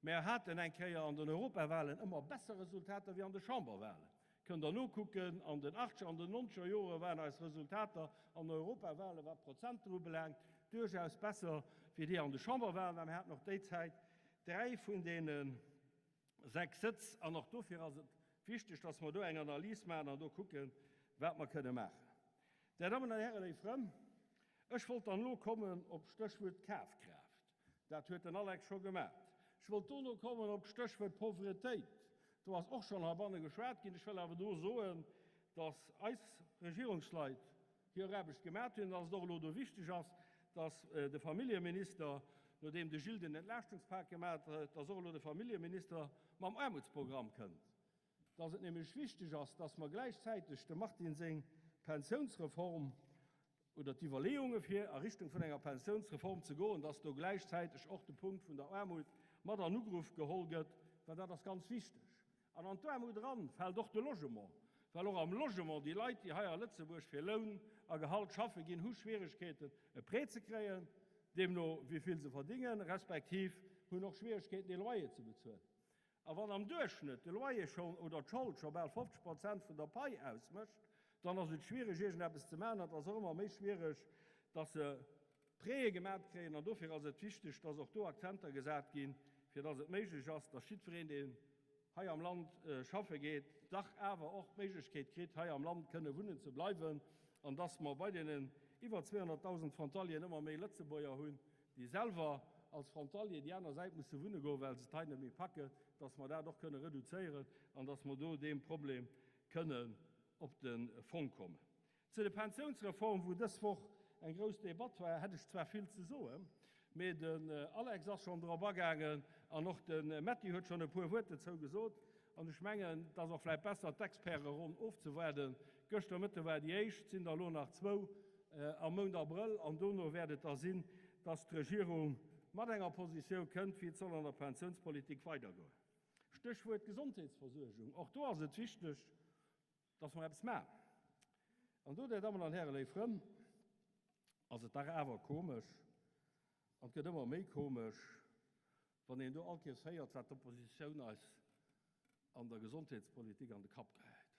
Mär haten eng Kéier an den Europawahlen ëmmer besser Resultater wéi an de Chamberwahlen. Kënnt Der nokucken, an den achtscher an den nonzeger Jore waren eis Resultater an den Europawahlen, wat d'Prozenter ubelaangt, duerchaus besser wéi déi an de Chamberwahlen. A mir haten och déi Zäit dräi vun deene 6 Sëtz. An och dofir ass et wichteg, dass mer do eng Analys maachen an do kucken, wat mer kënne maachen. Där Dammen an Hären, léif Frënn, ech wollt dann elo kommen op d'Stéchwuert Kafkraaft. Dat huet den Alex scho gemat. Ech wollt dono kommen op d'Stéchwuert Pauvretéit. Do ass och schonn heibanne geschwat ginn. Ech wëll awer do soen, dass eis Regierungsleit hir Aarbecht gemat hunn, dass et och elo do wichteg ass, dass de Familljeminister, nodeem de Gilles den Entlaaschungspak gemat huet, dass och elo de Familljeminister mam Aarmutsprogramm kënnt. Dass et nämlech wichteg ass, dass mer gläichzäiteg dem Martin seng Pensiounsreform oder d'Iwwerleeunge fir a Richtung vun enger Pensiounsreform ze goen, dass do gläichzäiteg och de Punkt vun der Aarmut mat an Ugrëff geholl gëtt, well dat ass ganz wichteg. An an d'Aarmut eran fält och de Logement, well och am Logement déi Leit, déi hei a Lëtzebuerg fir Loun a Gehalt schaffe ginn, hu Schwieregkeeten e Prêt ze kréien, deemno wéi vill se verdingen, respektiv hunn och Schwieregkeeten dee Loyer ze bezuelen. A wann am Duerchschnëtt de Loyer schonn oder d'Schold scho bal 50 Prozent vun der Pai ausmécht, dann ass et schwiereg iergendeppes ze maachen. An et ass och ëmmer méi schwiereg, dass se Prêtë gemat kréien. An dofir ass et wichteg, dass och do Akzenter gesat ginn, fir dass et méiglech ass, dass jiddwereen, deen hei am Land schaffe geet, dach awer och d'Méiglechkeet kritt, hei am Land kënne wunnen ze bleiwen, an dass mer bei deenen iwwer 200.000 Frontalieren ëmmer méi Lëtzebuerger hunn, déi selwer als Frontalier déi aner Säit musse wunne goen, well se et hei net méi packen, dass mer dat och kënne reduzéieren an dass mer do deem Problem kënnen op de Fong kommen. Zu der Pensiounsreform, wou dës Woch eng grouss Debatt war, hätt ech zwar vill ze soen, mee den Alex ass schonn drop agaangen an och de Metty huet schonn e puer Wuert dozou gesot. An ech mengen, et ass och vläicht besser, d'Experteronn ofzewaarden. Gëschter Mëtte war déi éischt, et sinn der elo nach zwou am Mount Abrëll an dono wäert et da sinn, dass d'Regierung mat enger Positioun kënnt, wéi et soll an der Pensiounspolitik weidergoen. Stéchwuert Gesondheetsversuergung, och do ass et wichteg, dass mer eppes maachen. An do, Dir Dammen an Hären, léif Frënn, ass et dach awer komesch, an et gëtt ëmmer méi komesch, wann een do all Kees héiert, wat d'Oppositioun eis an der Gesondheetspolitik an de Kapp gehäit.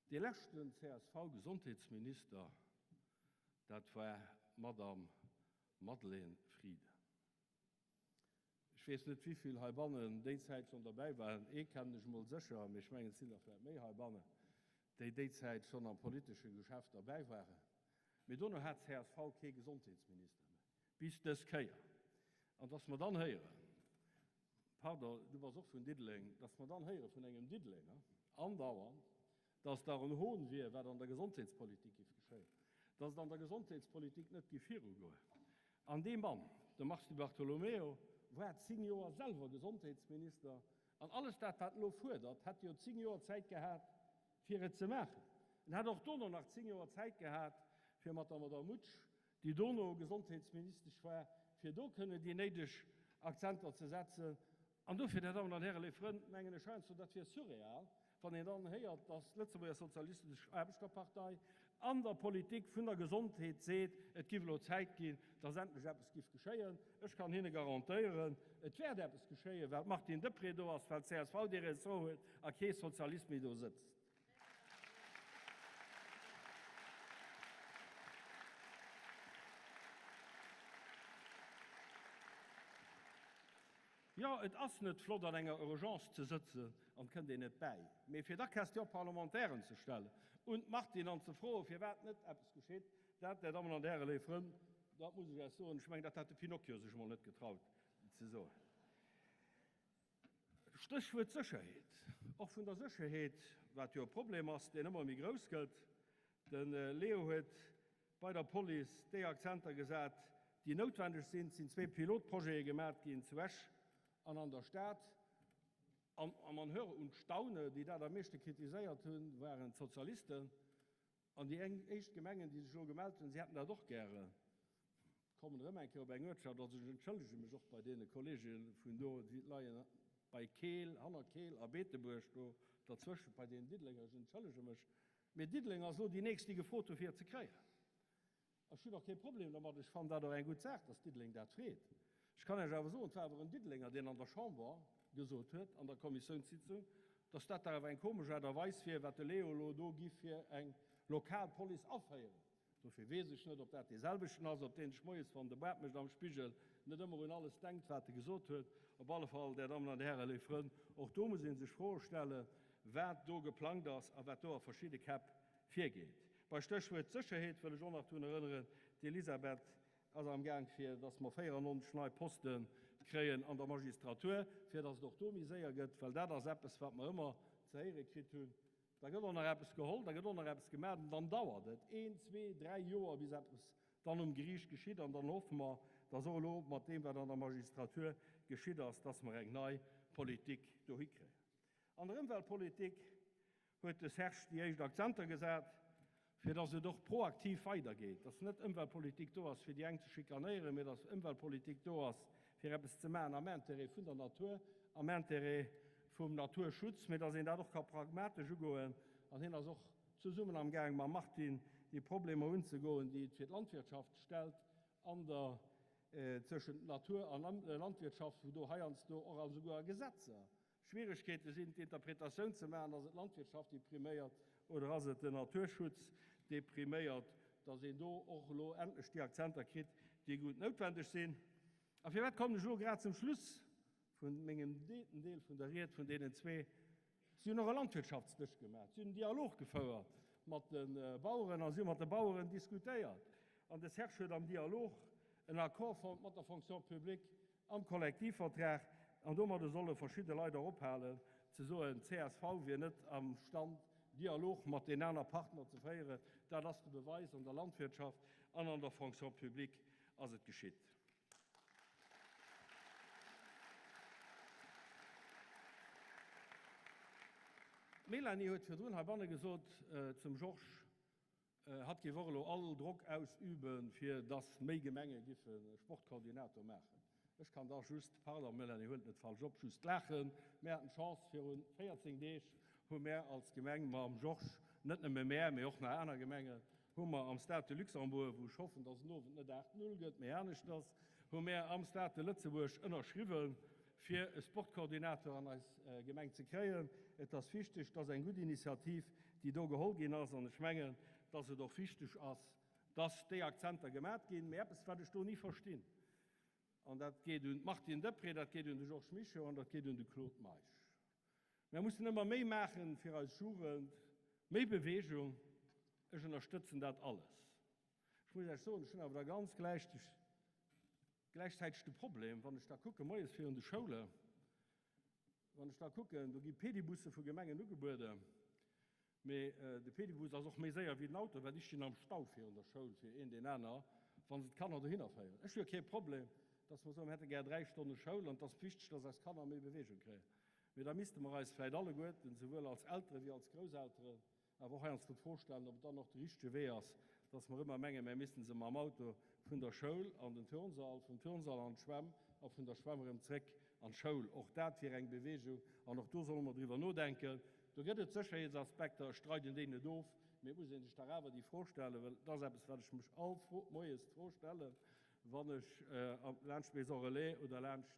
Dee leschten CSV-Gesondheetsminister, dat war d'Madame Madeleine Frieden. Ech weess net, wivill heibannen déi Zäit schonn derbäi waren. Ee kennen ech emol sécher, mee ech mengen, et sinn der vläicht méi heibannen, déi déi Zäit schonn am politesche Geschäft derbäi waren. Mee dono hat csv kee Gesondheetsminister méi, bis dës Kéier. An dass mer dann héieren, pardon, du bass och vun Diddeleng, dass mer dann héiere vun engem Diddelenger andauernd, dass dach en Hohn wier, wat an der Gesondheetspolitik géif geschéien, dass et an der Gesondheetspolitik net géif virugoen. An dee Mann, de Mars Di Bartolomeo, war 10 Joer selwer Gesondheetsminister an alles dat, wat en elo fuerdert, hätt jo 10 Joer Zäit gehat, fir et ze maachen. En hätt och dono nach 10 Joer Zäit gehat, fir mat der Madamm Mutsch, déi dono Gesondheetsministesch war, fir do kënne déi néideg Akzenter ze setzen. An dofir, Dir Dammen an Hären, léif Frënn, mengen ech heiansdo, dat wier surreal, wann een dann héiert, dass d'Lëtzebuerger Sozialistesch Aarbechterpartei an der Politik vun der Gesondheet seet, et giff elo Zäit ginn, dass endlech eppes giff geschéien. Ech kann hinne garantéieren, et wäert eppes geschéien, well d'Martine Deprez do ass, well d'CSV dee Ressort huet a kee Sozialist méi do sëtzt. Jo, et ass net flott an enger Urgence ze sëtzen an et kënnt een net bäi. Mee fir da Question-parlementairen ze stellen un d'Martine an ze froen, firwat net eppes geschitt. Dat, Där Dammen an Hären, léif Frënn, dat muss ech Iech soen, ech mengen, dat hätt de Pinocchio sech emol net getraut ze soen. Stéchwuert Sécherheet. Och vun der Sécherheet, wat jo e Problem ass, deen ëmmer méi grouss gëtt. De Leo huet bei der Police déi Akzenter gesat, déi noutwendeg sinn. Et sinn zwee Pilotprojete gemat ginn, zu Esch an an der Stad. An man höre und staune, déi dat am meeschte kritiséiert hunn, waren d'Sozialisten. An déi eng éischt Gemengen, déi sech elo gemellt hunn, si hätten dat och gären, kommen erëm eng Kéier op eng Uertschaft. Also ech entschëllege mech och bei deene Kollege vun do, déi leien bei Keel, hanner Keel a Beetebuerg do derzwëschent, bei deenen Diddelenger. Ech entschëllege mech, mee Diddeleng ass elo déi nächst, déi gefrot hu fir et ze kréien. Ech hunn och kee Problem domat, ech fannen dat och eng gutt Saach, dass Diddeleng dat freet. Ech kann Iech awer soen, et war awer en Diddelenger, deen an der Chamber gesot huet, an der Kommissiounssitzung, dass dat dach awer eng komesch Aart a Weis wier, wat de Leo elo do giff fir eng lokal Police aféieren. Dofir weess ech net, ob dat dee selwechten ass, ob deen sech moies, wann de Baart mécht am Spigel, net ëmmer un alles denkt, wat e gesot huet. Op alle Fall, Där Dammen an Där Hären, léif Frënn, och do muss ee sech Froe stellen, wat do geplangt ass a wat do a verschidde Käpp virgeet. Bei Stéchwuert Sécherheet wëll ech och nach drun erënneren, d'Elisabeth ass am Gaang fir dass mer 94 nei Poste kréien an der Magistratur, fir dass et och do méi séier gëtt, well dat ass eppes wat mer ëmmer ze héiere kritt hunn, da gëtt och nach eppes geholl, da gëtt och nach eppes gemaach an dann dauert et een, zwee, dräi Joer bis eppes dann um Geriicht geschitt an dann hoffe mer, dass och elo mat deem wat an der Magistratur geschitt ass, dass mer eng nei Politik dohi kréien. An der Ëmweltpolitik huet de Serge déi éischt Akzenter gesat, fir datt et och proaktiv weidergeet, datt net Ëmweltpolitik do ass, fir déi eng ze schikanéieren, mee datt Ëmweltpolitik do ass, fir eppes ze maachen am Intérêt vun der Natur, am Intérêt vum Naturschutz, mee datt een dat och ka pragmatesch ugoen. An hien ass och zesummen amgaang mam Martine déi Problemer unzegoen, déi et fir d'Landwirtschaft stellt an der tëschent Natur a Landwirtschaft, wou do heiansdo och a souguer a Gesetzer Schwieregkeete sinn, d'Interpretatioun ze maachen, ass et d'Landwirtschaft, déi priméiert, oder ass et den Naturschutz, dee priméiert, dass een do och elo endlech déi Akzenter kritt, déi gutt noutwendeg sinn. A firwat kommen ech elo grad zum Schluss vu mengem deeten Deel vun der Ried vun deenen zwee? Si hunn och e Landwirtschaftsdësch gemaach, si hunn en Dialog gefouert mat de Baueren a si hu mat de Baueren diskutéiert. An de Serge huet am Dialog en Accord fonnt mat der Fonction publique Am Kollektivvertrag, an domadde solle verschidde Leit och ophalen ze soen, csv wier net am Stand Dialog mat den aner Partner ze féieren, dat ass de Beweis, an der Landwirtschaft an an der Fonction publique ass et geschitt. D'Mélanie huet virdrun heibanne gesot zum Georges, Hatt géif och elo all Drock ausüben, fir dass méi Gemenge giffe e Sportkoordinator maachen. Ech kann da just, pardon Mélanie, huelt net falsch op, just laachen. Mär haten d'Chance, viru 14 Deeg hu mär als Gemeng mam Georges, net nëmme mär, mee och nach aner Gemengen, hu mer am Stade de Luxembourg, wou ech hoffen, dass en Owend net 8, 0 gëtt, mee aneschters, hu mär am Stade de Lëtzebuerg ënnerschriwwen, fir e Sportkoordinator an eis Gemeng ze kréien. Et ass wichteg, et ass eng gutt Initiativ, déi do geholl ginn ass, an ech mengen, dass et och wichteg ass, dass déi Akzenter gemat ginn. Mee eppes, wat ech do ni verstinn, an dat geet un d'Martine Deprez, dat geet un de Georges Mischo an dat geet un de Claude Meisch, Mir mussen ëmmer méi maache fir eis Jugend, méi Bewegung. Ech ënnerstëtzen dat alles. Ech muss Iech soen, ech hunn awer da ganz gläichzäiteg de Problem, wann ech da kucke moies virun de Schoulen, wann ech da kucken, do gi Pedibusse vu Gemengen ugebueden, mee de Pedibus ass och méi séier wéi den Auto, well ech stinn am Stau virun der Schoul fir een deen aner, wa se d'Kanner dohinner féieren. Ech hu jo kee Problem, dass mer soen, mir hätte gär 3 Stonne Schoul an et ass wichteg, dass eis Kanner méi Beweegung kréien. Mee da misste mer eis vläicht alleguerten, souwuel als Eltere wéi als Grousselteren, Awer och heiansdo d'Fro stellen, ob et dann och de richtege Wee ass, dass mer ëmmer mengen, mär missten se mam Auto vun der Schoul an den Turnsall, vum Turnsall an d'Schwämm a vun der Schwämm erëm zréck an d'Schoul. Och dat wier eng Bewegung an och do solle mer driwwer nodenken. Do gëtt et Sécherheetsaspekter, ech streiden déi net of, mee et muss ee sech dach awer déi Fro stellen, well et ass eppes, wat ech mech all moies d'Fro stellen, wann ech laanscht d'Maison Relais oder laanscht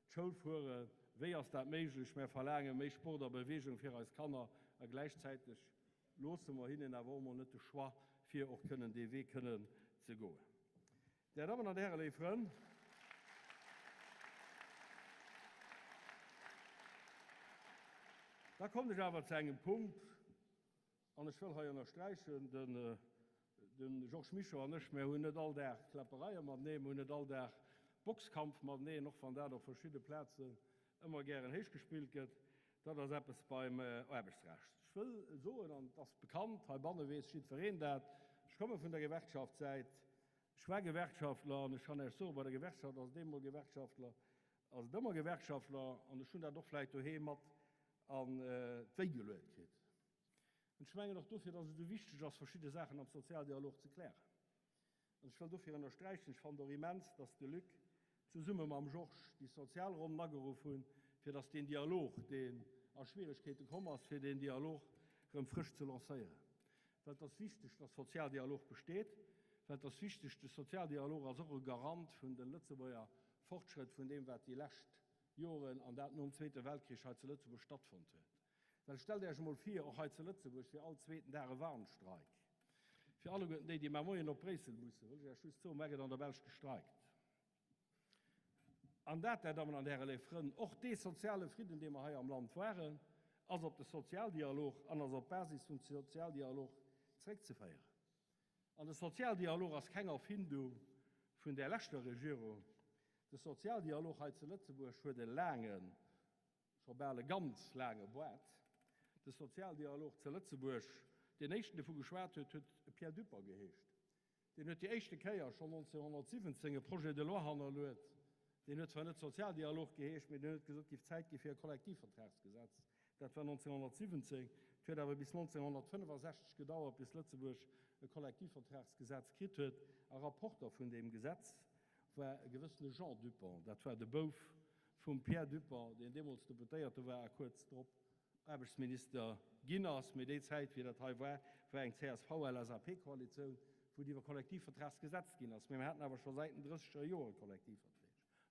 D'Schoul fueren, wéi ass dat méiglech? Mär verlaange méi Sport a Beweegung fir eis Kanner a gläichzäiteg loosse mer hinnen awer och mol net de Choix, fir och kënnen dee Wee kënnen ze goen. Där Dammen an Hären, léif Frënn, da kommen ech awer zu engem Punkt, An ech wëll hei ënnersträichen, den. De Georges Mischo an ech, mär hunn net all Dag Kläppereie matenee, mir hunn net all Dag Boxkampf mateneen, och wann dat op verschidde Plazen ëmmer gären héichgespillt gëtt. Dat ass eppes beim Aarbechtsrecht. Ech wëll soen, an et ass bekannt, heibanne weess jiddwereen dat, ech komme vun der Gewerkschaftssäit, ech war Gewerkschaftler an ech kann Iech soen, bei der Gewerkschaft ass et eemol Gewerkschaftler, ass et ëmmer Gewerkschaftler an ech hunn dat och vläicht doheem mat an d'Wéi geluet kritt. An ech mengen och dofir, dass et esou wichteg ass, verschidde Saachen am Sozialdialog ze klären. An ech wëll dofir ënnersträichen, ech fannen och immens, dass de Luc zesumme mam Georges déi Sozialronnen ageruff hunn, fir dass deen Dialog, deen a Schwieregkeete komm ass, fir deen Dialog erëm frësch ze lancéieren. Well et ass wichteg, dass Sozialdialog besteet, well et ass wichteg, de Sozialdialog ass och e Garant vun de Lëtzebuerger Fortschrëtt, vun deem, wat déi lescht Joren, an dat nom Zweete Weltkrich, hei zu Lëtzebuerg stattfonnt huet. Well stellt Äech emol vir, och hei zu Lëtzebuerg wier all zweeten Dag e Warnstreik. Fir alleguerten déi, déi mar moien op Bréissel mussen, wëll ech Äech just soen, Mar gëtt an der Belsch gestreikt. An dat, Där Dammen an Hären, léif Frënn, och dee soziale Fridden, dee mer hei am Land waren, ass op de Sozialdialog an ass op d'Basis vum Sozialdialog zréckzeféieren. An de Sozialdialog ass keng Erfindung vun där leschter Regierung. De Sozialdialog hei zu Lëtzebuerg huet e laangen, scho bal e ganz laange Boart. De Sozialdialog zu Lëtzebuerg, deen éischten dovu geschwat huet, huet Pierre Dupong geheescht. Deen huet déi éischte Kéier schonn 1917 e Projet de loi hannerluet. Deen huet zwar net Sozialdialog geheescht, mee deen huet gesot, et géif Zäit gi fir e Kollektivvertragsgesetz. Dat war 1917. Et huet awer bis 1965 gedauert, bis Lëtzebuerg e Kollektivvertragsgesetz kritt huet. A Rapporter vun deem Gesetz war e gewëssene Jean Dupong. Dat war de Bouf vum Pierre Dupong, deen deemools Deputéierte war a kuerz drop Aarbechtsminister ginn ass. Mee déi Zäit, wéi dat hei war, war eng CSV-LSAP-Koalitioun, wou et iwwer Kollektivvertragsgesetz ginn ass. Mee mir haten awer scho säit den drësseger Jore Kollektivverträg.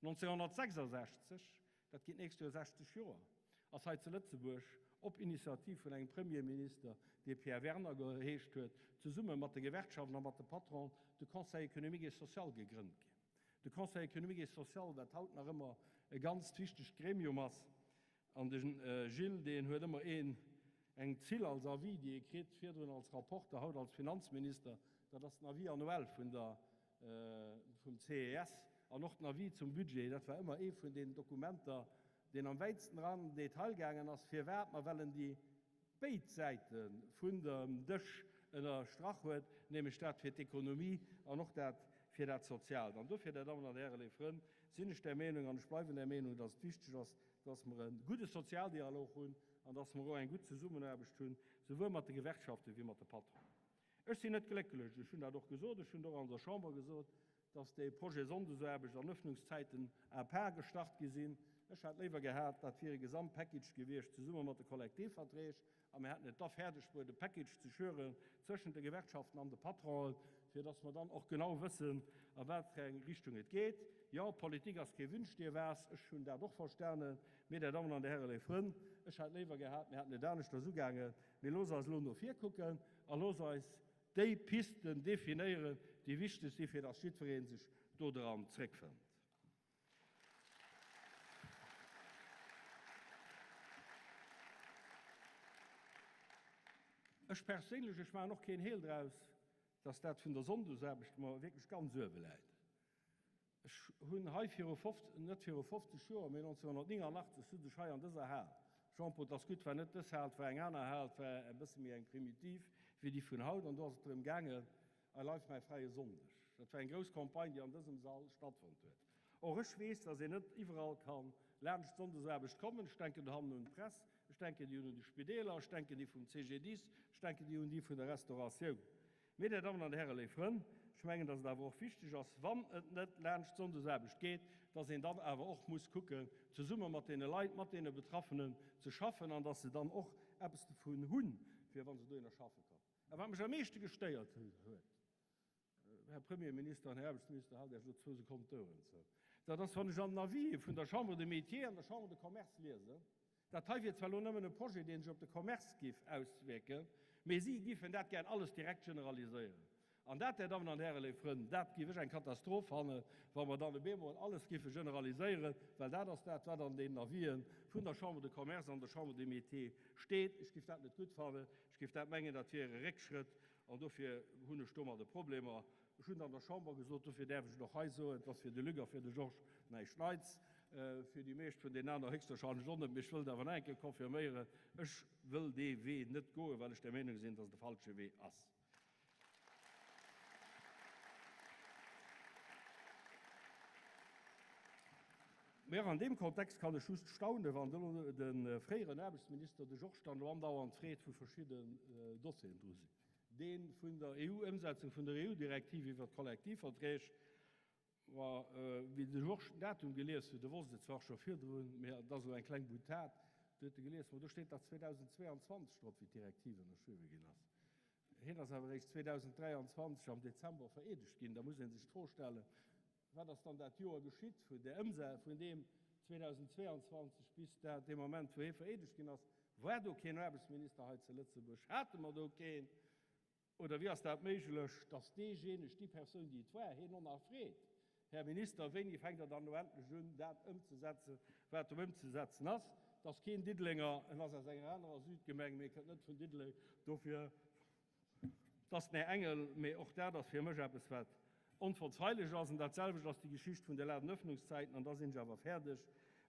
1966, dat ginn d'nächst Joer 60 Joer, ass hei zu Lëtzebuerg op Initiativ vun engem Premierminister, dee Pierre Werner geheescht huet, zesumme mat de Gewerkschaften a mat de Patronen de Conseil économique et social gegrënnt ginn. De Conseil économique et social, wat haut nach ëmmer e ganzt wichtegt Gremium ass, an de Gilles, deen huet ëmmer een, eng Zill als Avis, déi e kritt, virdrun als Rapporter, haut als Finanzminister, dat ass den Avis annuel vun der, vum CES an och den Avis zum Budget, dat war ëmmer ee vun deenen Dokumenter, deen am wäitsten eran an den Detail gaangen ass, firwat mer wellen déi béid Säite vun dem Dësch ënnerstrach huet, nämlech dat fir d'Ekonomie an och dat fir dat Soziaalt. An dofir, Dir Dammen an Hären, léif Frënn, sinn ech där Meenung an ech bleiwen där Meenung, dass et wichteg ass, dass mer e gudde Sozialdialog hunn an dass mer och eng gutt Zesummenaarbecht hunn, souwuel mat de Gewerkschaften wéi mat de Patronen. Ech sinn net glécklech, ech hunn dat och gesot, ech hunn et och an der Chamber gesot, dass dee Projet Sonndesaarbecht an Öffnungszäiten à part gestart gi sinn. Ech hätt léiwer gehat, dat wier e Gesamtpackage gewiescht zesumme mat de Kollektivverträg a mir hätten et da fäerdeg bruet, e Package ze schüren zwëschent de Gewerkschaften an de Patronen, fir dass mer dann och genau wëssen, a wat fir eng Richtung et geet. Jo, Politik ass kee Wünsch-dir-was, ech hunn dat och verstanen. Mee, Dir Dammen an Dir Hären, léif Frënn, ech hätt léiwer gehat, mir hätten et aneschters ugaangen. Mee looss eis elo no vir kucken a looss eis déi Pisten definéieren, déi wichteg si fir dass jiddweree sech dodran zréckfënnt. Ech perséinlech, ech maachen och keen Heel draus, dass dat vun der Sonndesaarbecht mer wierklech ganz uewe läit. Ech hunn hei viru net viru 50 Joer, mee 1989 sot ech hei an dëser Hal, Jean-Paul, 't ass gutt, war net dës Hal, 't war eng aner Hal, 't war e bësse méi eng primitiv wéi déi vun haut, an do ass et drëm gaangen, Ei leif mäi fräie Sonndeg. Dat war eng grouss Campagne, déi an dësem Sall stattfonnt huet. Och ech weess, dass een net iwwerall ka laanscht d'Sonndesaarbecht kommen. Ech denken dohannen un d'Press, ech denken déi un déi Spideeler, ech denken déi vum CGDIS, ech denken déi un déi vun der Restauratioun. Mee, Dir Dammen an Dir Hären, léif Frënn, ech mengen, dass et awer och wichteg ass, wann et net laanscht d'Sonndesaarbecht geet, dass een dann awer och muss kucken, zesumme mat deene Leit, mat deene Betraffenen ze schaffen an dass se dann och eppes dovun hunn, fir wa se dohinner schaffe kommen. A wat mech am meeschte gestéiert huet, Här Premierminister an Här Aarbechtsminister, haalt Iech elo zwou Sekonnen d'Oueren zou, dat ass, wann ech an den Avisë vun der Chambre des Métiers an der Chambre de Commerce liesen, Dat hei wier zwar elo nëmmen e Projet, dee sech op de Commerce giff auswierken, mee si giffen dat gär alles direkt generaliséieren. An dat, Där Dammen an Hären, léif Frënn, dat giff ech eng Katastroph fannen, wa mer dann op eemol alles giffe generaliséieren, well dat ass dat, wat an deenen Avisë vun der Chambre de Commerce an der Chambre des Métiers steet. Ech giff dat net gutt fannen. Ech giff dat mengen, dat wier e Réckschrëtt. An dofir hunn ech domadde Problemer. Ech hunn et an der Chamber gesot, dofir däerf ech et och hei soen, et ass fir de Luc a fir de Georges näischt Neits, fir déi meescht vun deenen aner héchstwahrscheinlech och net, mee ech wëll et awer nach eng Kéier confirméieren, Ech wëll dee Wee net goen, well ech der Meenung sinn, dass et de falsche Wee ass. Mee och an deem Kontext kann ech just staunen, wann elo de fréieren Aarbechtsminister, de Georges, dann elo andauernd freet, wou verschidden Dossieren dru sinn. Dee vun der EU-Ëmsetzung vun der EU-Direktiv iwwert d'Kollektivverträg, ma wéi de Georges den Datum gelies huet, e wosst et zwar scho virdrun, mee et ass elo eng kleng Boutade, du huet e gelies, ma do steet dach 2022 drop, wéi d'Direktiv ënnerschriwwe ginn ass. Hien ass awer eréischt 2023 am Dezember vereedegt ginn. Da muss ee sech d'Fro stellen, Wat ass dann dat Joer geschitt vun där Ëmse vun deem 2022 bis dat dee Moment, wou hie vereedegt ginn ass? War do keen Aarbechtsminister hei zu Lëtzebuerg? Hate mer do keen? Oder wéi ass dat méiglech, dass deejéineg, déi Persoun, déi et war, hien och nach freet, Här Minister, wéini fänkt Der dann elo endlech un, dat ëmzesetzen, wat do ëmzesetzen ass? Et ass keen Diddelenger, en ass aus enger anerer Südgemeng, mee e kënnt net vun Diddeleng, dofir. 't ass den Här Engel, mee och dat ass fir mech eppes, wat onverzeilech ass. An dat selwecht ass déi Geschicht vun de Ladenëffnungszäiten. An da sinn ech awer fäerdeg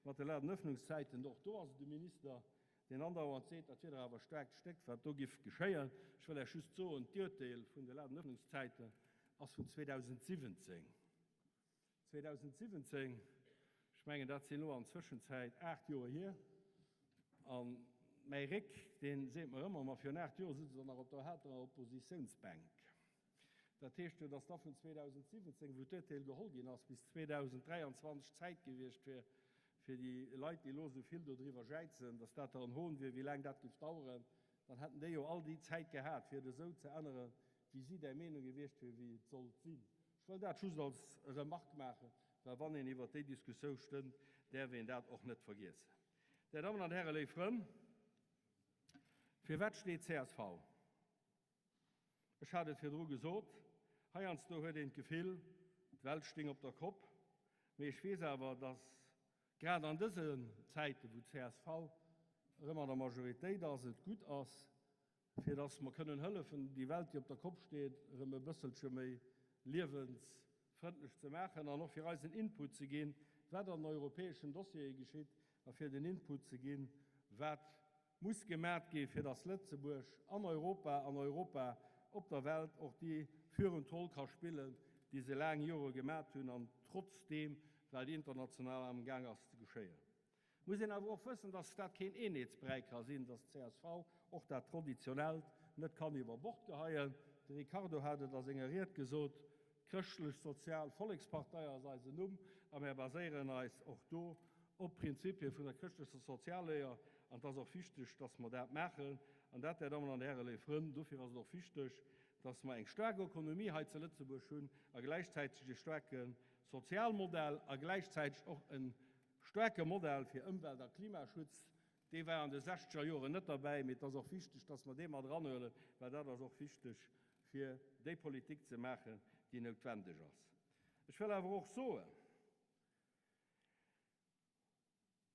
mat de Ladenëffnungszäiten. Och do ass et de Minister, deen andauernd seet, dat wier dach awer e staarkt Stéck, wat do giff geschéien. Ech wëll Iech just soen, d'Urteel vun de Ladenëffnungszäiten ass vun 2017. 2017, ech mengen, dat sinn elo an Zwëschenzäit 8 Joer hier, a mäi Réck, dee seet mer ëmmer, ma virun 8 Joer sutz Der nach op der haterer Oppositiounsbänk. Dat heescht jo, datt da vun 2017, wou d'Urteel geholl ginn ass, bis 2023 Zäit gewiescht wier, fir déi Leit, déi elo esou vill dodriwwer jäizen, datt dat der en Hohn wier, wéi laang dat géif daueren, dann hätten déi jo all déi Zäit gehat, fir et esou ze änneren, wéi si där Meenung gewiescht wier, wéi et sollt sinn. Ech wëll dat just als Remarque maachen, well wann een iwwert déi Diskussioun stëmmt, däerf een dat och net vergiessen. Där Dammen an Hären, léif Frënn, firwat steet csv? Ech hat et virdru gesot, heiansdo huet een d'Gefill, d'Welt sting op der Kopp. Mee ech weess awer, dass grad an dësen Zäiten, wou csv erëm an der Majoritéit ass, et gutt ass, fir dass mer kënnen hëllefen, déi Welt, déi op der Kopp steet, erëm e bësselche méi liewensfrëndlech ze maachen an och fir eisen Input ze ginn, wat an den europäeschen Dossiere geschitt a fir den Input ze ginn, wat muss gemat gi fir dass Lëtzebuerg an Europa an Europa op der Welt och déi führend Roll ka spillen, déi se laang Jore gemat hunn an trotzdeem, wat international amgaang ass ze geschéien. Muss een awer och wëssen, dass dat keen Eenheetsbräi ka sinn, dass d'CSV och dat Traditionellt net kann iwwer Bord geheien. De Ricardo hat et a senger Ried gesot, D'Chrëschtlech-Sozial Vollekspartei ass eisen Numm a mär baséieren eis och do op d'Prinzipie vun der chrëschtlecher Sozialléier an et ass och wichteg, dass mer dat maachen. An dat, Där Dammen an Hären, léif Frënn, dofir ass et och wichteg, dass mer eng staark Ökonomie hei zu Lëtzebuerg hunn a gläichzäiteg e staarke Sozialmodell a gläichzäiteg och e Staarke Modell fir Ëmwelt a Klimaschutz, dee war an de sechzeger Joren net derbäi, mee et ass och wichteg, dass mer dee mat eranhuelen, well dat ass och wichteg, fir déi Politik ze maachen, déi noutwendeg ass. Ech wëll awer och soen,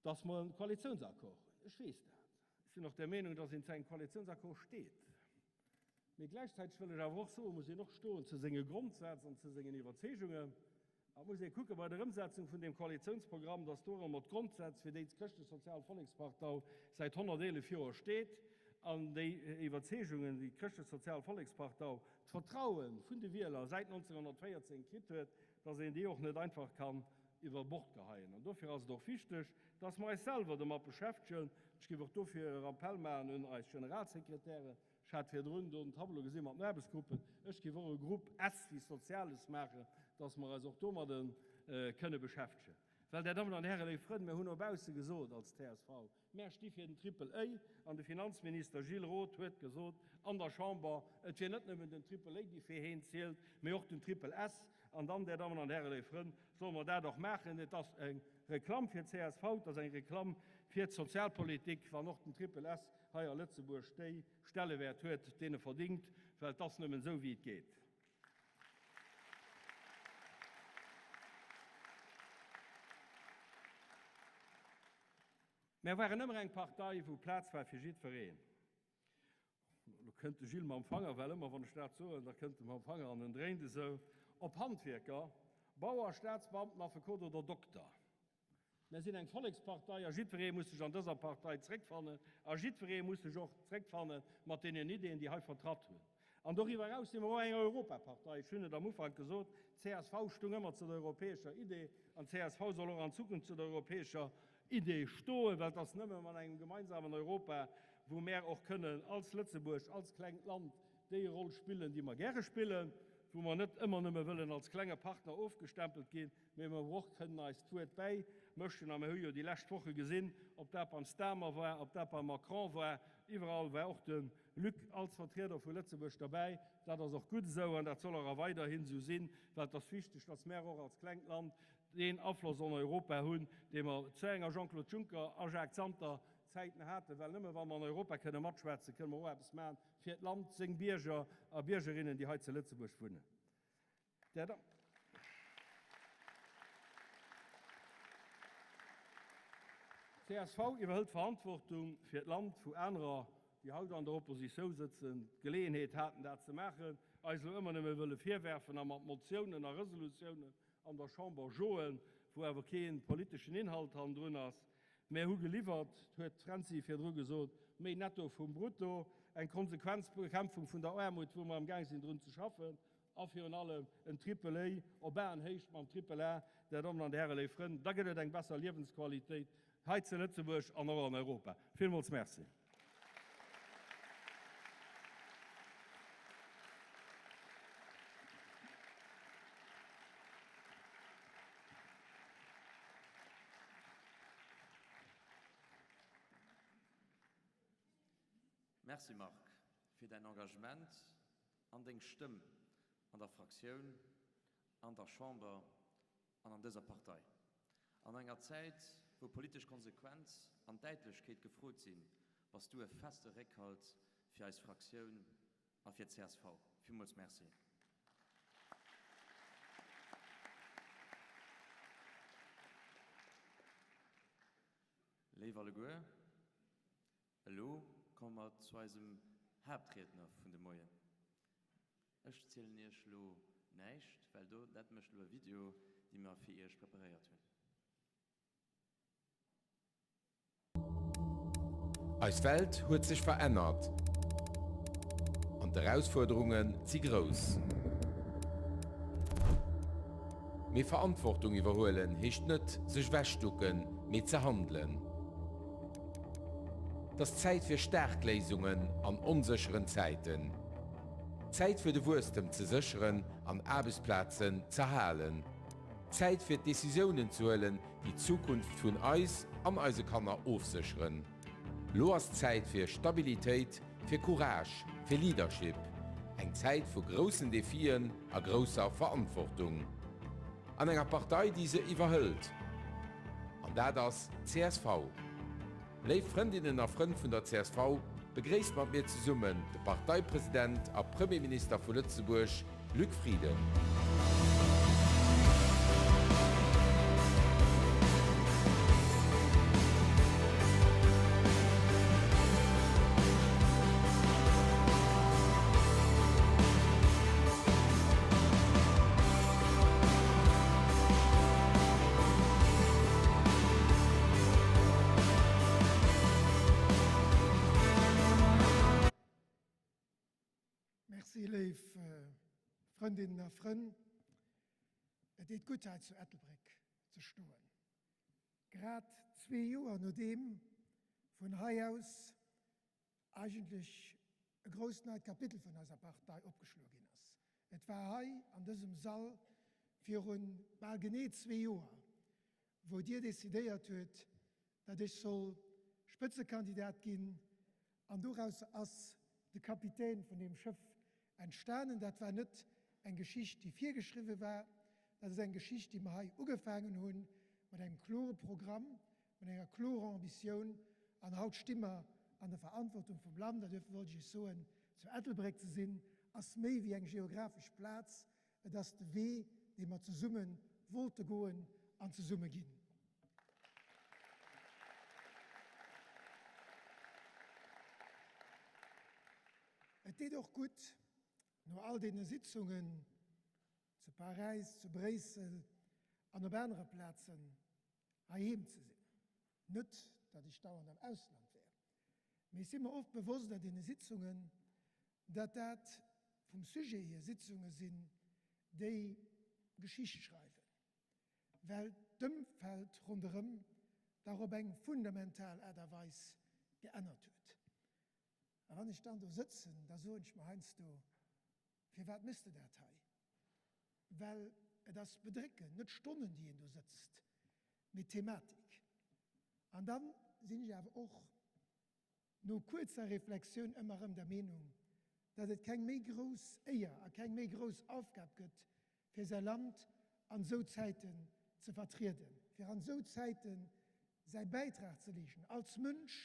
dass mer e Koalitionsaccord hunn. Ech weess dat. Ech sinn och der Meenung, dass een zu engem Koalitionsaccord steet. Mee gläichzäiteg wëll ech awer och soen, muss een och stoen zu senge Grondsätz an zu sengen Iwwerzeegungen. A et muss ee kucke bei der Ëmsetzung vun deem Koalitionsprogramm, dass do erëm d'Grondsätz, fir déi d'Chrëschtlech-Sozial Vollekspartau säit 111 Joer steet, an déi Iwwerzeegungen, déi d'Chrëschtlech-Sozial Vollekspartau d'Vertraue vun de Wieler säit 1914 kritt huet, dass een déi och net einfach kann iwwer Bord geheien. An dofir ass et och wichteg, dass mer eis selwer domat beschäftegen. Ech géif och dofir e Rappell maachen un eis Generalsekretären, Ech hat virdrun do den Tableau gesi mat den Aarbechtsgruppen. Ech géif och e Grupp S wéi Soziales maachen, dass mer eis och domadde kënne beschäftegen. Well, Där Dammen an Hären, léif Frënn, mir hunn no bausse gesot als csv, mär sti fir den Triple A. An de Finanzminister Gilles Roth huet gesot an der Chamber, et wier net nëmmen den Triple A, dee fir heen zielt, mee och den Triple S. An dann, Där Dammen an Hären, léif Frënn, solle mer dat och maachen. Et ass eng Reklamm fir d'CSV, et ass eng Reklamm fir d'Sozialpolitik, wann och den Triple S hei a Lëtzebuerg déi Stellewäert huet, deen e verdingt, well et ass nëmmen esou, wéi et geet. Mär waren ëmmer eng Partei, wou Plaz war fir jiddwereen. Kënnt de Gilles mam Fanger, well ëmmer wann ech dat soen, da kënnt e mam Fanger an en dréint esou. Ob Handwierker, Bauer, Staatsbeamten, Affekot oder Dokter. Mär sinn eng Vollekspartei a jiddweree muss sech an dëser Partei zréckfannen a jiddweree muss sech och zréckfanne mat deenen Ideeën, déi hei vertratt hunn. An doriwwer eraus si mer och eng Europapartei. Ech hunn et am Ufank gesot, d'CSV stung ëmmer zu der europäescher Idee an d'CSV soll och an Zukunft zu der europäescher Idee stoen, well et ass nëmme mat engem gemeinsamen Europa, wou mär och kënnen als Lëtzebuerg, als klengt Land déi Roll spillen, déi mer gäre spillen, wou mer net ëmmer nëmme wëllen als klenge Partner ofgestempelt ginn, mee wou mer och kënnen eist Wuert bäimëschen. A mir hu jo déi lescht Woche gesinn, ob dat beim Starmer war, ob dat beim Macron war, iwwerall war och de Luc als Vertrieder vu Lëtzebuerg derbäi. Dat ass och gutt esou an dat soll och a weiderhin esou sinn, well et ass wichteg, dass mär och als klengt Land deen Afloss an Europa hunn, dee mer zu enger Jean-Claude Juncker a Jacques Santer Zäiten haten, well nëmme wa mer an Europa kënne matschwätzen, kënne mer och eppes maachen fir d'Land, seng Bierger a Biergerinnen, déi hei zu Lëtzebuerg wunnen. Där Csv iwwerhëlt d'Verantwortung fir d'Land, wou anerer, déi haut an der Oppositioun sëtzen, d'Geleeënheet haten, dat ze maachen, eis elo ëmmer nëmme wëlle virwerfen a mat Motiounen a Resolutiounen an der Chamber joen, wou awer kee politeschen Inhalt hannendrun ass. Mär hu geliwwert, huet d'Fränzi virdru gesot, méi Netto vum Brutto, eng konsequent Bekämpfung vun der Aarmut, wou mer amgaang sinn drun ze schaffen, A virun allem en Triple A op Aenhéicht mam Triple A, Där Dammen an Där Hären, léif Frënn, da gëtt et eng besser Liewensqualitéit hei zu Lëtzebuerg an och an Europa. Villmools Merci. Merci Marc fir däin Engagement an deng Stëmm an der Fraktioun, an der Chamber an an dëser Partei. An enger Zäit, wou politesch Konsequenz an Däitlechkeet gefrot sinn, bass du e feste Réckhalt fir eis Fraktioun a fir d'CSV. Villmools Merci. Léif alleguer, Elo komme mer zu eisem Haaptriedner vun de Moien. Ech zielen Iech elo näischt, well do, dat mécht elo e Video, dee mer fir Iech preparéiert hunn. Eis Welt huet sech verännert an d'Erausfuerderunge si grouss. Mee Verantwortung iwwerhuelen heescht net, sech ewechducken, mee ze handelen. Et ass Zäit fir staark Léisungen an onsécheren Zäiten. Zäit fir de Wuesstem ze sécheren an Aarbechtsplazen z'erhalen. Zäit fir d'Decisiounen ze huelen, déi d'Zukunft vun eis an eise Kanner ofsécheren. Lo ass Zäit fir Stabilitéit, fir Courage, fir Leadership. Eng Zäit vu groussen Defien a grousser Verantwortung. An enger Partei, déi se iwwerhëlt. An dat ass csv. Léif Frëndinnen a Frënn vun der csv, begréisst mat mir zesummen de Parteipresident a Premierminister vu Lëtzebuerg, Luc Frieden. Merci, léif Frëndinnen a Frënn. Et deet gutt, hei zu Ettelbréck ze stoen. Grad zwee Joer nodeem vun hei aus eigentlech e grousst neit Kapitel vun eiser Partei opgeschloe ginn ass. Et war hei an dësem Sall viru bal genee zwee Joer, wou Dir decidéiert huet, datt ech soll Spëtzekandidat ginn, an doraus ass de Kapitän vun deem Schëff entstanen. Dat war net eng Geschicht, déi virgeschriwwe war, dat ass eng Geschicht, déi mer hei ugefaangen hunn mat engem klore Programm, Mat enger klorer Ambitioun, an haut sti mer an der Verantwortung vum Land, an duerfir wollt ech Iech soen, zu Ettelbréck ze sinn, ass méi wéi eng geographesch Plaz, et ass de Wee, dee mer zesumme wollte goen an zesumme ginn. Et. deet och gutt, no all deene Sitzungen zu Paräis, zu Bréissel an op anere Plazen, heiheem ze sinn. Net, datt ech dauernd am Ausland wär, mee ech si mer oft bewosst an deene Sitzungen, datt dat vum Sujet hier Sitzunge sinn, déi Geschicht schreiwen, well d'Ëmfeld ronderëm dach op eng fundamental Aart a Weis geännert huet. A wann ech dann do sëtzen, da soen ech mer heiansdo, Firwat méchs de dat hei? Well et ass bedréckend, net d'Stonnen, déi een do sëtzt, mee d'Thematik. An da sinn ech awer och no kuerzer Reflexioun ëmmer erëm der Meenung, datt et keng méi grouss Éier a keng méi grouss Aufgab gëtt, fir säi Land an esou Zäiten ze vertrieden, fir an esou Zäiten säi Bäitrag ze leeschten, als Mënsch,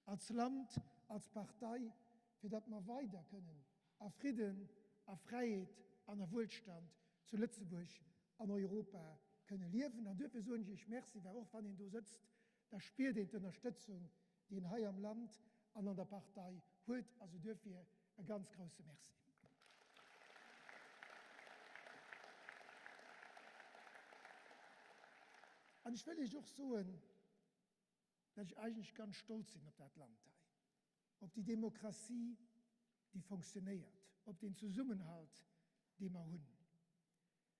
als Land, als Partei, fir datt mer weider kënnen a Fridden, a Fräiheet an a Wuelstand zu Lëtzebuerg an Europa kënne liewen. An duerfir soen ech Iech Merci, well och wann een do sëtzt, da spiert een d'Ënnerstëtzung, déi een hei am Land an an der Partei huet. Also duerfir e ganz grouse Merci. An ech wëll Iech och soen, datt ech eigentlech ganz stolz sinn op dat Land hei, op déi Demokratie, déi fonctionnéiert, op deen Zesummenhalt, dee mer hunn.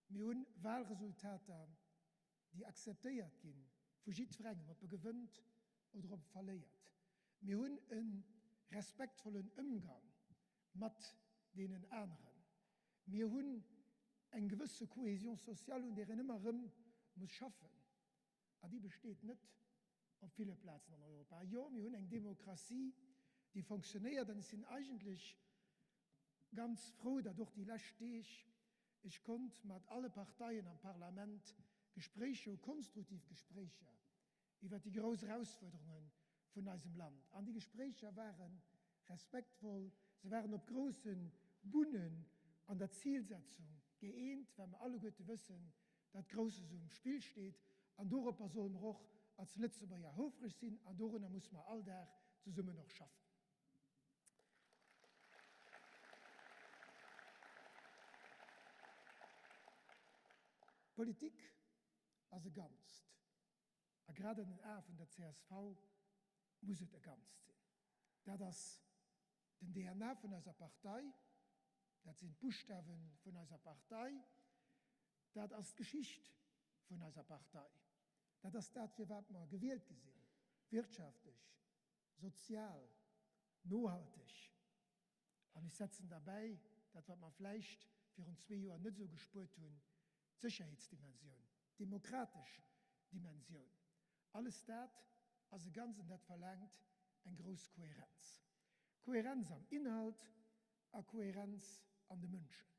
Mir hu Wahlresultater, déi akzeptéiert gi vu jiddwerengem, ob e gewënnt oder ob e verléiert. Mir hunn e respektvollen Ëmgang mat deenen aneren. Mir hunn eng gewësse Cohésion sociale, un där een ëmmer erëm muss schaffen, a déi besteet net op ville Plazen an Europa. Jo, mir hunn eng Demokratie, déi fonctionnéiert, an ech sinn eigentlech ganz frou, datt och déi lescht Deeg ech konnt mat alle Parteien am Parlament Gespréicher hu, konstruktiv Gespréicher iwwert déi grouss Erausfuerderunge vun eisem Land. An déi Gespréicher ware respektvoll, se waren op grousse Bunnen an der Zilsetzung gëeent, well mer alleguerte wëssen, datt Grousses um Spill steet. An doropper solle mer och als Lëtzebuerger houfreg sinn an dorunner musse mer all Dag zesummen och schaffen. Politik ass e Ganzt, a grad an den Ae vun der csv muss et e Ganzt sinn. Dat ass den DNA vun eiser Partei, dat sinn d'Buschtawe vun eiser Partei, dat ass d'Geschicht vun eiser Partei, dat ass dat, firwat mer gewielt gi sinn, wirtschaftlech, sozial, nohalteg. An ech setzen derbäi dat, wat mer vläicht virun zwee Joer net esou gespuert hunn, d'Sécherheetsdimensioun, d'demokratesch Dimensioun. Alles dat ass e Ganzt an dat verlaangt eng grouss Kohärenz. Kohärenz am Inhalt a Kohärenz an de Mënschen.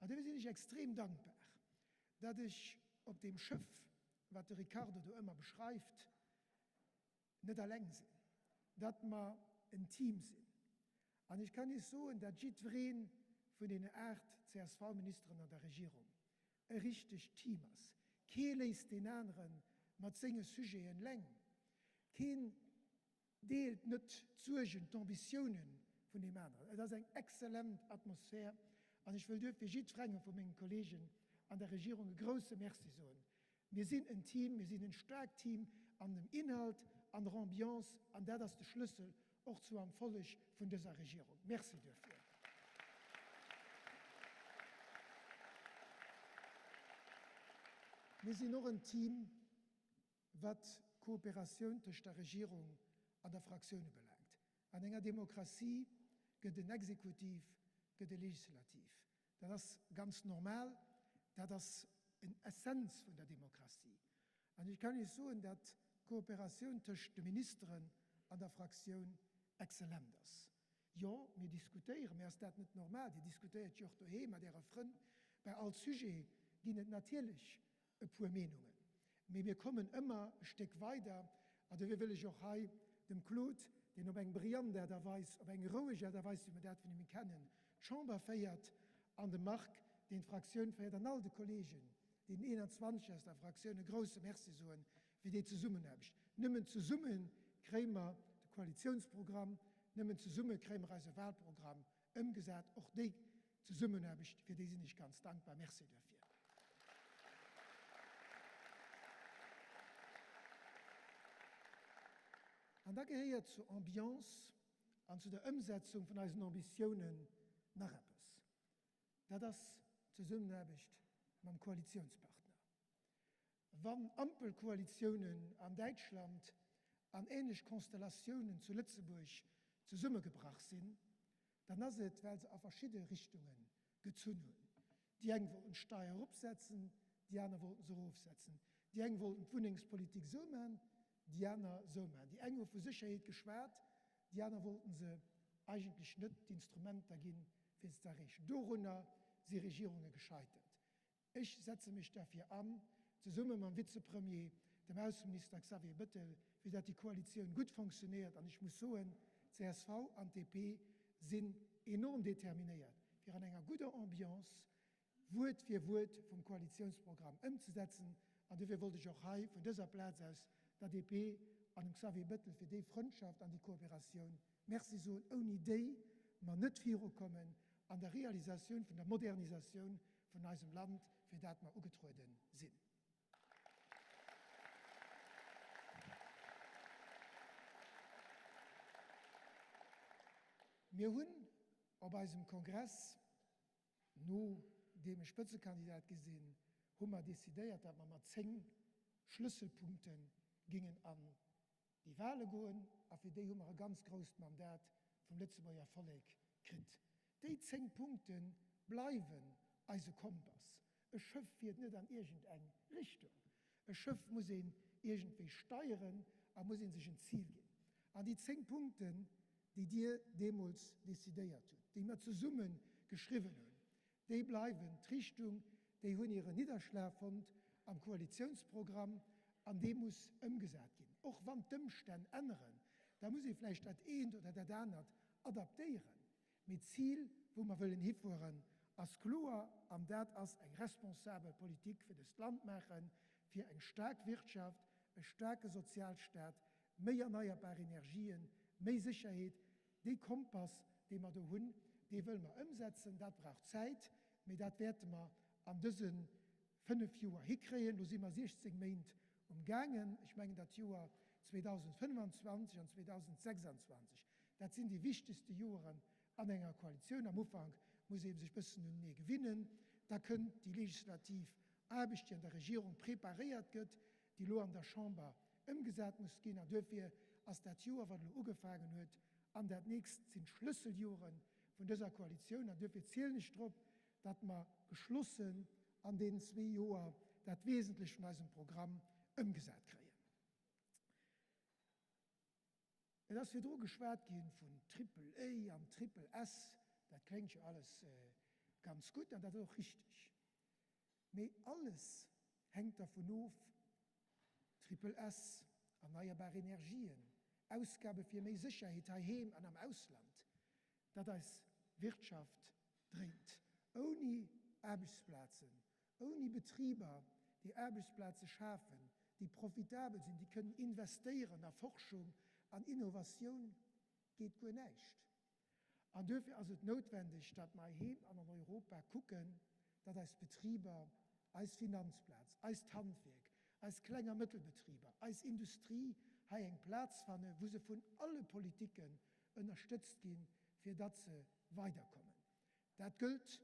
An dofir sinn ech extrem dankbar, datt ech op deem Schëff, wat de Ricardo do ëmmer beschreift, net alleng sinn, datt mer en Team sinn. An ech kann Iech soen, datt jiddweree vun deene 8 CSV-Ministeren an der Regierung e richtegt Team ass. Kee léisst deen anere mat senge Sujeten leng. Keen deelt net d'Suergen, d'Ambitiounen vun deem aneren. Et ass eng exzellent Atmosphär an ech wëll duerfir jiddwerengem vu mengen Kollegen an der Regierung e grouse Merci soen. Mir sinn en Team, mir sinn en staarkt Team an dem Inhalt, an der Ambiance, an dat ass de Schlëssel och zu Erfolleg vun dëser Regierung. Merci duerfir. Mir sinn och en Team, wat d'Kooperatioun tëscht der Regierung an der Fraktioun ubelaangt. An enger Demokratie gëtt en Exekutiv, gëtt e Legislativ. Dat ass ganz normal, dat ass en Essenz vun der Demokratie. An ech kann Iech soen, datt d'Kooperatioun tëscht de Ministeren an der Fraktioun exzellent ass. Jo, mir diskutéieren, mä ass dat net normal? Dir diskutéiert jo och doheem mat Äre Frënn. Bei all Sujet ginn et natierlech e puer Meenungen, mee mir kommen ëmmer e Stéck weider. An dofir wëll ech och hei dem Claude, deen op eng brillant Aart a Weis, op eng roueg Aart a Weis, wéi mer dat vun him kennen, d'Chamber féiert, an dem Marc, deen d'Fraktioun féiert, an all de Kollegen, deenen 21 aus der Fraktioun, e grouse Merci soen fir déi Zesummenaarbecht. Nëmmen zesumme kréie mer de Koalitionsprogramm, nëmmen zesumme kréie mer eise Wahlprogramm. ëmgesat. Och déi Zesummenaarbecht, fir déi sinn ech ganz dankbar. Merci duerfir. An da gehéiert zur Ambiance an zu der Ëmsetzung vun eisen Ambitiounen nach eppes. Dat ass d'Zesummenaarbecht mam Koalitiounspartner. Wann Ampelkoalitiounen an Däitschland an ähnlech Konstellatiounen zu Lëtzebuerg zesummegebrach sinn, dann ass et, well se a verschidde Richtunge gezunn hunn. Déi eng wollten d'Steier eropsetzen, déi aner wollten se erofsetzen. Déi eng wollten d'Wunnengspolitik esou man, déi aner esou man. Déi eng hu vu Sécherheet geschwat, déi aner wollten se eigentlech net d'Instrumenter ginn, fir se ze erreechen. Dorunner si Regierunge gescheitert. Ech setze mech derfir an, zesumme mam Vizepremier, dem Ausseminister Xavier Bettel, fir dat déi Koalitioun gutt fonctionnéiert. An ech muss soen, csv an DP sinn enorm determinéiert, fir an enger gudder Ambiance Wuert fir Wuert vum Koalitiounsprogramm ëmzesetzen. An dofir wollt ech och hei vun dëser Plaz aus der DP an dem Xavier Bettel fir déi Frëndschaft an déi Kooperatioun Merci soen, ouni déi mer net virukommen an der Realisatioun vun der Modernisatioun vun eisem Land, fir dat mer ugetruede sinn. Mir hunn op eisem Kongress, nodeem ech Spëtzekandidat gi sinn, hu mer decidéiert, datt mer mat 10 Schlësselpunkte gingen an déi Wahle goen, a fir déi hu mer e ganz grousst Mandat vum Lëtzebuerger Vollek kritt. Déi 10 Punkte bleiwen eise Kompass. E Schëff fiert net an iergend eng Richtung. E Schëff muss een iergendwéi steieren a muss ee sech en Zil ginn. An déi 10 Punkten, déi Dir deemools decidéiert hutt, déi mer zesumme geschriwwen hunn, Déi bleiwen d'Richtung, déi hunn hire Nidderschlag fonnt am Koalitiounsprogramm an dee muss ëmgesat ginn. Och wann d'Ëmstänn änneren, da muss ee vläicht dat eent oder dat anert adaptéieren, mee d'Zil, wou mer wëllen hifueren, ass kloer an dat ass eng responsabel Politik fir dëst Land maachen, fir eng staark Wirtschaft, e staarke Sozialstaat, méi erneierbar Energien, méi Sécherheet, Dee Kompass, dee mer do hunn, dee wëlle mer ëmsetzen. Dat brauch Zäit, mee dat wäerte mer an dëse fënnf Joer hikréien. Lo si mer 16 Méint umgaangen. Ech mengen, dat Joer 2025 an 2026, dat sinn déi wichtegste Joeren an enger Koalitioun. Am Ufank muss ee sech e bëssen unenee gewinnen. Da kënnt déi legislativ Aarbecht, déi an der Regierung preparéiert gëtt, déi elo an der Chamber ëmgesat muss ginn. An duerfir ass dat Joer, wat elo ugefaangen huet, an dat nächst sinn d'Schlësseljore vun dëser Koalitioun. An duerfir zielen ech drop, datt mer geschlossen an deenen zwee Joer dat Wesentlech vun eisem Programm ëmgesat kréien. Et ass virdru geschwat gi vun Triple A an Triple S. Dat kléngt jo alles ganz gutt an dat ass och richteg. Mee alles hänkt dervun of, Triple S, erneierbar Energien, Ausgabe fir méi Sécherheet heiheem an am Ausland, datt eis Wirtschaft dréint. Ouni Aarbechtsplazen, ouni Betriber, déi Aarbechtsplaze schafen, déi profitabel sinn, déi kënnen investéieren a Forschung an Innovatioun, geet guer näischt. An duerfir ass et noutwendeg, datt mer heiheem an an Europa kucken, datt eis Betriber, eis Finanzplaz, eist Handwierk, eis Kleng a Mëttelbetriber, eis Industrie hei eng Plaz fanne wou se vun alle Politiken ënnerstëtzt ginn, fir datt se weiderkommen. Dat gëllt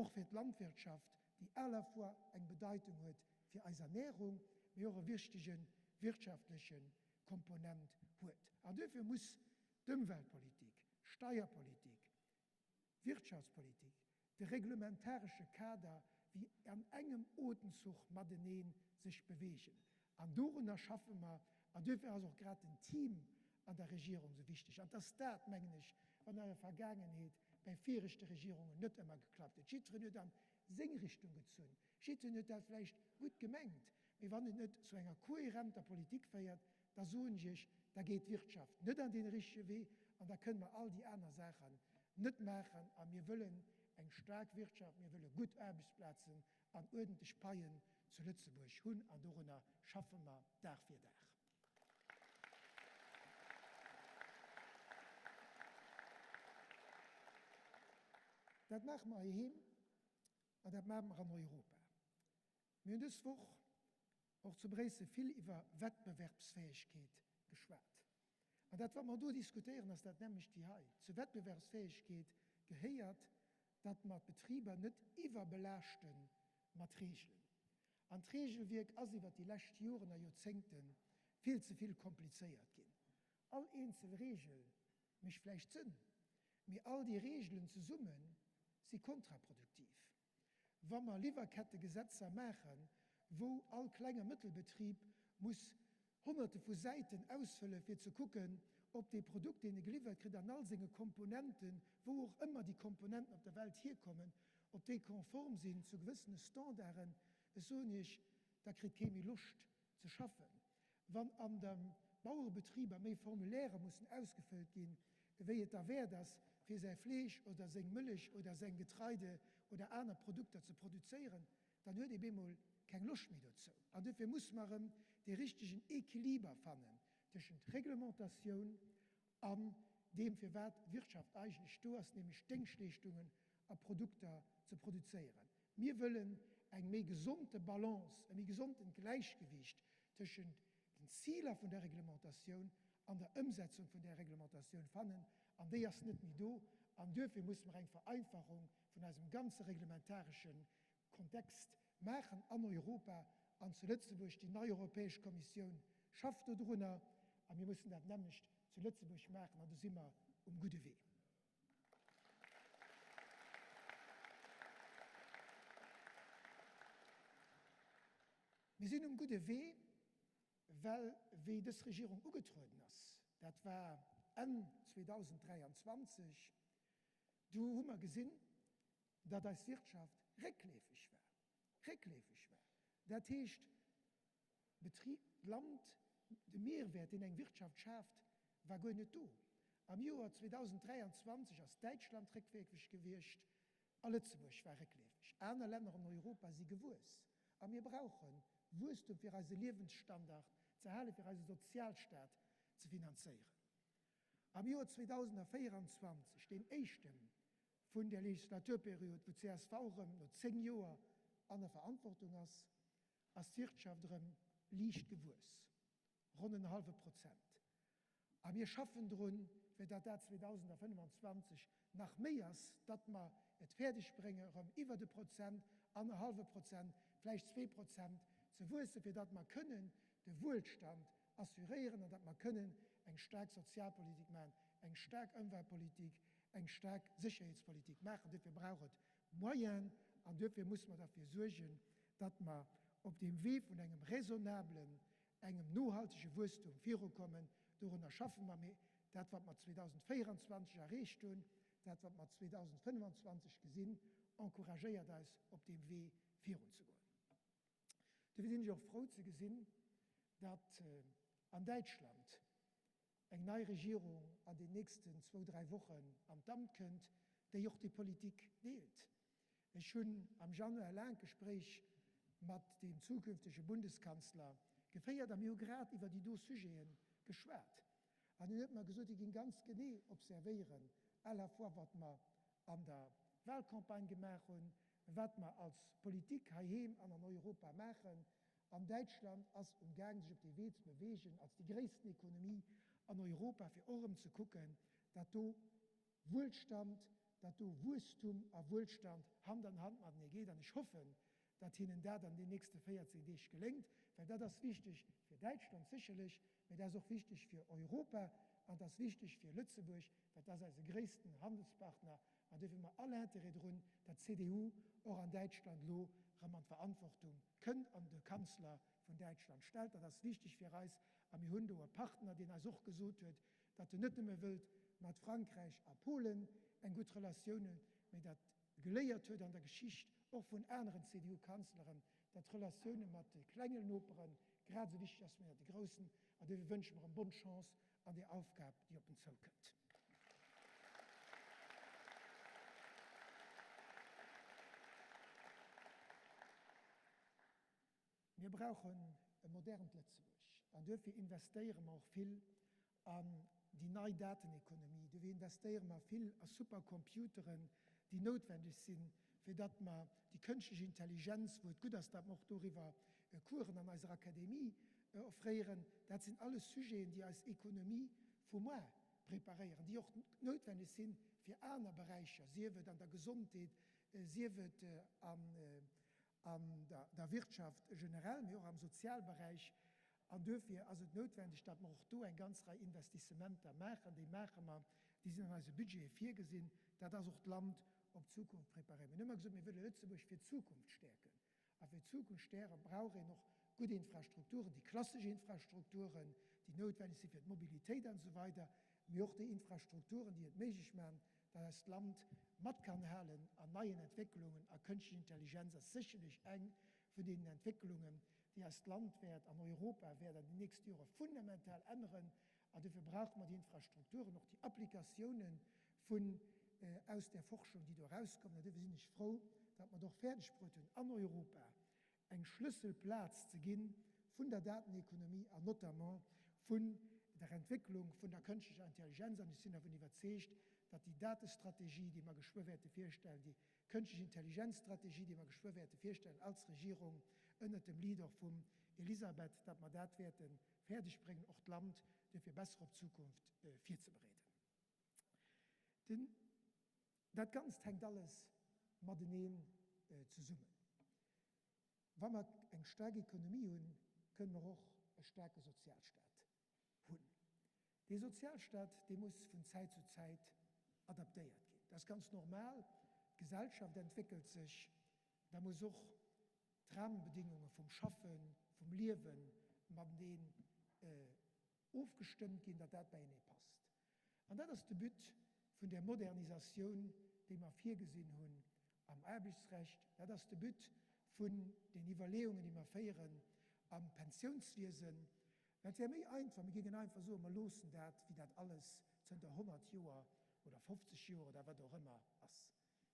och fir d'Landwirtschaft, déi à la fois eng Bedeitung huet fir eis Ernährung, mee och e wichtege wirtschaftleche Komponent huet. An duerfir muss D'Ëmweltpolitik, Steierpolitik, Wirtschaftspolitik, de reglementaresche Kader wéi an engem Otemzuch matenee sech bewegen. An dorunner schaffe mer. An duerfir ass och grad den Team an der Regierung esou wichteg. An et ass dat, mengen ech, wat an der Vergaangenheet bei viregte Regierungen net ëmmer geklappt huet. Jiddferen huet an seng Richtung gezunn. Jiddferen huet dat vläicht gutt gemengt, mee wann et net zu enger kohärenter Politik féiert, da soen ech Iech, da geet d'Wirtschaft net an dee richtege Wee an da kënne mer all déi aner Saachen net maachen. A mir wëllen eng staark Wirtschaft, mir wëlle gutt Aarbechtsplazen an uerdentlech Paien zu Lëtzebuerg hunn an dorunner schaffe mer Dag fir Dag. Dat maache mer heiheem an dat maache mer an Europa. Mir hunn dës Woch och zu Bréissel vill iwwer Wettbewerbsfäegkeet geschwat. An dat, wat mer do diskutéieren, ass dat nämmlecht wéi hei. Zur Wettbewerbsfäegkeet gehéiert, datt mer d'Betriber net iwwerbelaaschte mat Reegelen. An d'Reegelwierk ass iwwert déi lescht Joren a Joerzéngte vill ze vill komplizéiert ginn. All eenzel Reegel mécht vläicht Sënn, mee all déi Reegelen zesumme si kontraproduktiv. Wa mer Liwwerkettegesetzer maachen, wou all Kleng a Mëttelbetrib muss Honnerte vu Säiten ausfëllen, fir ze kucken, ob dee Produkt, deen e geliwwert kritt, an all senge Komponenten, wou och ëmmer déi Komponenten op der Welt hierkommen, ob déi konform sinn zu gewëssene Standarden, ech soen Iech, da kritt kee méi Loscht ze schaffen. Wann an de Bauerebetriber méi Formulairë mussen ausgefëllt ginn, ewéi et derwäert ass, fir säi Fleesch oder seng Mëllech oder säin Getreide oder aner Produkter ze produzéieren, dann huet ee bemol keng Loscht méi dozou. An duerfir musse mer erëm dee richtegen Equiliber fannen tëschent Reglementatioun an deem, firwat d'Wirtschaft eigentlech do ass, nämlech Déngschtleeschtungen a Produkter ze produzéieren. Mir wëllen eng méi gesonte Balance, e méi gesontent Gläichgewicht tëschent den Ziler vun der Reglementatioun an der Ëmsetzung vun där Reglementatioun fannen, an déi ass net méi do. An duerfir musse mer eng Vereinfachung vun eisem ganze reglementaresche Kontext maachen an Europa an zu Lëtzebuerg. Déi nei Europäesch Kommissioun schafft dodrunner a mir mussen dat nämmlecht zu Lëtzebuerg maachen an do si mer um gudde Wee. Mir sinn um gudde Wee, well wéi dës Regierung ugetrueden ass, dat war Enn 2023, du hu mer gesinn, datt eis Wirtschaft réckleefeg war, réckleefeg war. Dat heescht, Betrib, d'Land, de Mehrwäert, deen eng Wirtschaft schaaft, war guer net do. Am Joer 2023 ass Däitschland réckleefeg gewiescht a Lëtzebuerg war réckleefeg. Aner Länner an Europa si gewuess. A mir brauche Wuesstum, fir eise Liewensstandard ze halen, fir eise Sozialstaat ze finanzéieren. Am Joer 2024, deem éischten vun där Legislaturperiod, wou csv erëm no 10 Joer an der Verantwortung ass, ass d'Wirtschaft erëm liicht gewuess, ronn en hallwe Prozent. A mir schaffen drun, fir datt dat 2025 nach méi ass, datt mer et fäerdeg brénge erëm iwwert e Prozent, annerhallwe Prozent, vläicht 2% ze wuessen, fir datt mer kënnen de Wuelstand assuréieren an datt mer kënnen eng staark Sozialpolitik maachen, eng staark Ëmweltpolitik, eng staark Sécherheetspolitik maachen. Duerfir brauch et Moyenen an duerfir musse mer derfir suergen, datt mer op deem Wee vun engem raisonnablen, engem nohaltege Wuesstum virukommen. Dorunner schaffe mer. Mee dat, wat mer 2024 erreecht hunn, dat, wat mer 2025 gesinn, encouragéiert eis, op deem Wee virunzegoen. Dofir sinn ech och frou ze gesinn, datt an Däitschland eng nei Regierung an den nächsten zwou, dräi Wochen an d'Amt kënnt, déi och déi Politik deelt. Ech hunn am Januar e laangt Gespréich mat deem zukünftege Bundeskanzler geféiert a mir hu grad iwwer déi do Sujete geschwat. An hien huet mer gesot, hie géing ganz genee observéieren, à la fois wat mer an der Wahlcampagne gemaach hunn, wat mer als Politik heiheem an an Europa maachen. An Däitschland ass um Gaang sech op dee Wee ze beweegen, als déi gréissten Ekonomie an Europa, fir och erëm ze kucken, datt do Wuelstand, datt do Wuesstum a Wuelstand Hand an Hand matenee geet. An ech hoffen, datt hinnen dat an den nächste 14 Deeg geléngt, well dat ass wichteg fir Däitschland sécherlech, mä dat ass och wichteg fir Europa an dat ass wichteg fir Lëtzebuerg, well dat ass eise gréissten Handelspartner. An duerfir hu mer all Intérêt drun, datt d'CDU och an Däitschland elo erëm an d'Verantwortung kënnt an de Kanzler vun Däitschland stellt. Dat ass wichteg fir eis a mir hunn do e Partner, deen eis och gesot huet, datt en net nëmme wëllt mat Frankräich a Polen eng gutt Relatioun hunn, mä datt e geléiert huet an der Geschicht, och vun aneren CDU-Kanzleren, datt d'Relatioune mat de klengen Nopere grad esou wichteg ass wéi mat de groussen. An duerfir wënsche mer em bonne Chance an där Aufgab, déi op en zoukënnt. Mir brauchen e modernt Lëtzebuerg an duerfir investéiere mer och vill an déi nei Datenekonomie. Duerfir investéiere mer vill a Supercomputeren. déi noutwendeg sinn, fir datt mer déi kënschtlech Intelligenz, wou et gutt ass, datt mer och doriwwer Coursen an eiser Akademie offréieren, dat sinn alles Sujeten, déi eis Ekonomie vu muar preparéieren, déi och noutwendeg si fir aner Beräicher, sief et an der Gesondheet, sief et an der Wirtschaft generell, mee och am Sozialberäich. An duerfir ass et noutwendeg, datt mer och do eng ganz Rei Investissementer maachen. Déi maache mer, déi sinn an eise Budgete virgesinn. Dat ass och d'Land op d'Zukunft preparéieren. Mir hunn ëmmer gesot, mir wëlle Lëtzebuerg fir d'Zukunft stäerken. A fir d'Zukunft stäre brauch een och gutt Infrastrukturen, déi klassesch Infrastrukturen, déi noutwenneg si fir d'Mobilitéit an esou weider, mee och déi Infrastrukturen, déi et méiglech maachen, datt eist Land mat kann halen an neien Entwécklungen. A Kënschtlech Intelligenz ass sécherlech eng vun deenen Entwécklungen, déi eist Land wäert an Europa wäert an den nächste Jore fundamental änneren. An dofir brauche mer déi Infrastrukturen, och déi Applikatiounen vun aus där Forschung, déi do erauskommen. An dofir sinn ech frou, datt mer et och fäerdeg bruet hunn, an Europa eng Schlësselplaz ze gi vun der Datenekonomie an notamment vun der Entwécklung vun der kënschtlecher Intelligenz. An ech sinn dervun iwwerzeegt, datt déi Datestrategie, déi mer geschwë wäerte virstellen, déi kënschtlech Intelligenzstrategie, déi mer geschwë wäerte virstellen als Regierung ënnert dem Lead och vum Elisabeth, datt mer dat wäerte fäerdeg bréngen, och d'Land duerfir besser op d'Zukunft virzebereeden. Den, dat Ganzt hänkt alles mateneen zesummen. Wa mer eng staark Ekonomie hunn, kënnen mer och e staarke Sozialstaat hunn. Dee Sozialstaat, dee muss vun Zäit zu Zäit adaptéiert ginn. Dat ass ganz normal. D'Gesellschaft entwéckelt sech, da muss och d'Rahmenbedingunge vum Schaffen, vum Liewe mateneen ofgestëmmt ginn, datt dat beienee passt. An dat ass de But vun där Modernisatioun, déi mer virgesinn hunn am Aarbechtsrecht. Dat ass de But vun den Iwwerleeungen, déi mer féieren am Pensiounswiesen. Well et wär méi einfach, mir géingen einfach soen, mer loossen dat, wéi dat alles zënter 100 Joer oder 50 Joer oder wat och ëmmer ass.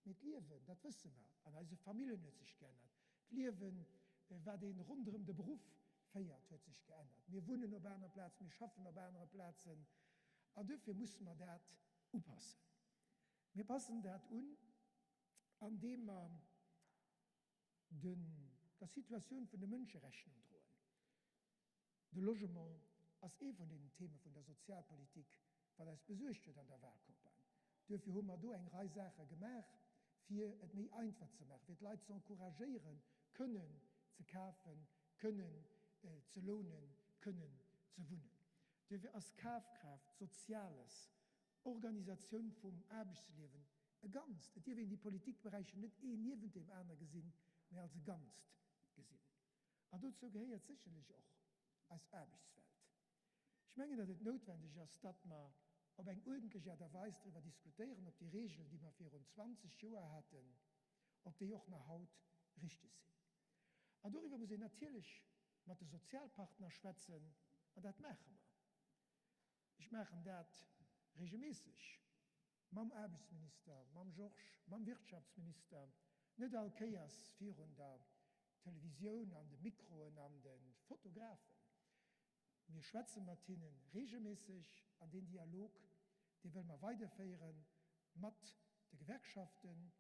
Mee d'Liewen, dat wësse mer, an eise Famillen huet sech geännert. D'Liewen, wat ee ronderëm de Beruff féiert, huet sech geännert. Mir wunnen op anere Plazen, mir schaffen op anere Plazen an duerfir musse mer dat upassen. Mir passen dat un, andeem mer der Situatioun vun de Mënsche Rechnung droen. De Logement ass ee vun deenen Theme vun der Sozialpolitik, wat eis besuergt huet an der Wahlcampagne. Duerfir hu mer do eng Rei Saache gemaach, fir et méi einfach ze maachen, fir d'Leit ze encouragéieren, kënnen ze kafen, kënnen ze lounen, kënnen ze wunnen. Duerfir ass Kafkraaft, Soziales, Organisatioun vum Aarbechtsliewen e Ganzt. Et dierf een déi Politikberäicher net een niewent deem aner gesinn, mä als e Ganzt gesinn. An dozou gehéiert sécherlech och eis Aarbechtswelt. Ech mengen, datt et noutwendeg ass, datt mer op eng uerdentlech Aart a Weis driwwer diskutéieren, ob déi Regeln, déi mer virun 20 Joer haten, ob déi och nach haut richteg sinn. An doriwwer muss een natierlech mat de Sozialpartner schwätzen, an dat maache mer. Ech maachen dat regelméisseg mam Aarbechtsminister, mam Georges, mam Wirtschaftsminister, net all Kéiers virun der Televisioun an de Mikroen an de Fotografen. Mir schwätze mat hinne regelméisseg an deen Dialog, dee wëlle mer weiderféiere mat de Gewerkschaften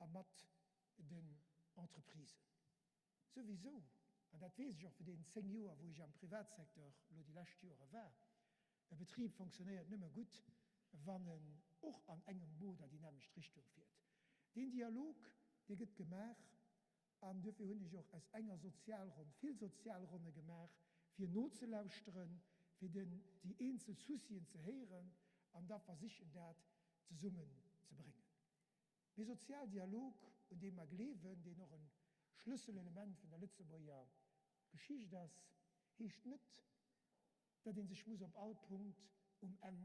a mat den Entreprisen. Souwisou, an dat weess ech och vun deenen 10 Joer, wou ech am Privatsecteur elo déi lescht Jore war, e Betrib fonctionnéiert nëmme gutt, wann en och an engem Boot an déi nämmlecht Richtung fiert. Deen Dialog, dee gëtt gemaach, an duerfir hunn ech och aus enger Sozialronn vill Sozialronne gemaach, fir nozelauschteren, fir den, déi eenzel Soucien ze héieren an da versichen, dat zesummen ze bréngen. Dee Sozialdialog, un dee mer gleewen, deen och e Schlësselelement vun der Lëtzebuerger Geschicht ass, heescht net, datt ee sech muss op all Punkt um Enn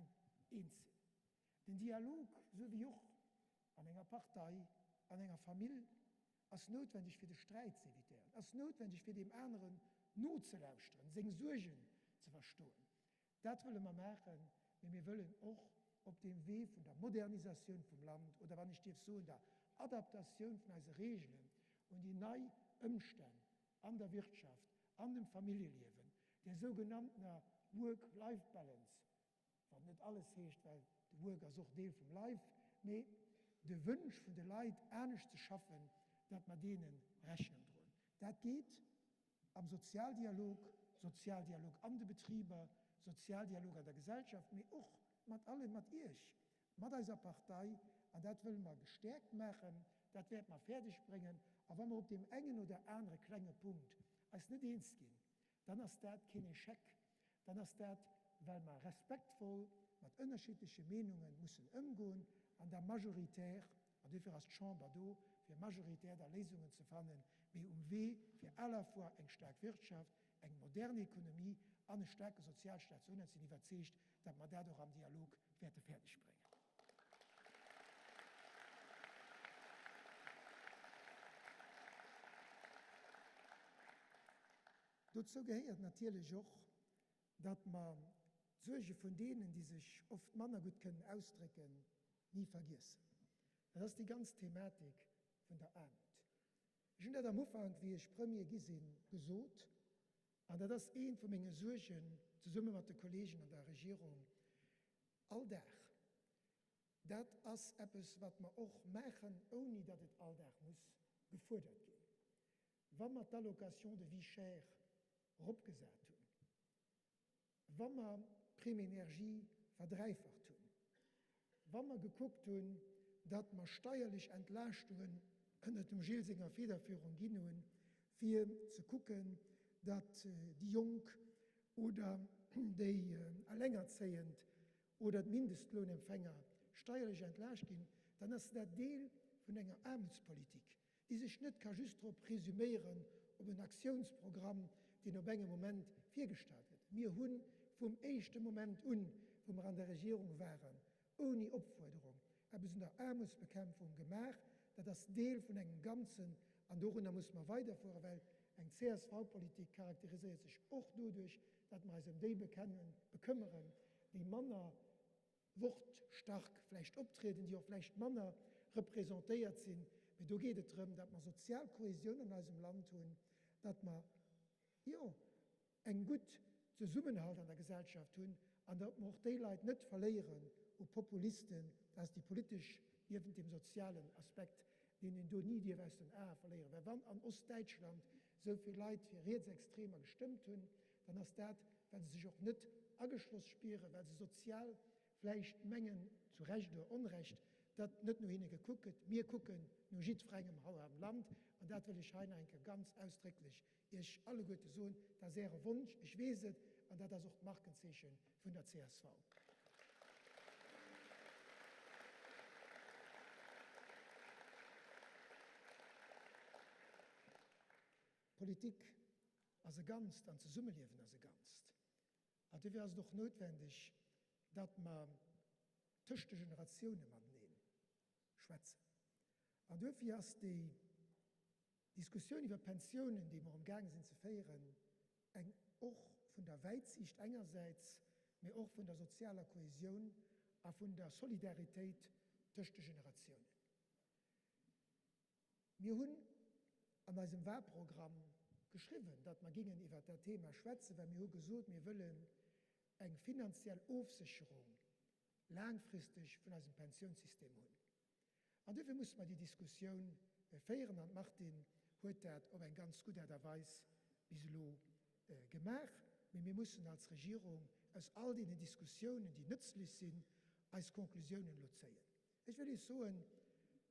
eens sinn. Den Dialog, esou wéi och an enger Partei, an enger Famill, ass noutwendeg fir de Sträit ze evitéieren, ass noutwendeg fir deem aneren nozelauschteren, seng Suergen ze verstoen. Dat wëlle mer maachen, mee mir wëllen och op deem Wee vun der Modernisatioun vum Land, oder wann ech dierf soen, der Adaptatioun vun eise Regeln un déi nei Ëmstänn an der Wirtschaft, an dem Familljeliewen, där sougenanntener Work-Life-Balance, wat net alles heescht, well de Work ass och Deel vum Life, mee. De Wënsch vun de Leit anescht ze schaffen, datt mer deene Rechnung droen. Dat geet am Sozialdialog, Sozialdialog an de Betriber, Sozialdialog an der Gesellschaft, mee och mat allen, mat Iech, mat eiser Partei, an dat wëlle mer gestäerkt maachen, dat wäerte mer fäerdeg bréngen. A wa mer op deem engen oder anere klenge Punkt eis net eens ginn, dann ass dat keen Échec, dann ass dat, well mer respektvoll mat ënnerschiddleche Meenunge mussen ëmgoen an da majoritaire, an duerfir ass d'Chamber do, fir majoritaire da Léisungen ze fannen, mee um Wee fir à la fois eng staark Wirtschaft, eng modern Ekonomie an e staarke Sozialstaat ze hunn. An ech sinn iwwerzeegt, datt mer dat och am Dialog wäerte fäerdegbréngen. Dozou gehéiert natierlech och, datt mer d'Suerge vun deenen, déi sech oft manner gutt kënnen ausdrécken, ni vergiessen. Dat ass déi ganz Thematik vun der Aarmut. Ech hunn dat am Ufank, wéi ech Premier gi sinn, gesot, an dat ass eent vu menge Suergen, zesumme mat de Kollegen an der Regierung, all Dag. Dat ass eppes, wat mer och maachen, ouni datt et all Dag muss gefuerdert ginn. Wa mer d'Allocation de vie chère eropgesat hunn, wa mer d'Prime énergie verdräifacht hunn, wa mer gekuckt hunn, datt mer steierlech Entlaaschtungen ënnert dem Gilles senger Federführung ginn hunn, fir ze kucken, datt déi Jonk oder déi Alengerzéiend oder d'Mindestlounempfänger steierlech entlaascht ginn, dann ass dat Deel vun enger Aarmutspolitik, déi sech net ka just drop resüméieren op en Aktiounsprogramm, deen op engem Moment virgestallt gëtt. Mir hu vum éischte Moment un, wou mer an der Regierung waren, ouni Opfuerderung eppes un der Aarmutsbekämpfung gemaach. Dat ass Deel vun engem Ganzen an dorunner musse mer weiderfueren, well eng CSV-Politik charakteriséiert sech och doduerch, datt mer eis ëm déi bekëmmeren, déi manner wortstark vläicht optrieden, déi och vläicht manner representéiert sinn. Mee do geet et drëm, datt mer sozial Kohesioun an eisem Land hunn, datt mer, jo, eng gutt Zesummenhalt an der Gesellschaft hunn an datt mer och déi Leit net verléieren u Populisten. Dat ass déi politesch, niewent deem sozialen Aspekt, deen een do ni dierf aus den Ae verléieren. Well wann an Ostdäitschland esou vill Leit fir Rietsextremer gestëmmt hunn, dann ass dat, well se sech och net ageschloss spieren, well se sozial vläicht mengen, zu Recht oder Onrecht, datt net no hinne gekuckt gëtt. Mir kucken no jiddwerengem hei am Land, an dat wëll ech hei nach eng Kéier ganz ausdrécklech Iech alleguerte soen, dat ass Äre Wonsch, ech weess et, an dat ass och d'Markenzeeche vun der csv. Politik ass e Ganzt an d'Zesummeliewen ass e Ganzt. An duerfir ass et och noutwendeg, datt mer tëscht de Generatioune matenee schwätzen. An duerfir ass déi Diskussioun iwwer d'Pensiounen, déi mer amgaang sinn ze féieren, eng och vun der Wäitsiicht engersäits, mee och vun der sozialer Kohesioun a vun der Solidaritéit tëscht de Generatiounen. Mir hunn an eisem Wahlprogramm geschriwwen, datt mer gingen iwwert dat Thema schwätzen, well mir hu gesot, mir wëllen eng finanziell Ofsécherung laangfristeg vun eisem Pensiounssystem hunn. An duerfir musse mer déi Diskussioun féieren, an d'Martine huet dat op eng ganz gutt Aart a Weis bis elo gemaach. Mee mir mussen als Regierung aus all deenen Diskussiounen, déi nëtzlech sinn, eis Konklusiounen elo zéien. Ech wëll Iech soen,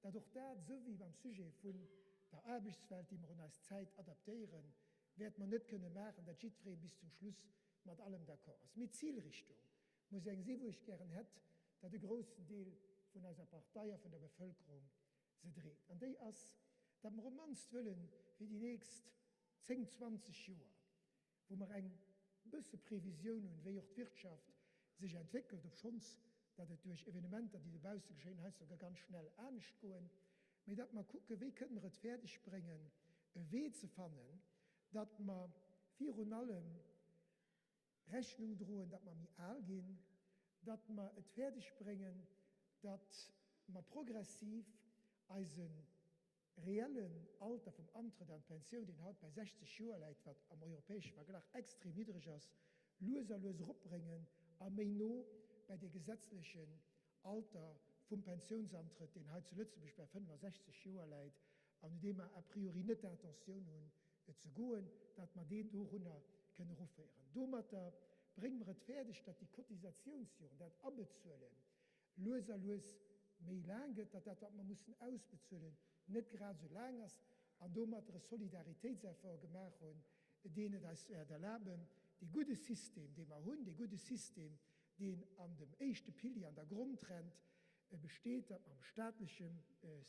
datt och dat, esou wéi beim Sujet vun der Aarbechtswelt, déi mer un eis Zäit adaptéieren, wäerte mer net kënne maachen, datt jiddweree bis zum Schluss mat allem d'accord ass. Mee d'Zilrichtung muss eng si wou ech gären hätt, datt e groussen Deel vun eiser Partei a vun der Bevëlkerung se dreet. An déi ass, datt mer op d'mannst wëllen fir déi nächst 10, 20 Joer, wou mer eng bësse Previsioun hunn, wéi och d'Wirtschaft sech entwéckelt, obschonns datt et duerch Evenementer, déi dobausse geschéien, heiansdo ka ganz schnell anescht goen, mee datt mer kucken, wéi kënne mer et fäerdeg bréngen, e Wee ze fannen, datt mer virun allem Rechnung droen, datt mer méi al ginn, datt mer et fäerdeg bréngen, datt mer progressiv eise reellen Alter vum Antrëtt an d'Pensioun, deen haut bei 60 Joer läit, wat am europäesche Verglach extrem niddreg ass, lues a lues eropbréngen a méi no bei dee gesetzlechen Alter. vum Pensiounsantrëtt, deen hei zu Lëtzebuerg bei 65 Joer läit an un dee mer a priori net d'Intentioun hunn ze goen, datt mer deen dorunner kënne eruféieren. Domatter brénge mer et fäerdeg, datt déi Cotisatiounsjoren, dat Abezuelen, lues a lues méi laang gëtt, datt dat, wat mer mussen ausbezuelen, net grad esou laang ass an domatter e Solidaritéitseffort gemaach hunn, deen et eis wäert erlaben, dee gudde System, dee mer hunn, dee gudde System, deen an dem éischte Pilier, an der Grondrent besteet, datt mer am staatleche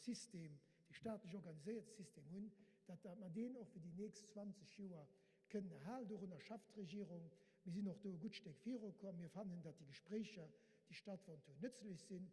System, dee staatlech organiséierte System hunn, datt mer deen och fir déi nächst 20 Joer kënnen erhalen. Dorunner schafft d'Regierung. Mir sinn och do e gutt Stéck virukomm. Mir fannen, datt déi Gespréicher, déi stattfonnt hunn, nëtzlech sinn.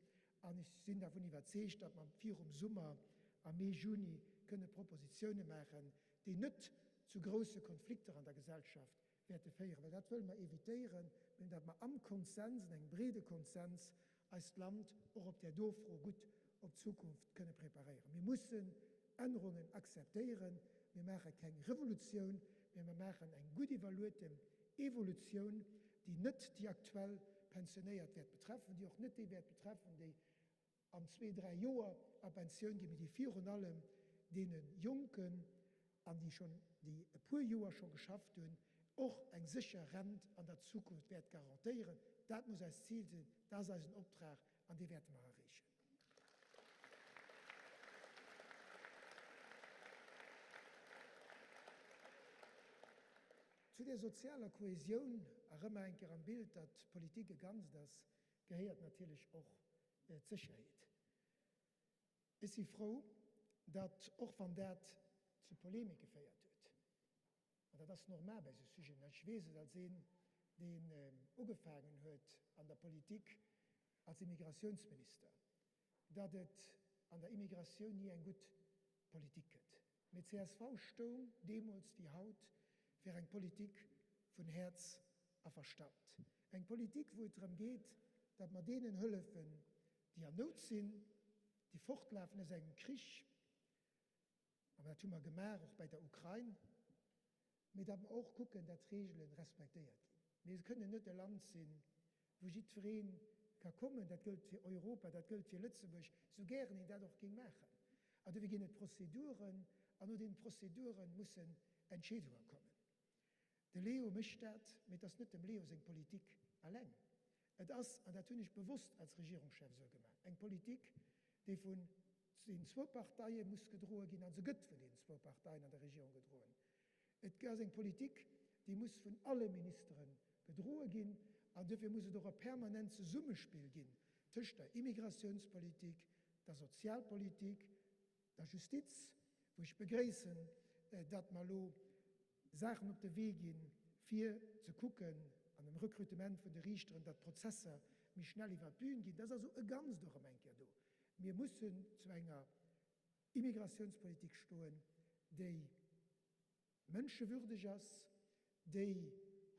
An ech sinn dervun iwwerzeegt, datt mer virum Summer, am Mee, Juni, kënne Propositioune maachen, déi net zu grousse Konflikter an der Gesellschaft wäerte féieren, well dat wëlle mer évitéieren, mä datt mer am Konsens, an engem breede Konsens, eist Land och op där do Fro gutt op d'Zukunft kënne preparéieren. Mir mussen Ännerungen akzeptéieren. Mir maache keng Revolutioun, mä mer maachen eng gutt iwwerlueten Evolutioun, déi net déi aktuell Pensionéiert wäert betreffen, déi och net déi wäert betreffen, déi an zwee, dräi Joer a Pensioun ginn, mee déi virun allem deene Jonken an déi schonn, déi e puer Joer scho geschafft hunn, och eng sécher Rent an der Zukunft wäert garantéieren. Dat muss eist Zil sinn, dat ass eisen Optrag an dee wäerte mer erreechen. Zu der sozialer Kohesioun, erëm eng Kéier am Bild, datt d'Politik e Ganzt ass, gehéiert natierlech och d'Sécherheet. Ech si frou, datt, och wann dat zu Polemik geféiert huet, an dat ass normal bei esou Sujeten, ech weess et als een, deen ugefaangen huet an der Politik als Immigratiounsminister, datt et an der Immigratioun ni eng gutt Politik gëtt. Mee csv stoung deemools wéi haut fir eng Politik vun Häerz a Verstand. Eng Politik, wou et drëm geet, datt mer deenen hëllefen, déi an Nout sinn, déi fortlafen aus engem Krich, an dat hu mer gemaach och bei der Ukrain, mee datt mer och kucken, datt d'Reegele respektéiert ginn. Mir kënnen net e Land sinn, wou jiddweree ka kommen. Dat gëllt fir Europa, dat gëllt fir Lëtzebuerg, sou gären een dat och géing maachen. An dofir ginn et Prozeduren, an no deene Prozedure mussen Entscheedunge kommen. De Leo mécht dat, mee et ass net dem Leo seng Politik alleng. Et ass, an dat hunn ech bewosst als Regierungschef esou gemaach, eng Politik, déi vun den zwou Parteie muss gedroe ginn, a se gëtt vun deenen zwou Parteien an der Regierung gedroen. Et ass eng Politik, déi muss vun alle Ministere gedroe ginn, an duerfir muss et och e permanent Zesummespill ginn tëscht der Immigratiounspolitik, der Sozialpolitik, der Justiz, wou ech begréissen, datt mer elo Saachen op de Wee ginn, fir ze kucken an dem Recrutement vun de Riichteren, datt d'Prozesser méi schnell iwwert d'Bühn ginn. Dat ass also e Ganzt och erëm eng Kéier do. Mir mussen zu enger Immigratiounspolitik stoen, déi mënschewürdeg ass, déi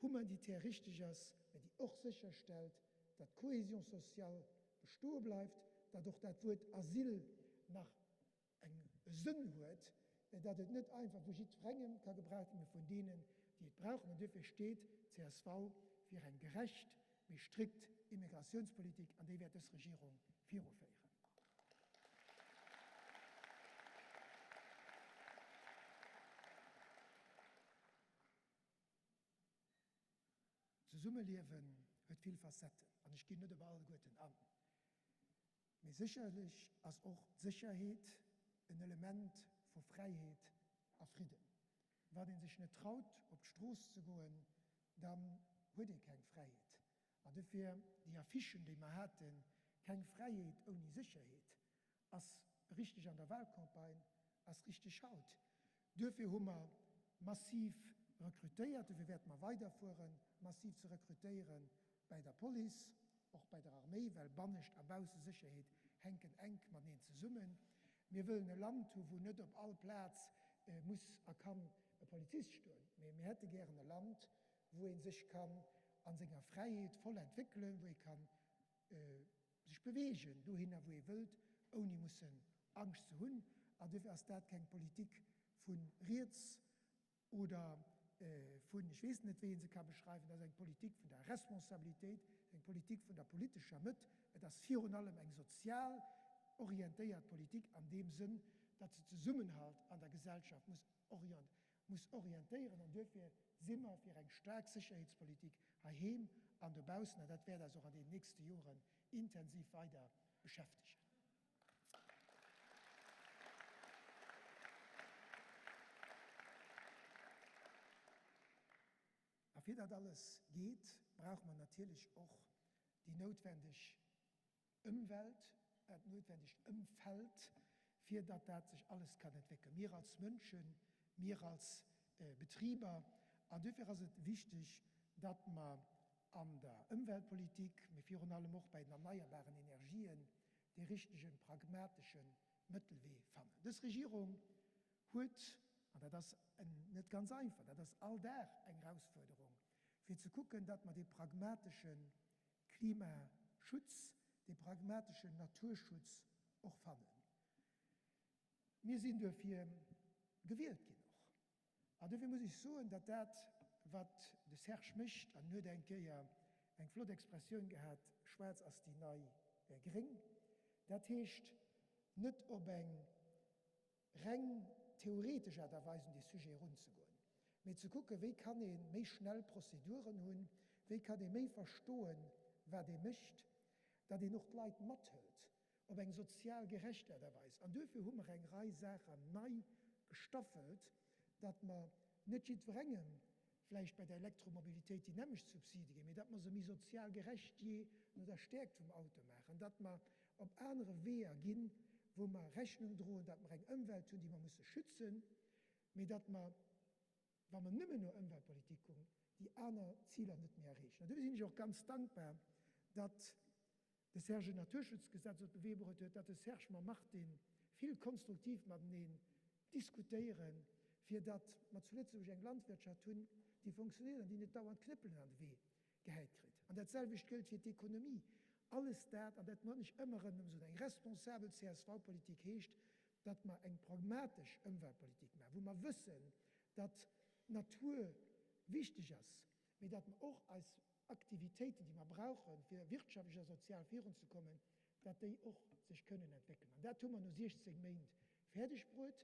humanitär richteg ass, mä déi och sécherstellt, datt d'Cohésion sociale bestoe bleift, datt och dat Wuert Asyl nach eng e Sënn huet, datt et net einfach vu jiddwerengem ka gebraucht ginn, mä vun deenen, déi et brauchen. An duerfir steet csv fir eng gerecht, mee strikt Immigratiounspolitik, an déi wäert dës Regierung viruféieren. D'Zesummeliewen huet vill Facetten, an ech ginn net op alleguerten an. Mee sécherlech ass och d'Sécherheet en Element vu Fräiheet a Fridden. Wann ee sech net traut, op d'Strooss ze goen, dann huet ee keng Fräiheet. An dofir déi Affichen, déi mer haten, Keng Fräiheet ouni Sécherheet, ass richteg an der Wahlcampagne, ass richteg haut. Duerfir hu mer massiv rekrutéiert, duerfir wäerte mer weiderfueren, massiv ze rekrutéiere bäi der Police, och bei der Arméi, well Bannescht a Baussesécherheet hänken enk mateneen zesummen. Mir wëllen e Land hu wou net op all Plaz muss a kann e Polizist stoen, mee mir hätte gären e Land, wou ee sech kann a senger Fräiheet voll entwéckelen, wou ee kann sech beweegen dohinner wou ee wëllt, ouni mussen Angscht ze hunn. An duerfir ass dat keng Politik vu riets oder vun, ech weess net wéi ee se ka beschreiwen, dat ass eng Politik vun der Responsabilitéit, eng Politik vun der politescher Mëtt. Et ass virun allem eng sozial orientéiert Politik an deem Sënn, datt se Zesummenhalt an der Gesellschaft muss muss orientéieren. An duerfir si mer fir eng staark Sécherheetspolitik heiheem an dobaussen. An dat wäert eis och an deenen nächste Joren intensiv weider beschäftegen. A fir datt alles geet, brauche mer natierlech och déi noutwendeg Ëmwelt, dat noutwendegt Ëmfeld, fir datt dat sech alles kann entwéckelen. Mir als Mënschen, mir als Betriber. An duerfir ass et wichteg, datt mer an der Ëmweltpolitik, mee virun allem och bei den erneierbaren Energien, dee richtegen, pragmatesche Mëttelwee fannen. Dës Regierung huet, an dat ass net ganz einfach, dat ass all Dag eng Erausfuerderung, fir ze kucken, datt mer dee pragmatesche Klimaschutz, dee pragmateschen Naturschutz och fannen. Mir sinn duerfir gewielt ginn och. An duerfir muss ech soen, datt dat, wat de Serge mécht, an en huet eng Kéier eng flott Expressioun gehat, Schwaarz ass déi nei Gréng, dat heescht net op eng reng theoretesch Aart a Weis un dee Sujet erunzegoen, mee ze kucken, wéi kann ee méi schnell Prozeduren hunn, wéi kann ee méi verstoen, wat ee mécht, datt een och d'Leit mathëlt op eng sozial gerecht Aart a Weis. An duerfir hu mer eng Rei Saachen nei gestaffelt, datt mer net jiddwerengem vläicht bei der Elektromobilitéit déi nämmlecht Subside ginn, mee datt mer se méi sozial gerecht jee no der Stäerkt vum Auto maachen, datt mer op anere Weeër ginn, wou mer Rechnung droen, datt mer eng Ëmwelt hunn, déi mer musse schützen, mee datt mer, wa mer nëmmen no Ëmweltpolitik kucken, déi aner Ziler net méi erreechen. An dofir sinn ech och ganz dankbar, datt de Serge en Naturschutzgesetz op de Wee bruet huet, datt de Serge mam Martine vill konstruktiv mateneen diskutéieren, fir datt mer zu Lëtzebuerg eng Landwirtschaft hunn, déi fonctionnéiert an déi net dauernd Knéppelen an de Wee gehäit kritt. An dat selwecht gëllt fir d'Ekonomie. Alles dat, an dat muss ech ëmmer erëm soen, eng responsabel CSV-Politik heescht, datt mer eng pragmatesch Ëmweltpolitik maachen, wou mer wëssen, datt d'Natur wichteg ass, mee datt mer och eis Aktivitéiten, déi mer brauchen, fir wirtschaftlech a sozial virunzekommen, datt déi och sech kënnen entwéckelen. An dat hu mer no 16 Méint fäerdeg bruet.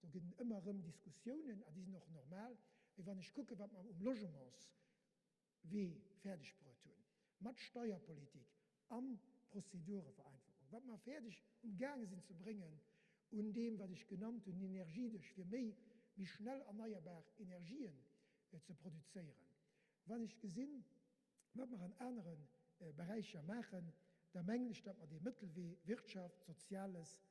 Do ginn et ëmmer erëm Diskussiounen, an déi sinn och normal. Mee wann ech kucken, wat mer um Logementswee fäerdeg bruet hunn, mat Steierpolitik a Prozedurevereinfachung, wat mer fäerdeg umgaange sinn ze bréngen un deem, wat ech genannt hunn, Energiedësch, fir méi, méi schnell erneierbar Energien ze produzéieren, Wann ech gesinn, wat mer an anere Beräicher maachen, da mengen ech, datt mer dee Mëttelwee Wirtschaft, Soziales,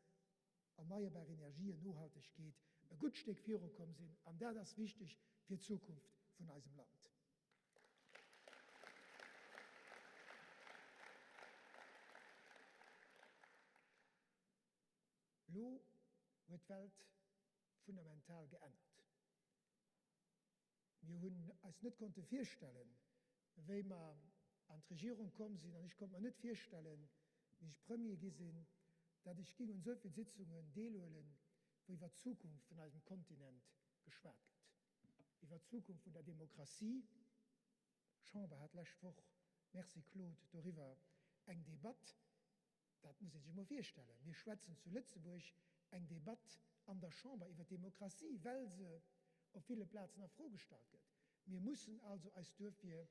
erneierbar Energien, Nohaltegkeet e gutt Stéck virukomm sinn. An dat ass wichteg fir d'Zukunft vun eisem Land. Elo huet d'Welt fundamental geännert. Mir hunn eis net konnte virstellen, wéi mer an d'Regierung komm sinn, an ech konnt mer net virstellen, wéi ech Premier gi sinn, datt ech ging un esou vill Sitzungen deelhuelen, wou iwwer d'Zukunft vun eisem Kontinent geschwat gëtt, iwwer d'Zukunft vun der Demokratie. D'Chamber hat d'lescht Woch, merci Claude, doriwwer eng Debatt. Dat muss ee sech emol virstellen. Mir schwätzen zu Lëtzebuerg eng Debatt an der Chamber iwwer d'Demokratie, well se op ville Plazen a Fro gestallt gëtt. Mir mussen also eis duerfir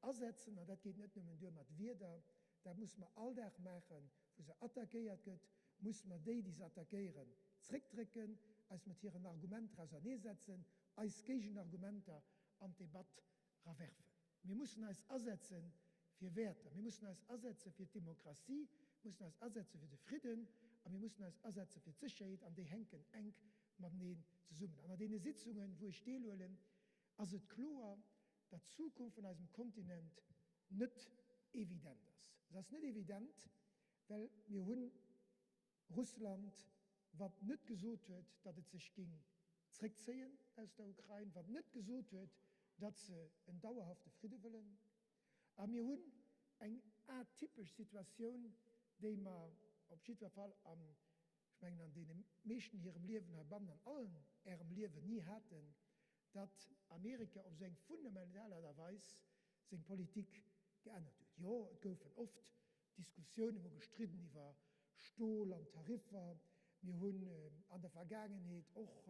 asetzen, an dat geet net nëmmen duer mat Wierder, dat musse mer all Dag maachen. Wou se attackéiert gëtt, musse mer déi, déi se attackéieren, zréckdrécken, eis mat hiren Argumenter auserneesetzen, eis Géigenargumenter an d'Debatt rawerfen. Mir mussen eis asetze fir Wäerter, mir mussen eis asetze fir d'Demokratie, mir mussen eis asetze fir de Fridden a mir mussen eis asetze fir d'Sécherheet, an déi hänken enk mateneen zesummen. An an deene Sitzungen, wou ech deelhuelen, ass et kloer, datt d'Zukunft vun eisem Kontinent net evident ass. Se ass net evident, well mir hunn Russland, wat net gesot huet, datt et sech géing zréckzéien aus der Ukrain, wat net gesot huet, datt se en dauerhafte Fridde wëllen. A mir hunn eng atypesch Situatioun, déi mer op jiddwer Fall an, ech mengen, an deene meeschten hirem Liewen heibannen, an allen Ärem Liewen ni haten, datt Amerika op esou eng fundamental Aart a Weis seng Politik geännert huet. Jo, et goufen oft. Diskussiounen, mir hu gestridden iwwer Stol an Tariffer, mir hunn an der Vergaangenheet och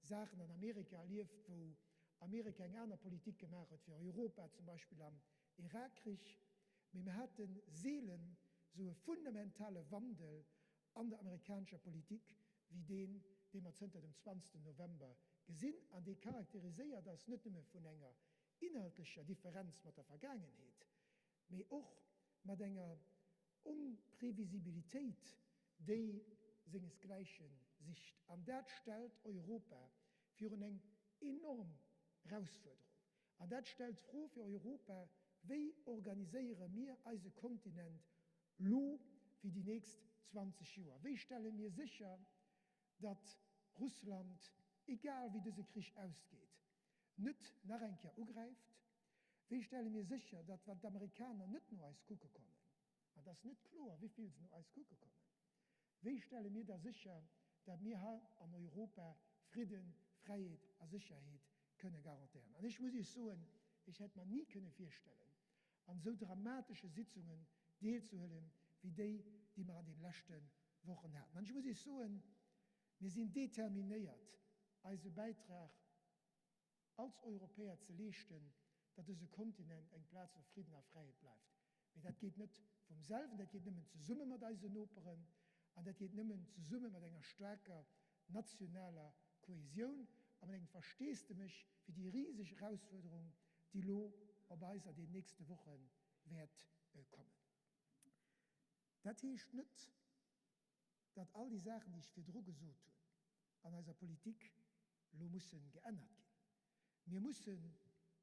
Saachen an Amerika erlieft, wou Amerika eng aner Politik gemaach huet wéi Europa, zum Beispill am Irakkrich. Mee mir hate seelen esou e fundamentale Wandel an der amerikanescher Politik wéi deen, dee mer zënter dem 20. November gesinn an dee charakteriséiert ass net nëmme vun enger inhaltlecher Differenz mat der Vergaangenheet, mee och mat enger Onprevisibilitéit, déi sengesgläiche sicht. An dat stellt Europa virun eng enorm Erausfuerderung. An dat stellt d'Fro fir Europa, Wéi organiséiere mir eise Kontinent lo fir déi nächst 20 Joer? Wéi stelle mir sécher, datt Russland, egal wéi dëse Krich ausgeet, net nach eng Kéier ugräift? Wéi stelle mir sécher, datt wann d'Amerikaner net no eis kucke kommen, an et ass net kloer, wéi vill se no eis kucke kommen, wéi stelle mir da sécher, datt mir hei an Europa Fridden, Fräiheet a Sécherheet kënne garantéieren? An ech muss Iech soen, ech hätt mer ni kënne virstellen, an esou dramatesche Sitzungen deelzehuelen, wéi déi, déi mer an deene leschte Wochen haten. An ech muss Iech soen, mir sinn determinéiert, eise Bäitrag als Europäer ze leeschten, datt dëse Kontinent eng Plaz vu Fridden a Fräiheet bleift. Mee dat geet net vum selwen, dat geet nëmmen zesumme mat eisen Noperen an dat geet nëmmen zesumme mat enger staarker nationaler Kohesioun a mat engem Versteesdemech fir déi riseg Erausfuerderung, déi elo op eis an deenen nächste Woche wäert kommen. Dat heescht net, datt all déi Saachen, déi ech virdru gesot hunn, an eiser Politik elo mussen geännert ginn. Mir mussen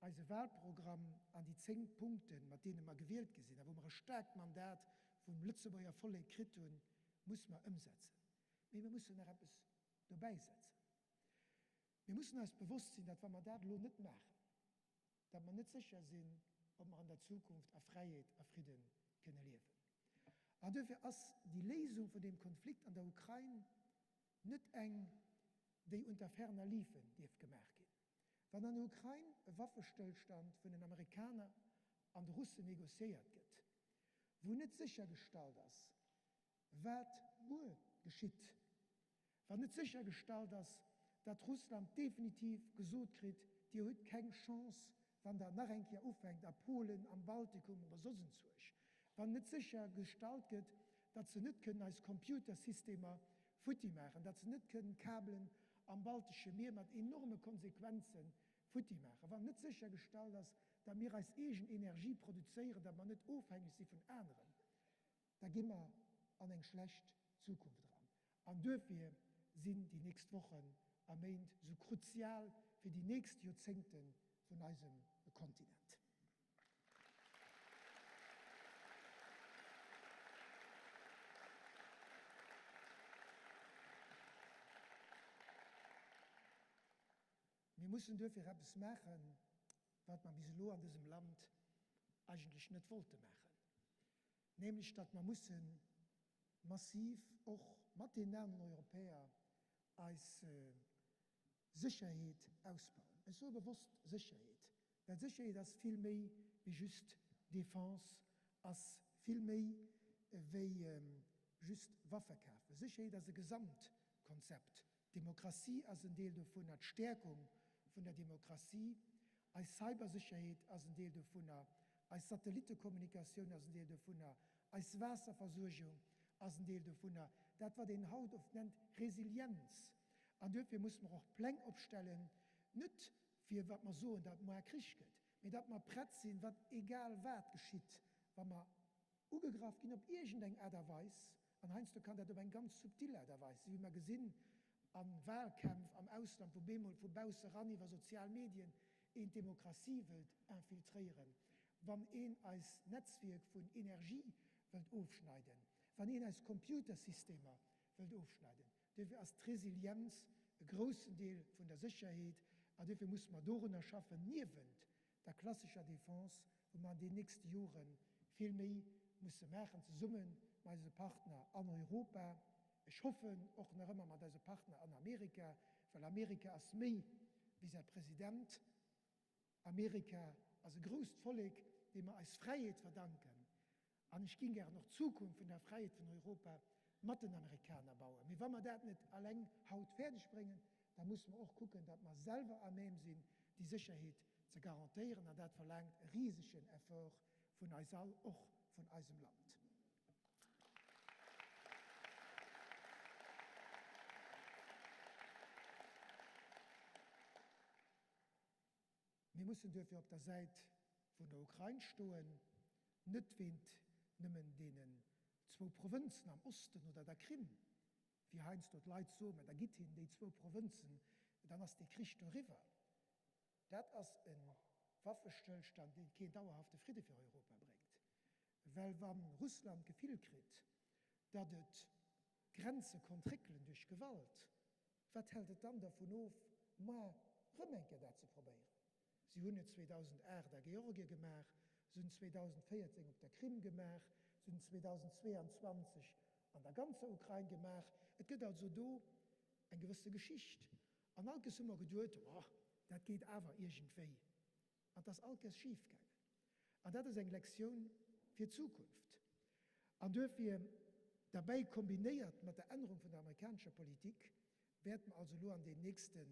eise Wahlprogramm an déi 10 Punkten, mat deene mer gewielt gi sinn a wou mer e staarkt Mandat vum Lëtzebuerger Vollek kritt hunn, muss mer ëmsetzen. Mee mir mussen nach eppes dobäisetzen. Mir mussen eis bewosst sinn, datt wa mer dat elo net maachen, datt mer net sécher sinn, ob mer an der Zukunft a Fräiheet a Fridde kënne liewen. An duerfir ass déi Léisung vun deem Konflikt an der Ukrain net eng, déi unter ferner liefen dierf gemaach ginn. Wann an der Ukrain e Waffestëllstand vun den Amerikaner an de Russen negociéiert gëtt, wou net séchergestallt ass, wat muer geschitt, Wann net séchergestallt ass, datt Russland definitiv gesot kritt, Dir hutt keng Chance, wann Der nach eng Kéier ufänkt a Polen, am Baltikum oder soss enzwuesch, wann net séchergestallt gëtt, datt se net kënnen eis Computersystemer futti maachen, datt se net kënnen Kabelen am Baltesche Mier mat enorme Konsequenze futti maachen, wann net séchergestallt ass, datt mir eis eegen Energie produzéieren, datt mer net ofhängeg si vun aneren, da gi mer an eng schlecht Zukunft eran. An duerfir sinn déi nächst Wochen a Méint esou kruzial fir déi nächst Joerzéngte vun eisem Kontinent. Mir mussen duerfir eppes maachen, wat mer bis elo an dësem Land eigentlech net wollte maachen, nämlech datt mer musse massiv och mat deenen aneren Europäer eis Sécherheet ausbauen. Ech soe bewosst Sécherheet, well Sécherheet ass vill méi wéi just Defense, ass vill méi wéi just Waffe kafen. Sécherheet ass e Gesamtkonzept. D'Demokratie ass en Deel dovunner, d'Stäerkung vun der Demokratie, eis Cybersécherheet ass en Deel dovunner, eis Satellittekommunikatioun ass en Deel dovunner, eis Waasserversuergung ass en Deel dovunner, dat wat een haut oft nennt Resilienz. An duerfir musse mer och Pläng opstellen, net fir wat mer soen, datt et muar Krich gëtt, mee datt mer prett sinn, wat egal wat geschitt, wa mer Ugegraff ginn op iergend eng Aart a Weis, an heiansdo kann dat op eng ganz subtil Aart a Weis sinn, wéi mer gesinn a Wahlkämpf am Ausland, wou bemol vu bausse ran iwwer sozial Medien een d'Demokratie wëllt infiltréieren, wann een eis Netzwierk vun Energie wëllt ofschneiden, wann een eis Computersystemer wëllt ofschneiden. Duerfir ass d'Resilienz e groussen Deel vun der Sécherheet an duerfir musse mer dorunner schaffen, niewent der klassescher Defense, wou mer an den nächste Jore vill méi musse maachen, zesumme mat eise Partner an Europa, ech hoffen och nach ëmmer mat eise Partner an Amerika, well Amerika ass méi wéi säi President. Amerika ass e grousst Vollek, deem mer eis Fräiheet verdanken. An ech géing gären och d'Zukunft vun der Fräiheet vun Europa mat den Amerikaner bauen. Mee wa mer dat net alleng haut fäerdeg bréngen, da musse mer och kucken, datt mer selwer à même sinn, déi Sécherheet ze garantéieren. An dat verlaangt e risegen Effort vun eis all, och vun eisem Land. Mir mussen duerfir op der Säit vun der Ukrain stoen, net wéint nëmmen deenen zwou Provënzen am Osten oder der Krim, wéi heiansdo d'Leit soen, mä da gitt hinnen déi zwou Provënzen, dann ass dee Krich doriwwer. Dat ass e Waffestëllstand, dee keen dauerhafte Fridde fir Europa bréngt. Well wa Russland d'Gefill kritt, datt et Grenze konnt réckelen duerch Gewalt, Wat hält et dann dervun of, moar rëm eng Kéier dat ze probéieren? Si hunn et 2008 a Georgie gemaach, se hunn et 2014 op der Krim gemaach, se hunn et 2022 an der ganzer Ukrain gemaach. Et gëtt also do eng gewësse Geschicht. An all Kéiers hu mer geduet, Oh, dat geet awer iergendwéi. An et ass all Kéiers schifgaangen. An dat ass eng Lektioun fir d'Zukunft. An duerfir, derbäi kombinéiert mat der Ännerung vun der amerikanescher Politik, wäerte mer also elo an den nächste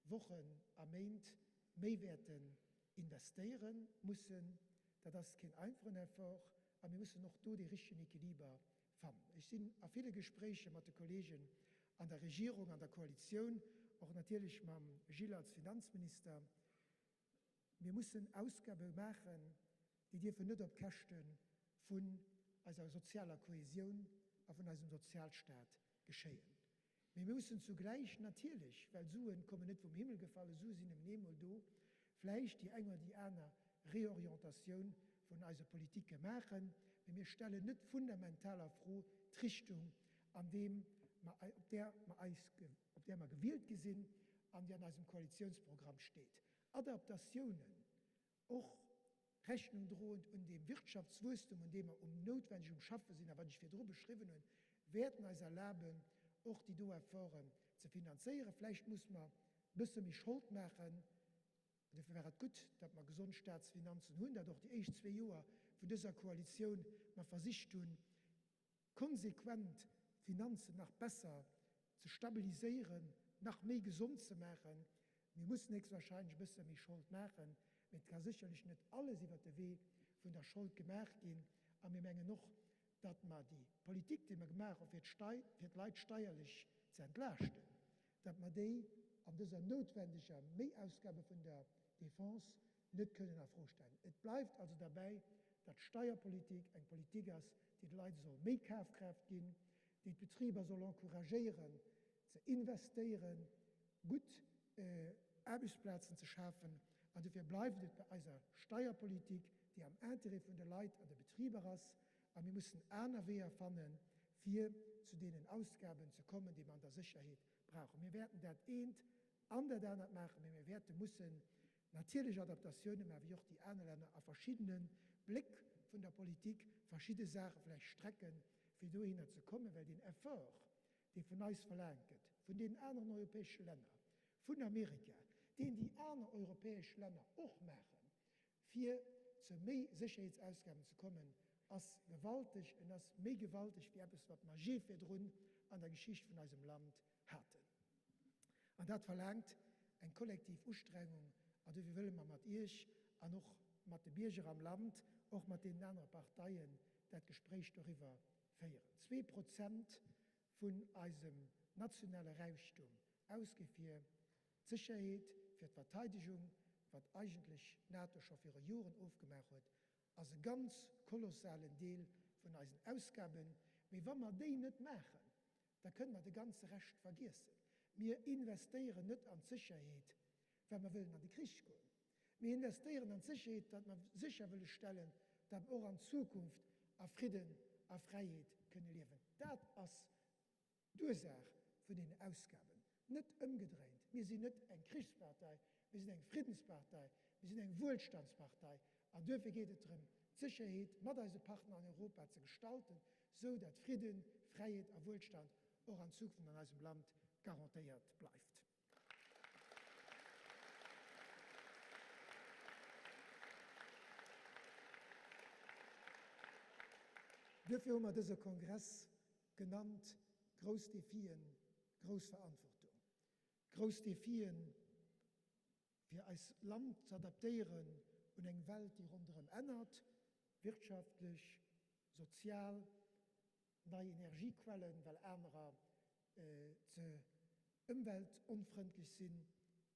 Wochen a Méint méi wäerten investéiere mussen. Dat ass keen einfachen Effort a mir mussen och do dee richtegen Equiliber fannen. Ech sinn a ville Gespréicher mat de Kollegen an der Regierung, an der Koalitioun, och natierlech mam Gilles als Finanzminister. Mir mussen Ausgabe maachen, déi dierfen net op Käschte vun eiser sozialer Kohesioun a vun eisem Sozialstaat geschéien. Mee mir mussen zugläich natierlech, well Sue kommen net vum Himmel gefallen, Sue sinn nëmmen eemol do, vläicht déi eng oder déi aner Reorientatioun vun eise Politike maachen. Mee mir stellen net fundamental a Fro d'Richtung, an deem mer, op där mer eis, op där mer gewielt gi sinn an déi an eisem Koalitiounsprogramm steet. Adaptatiounen, och Rechnung droend un deem Wirtschaftswuesstum, un deem mer um noutwendeg um Schaffe sinn a wat ech virdru beschriwwen hunn, wäerten eis erlaben, och déi do Efforten ze finanzéieren. Vläicht muss mer e bësse méi Schold maachen. Dofir war et gutt, datt mer gesond Staatsfinanzen hunn, datt och déi éischt zwee Joer vun dëser Koalitioun mer versicht hunn, konsequent d'Finanzen nach besser ze stabiliséieren, nach méi gesond ze maachen. Mir mussen héchstwahrscheinlech e bësse méi Schold maachen, mee et ka sécherlech net alles iwwert de Wee vun der Schold gemaach ginn. A mir mengen och, datt mer déi Politik, déi mer gemaach hu fir d'Stei, fir d'Leit steierlech ze entlaaschten, datt mer déi an dëser noutwendeger Méiausgabe vun der Défense net kënnen a Fro stellen. Et bleift also derbäi, datt d'Steierpolitik eng Politik ass, déi de Leit soll méi Kafkraaft ginn, déi d'Betriber soll encouragéieren ze investéieren, gutt Aarbechtsplazen ze schafen. An dofir bleift et bei eiser Steierpolitik, déi am Intérêt vun de Leit an de Betriber ass. A mir mussen aner Weeër fannen, fir zu deenen Ausgaben ze kommen, déi mer an der Sécherheet brauchen. Mir wäerten dat eent an dat anert maachen, mee mir wäerte mussen natierlech Adaptatiounen maachen, wéi och déi aner Länner, a verschiddene Bléck vun der Politik verschidde Saache vläicht strecken, fir dohinner ze kommen, well deen Effort, dee vun eis verlaangt gëtt, vun deenen aneren europäesche Länner, vun Amerika, deen déi aner europäesch Länner och maachen, fir zu méi Sécherheetsausgaben ze kommen, ass gewalteg. En ass méi gewalteg wéi eppes, wat mer jee virdrun an der Geschicht vun eisem Land haten. An dat verlaangt eng kollektiv Ustrengung. An dofir wëlle mer mat Iech an och mat de Bierger am Land, och mat deenen anere Parteien dat Gespréich doriwwer féieren. 2% vun eisem nationale Räichtum ausgi fir d'Sécherheet, fir d'Verteidegung, wat eigentlech d'NATO scho viru Joren ofgemaach huet, ass e ganz kolossalen Deel vun eisen Ausgaben. Mee wa mer déi net maachen, da kënne mer de ganze Rescht vergiessen. Mir investéieren net an d'Sécherheet, well mer wëllen an de Krich goen. Mir investéieren an d'Sécherheet, datt mer sécher wëlle stellen, datt mer och an Zukunft a Fridden a Fräiheet kënne liewen. Dat ass d'Ursaach vun deenen Ausgaben, net ëmgedréint. Mir sinn net eng Krichspartei, mir sinn eng Friddenspartei, mir sinn eng Wuelstandspartei. An duerfir geet et drëm, d'Sécherheet mat eise Partner an Europa ze gestalten, sou datt Fridden, Fräiheet a Wuelstand och an Zukunft an eisem Land garantéiert bleift. Duerfir hu mer dëse Kongress genannt Grouss Defien, grouss Verantwortung. Grouss Defien, fir eis Land z'adaptéieren un eng Welt, déi ronderëm ännert, wirtschaftlech, sozial, nei Energiequellen, well anerer ze ëmweltonfrëndlech sinn.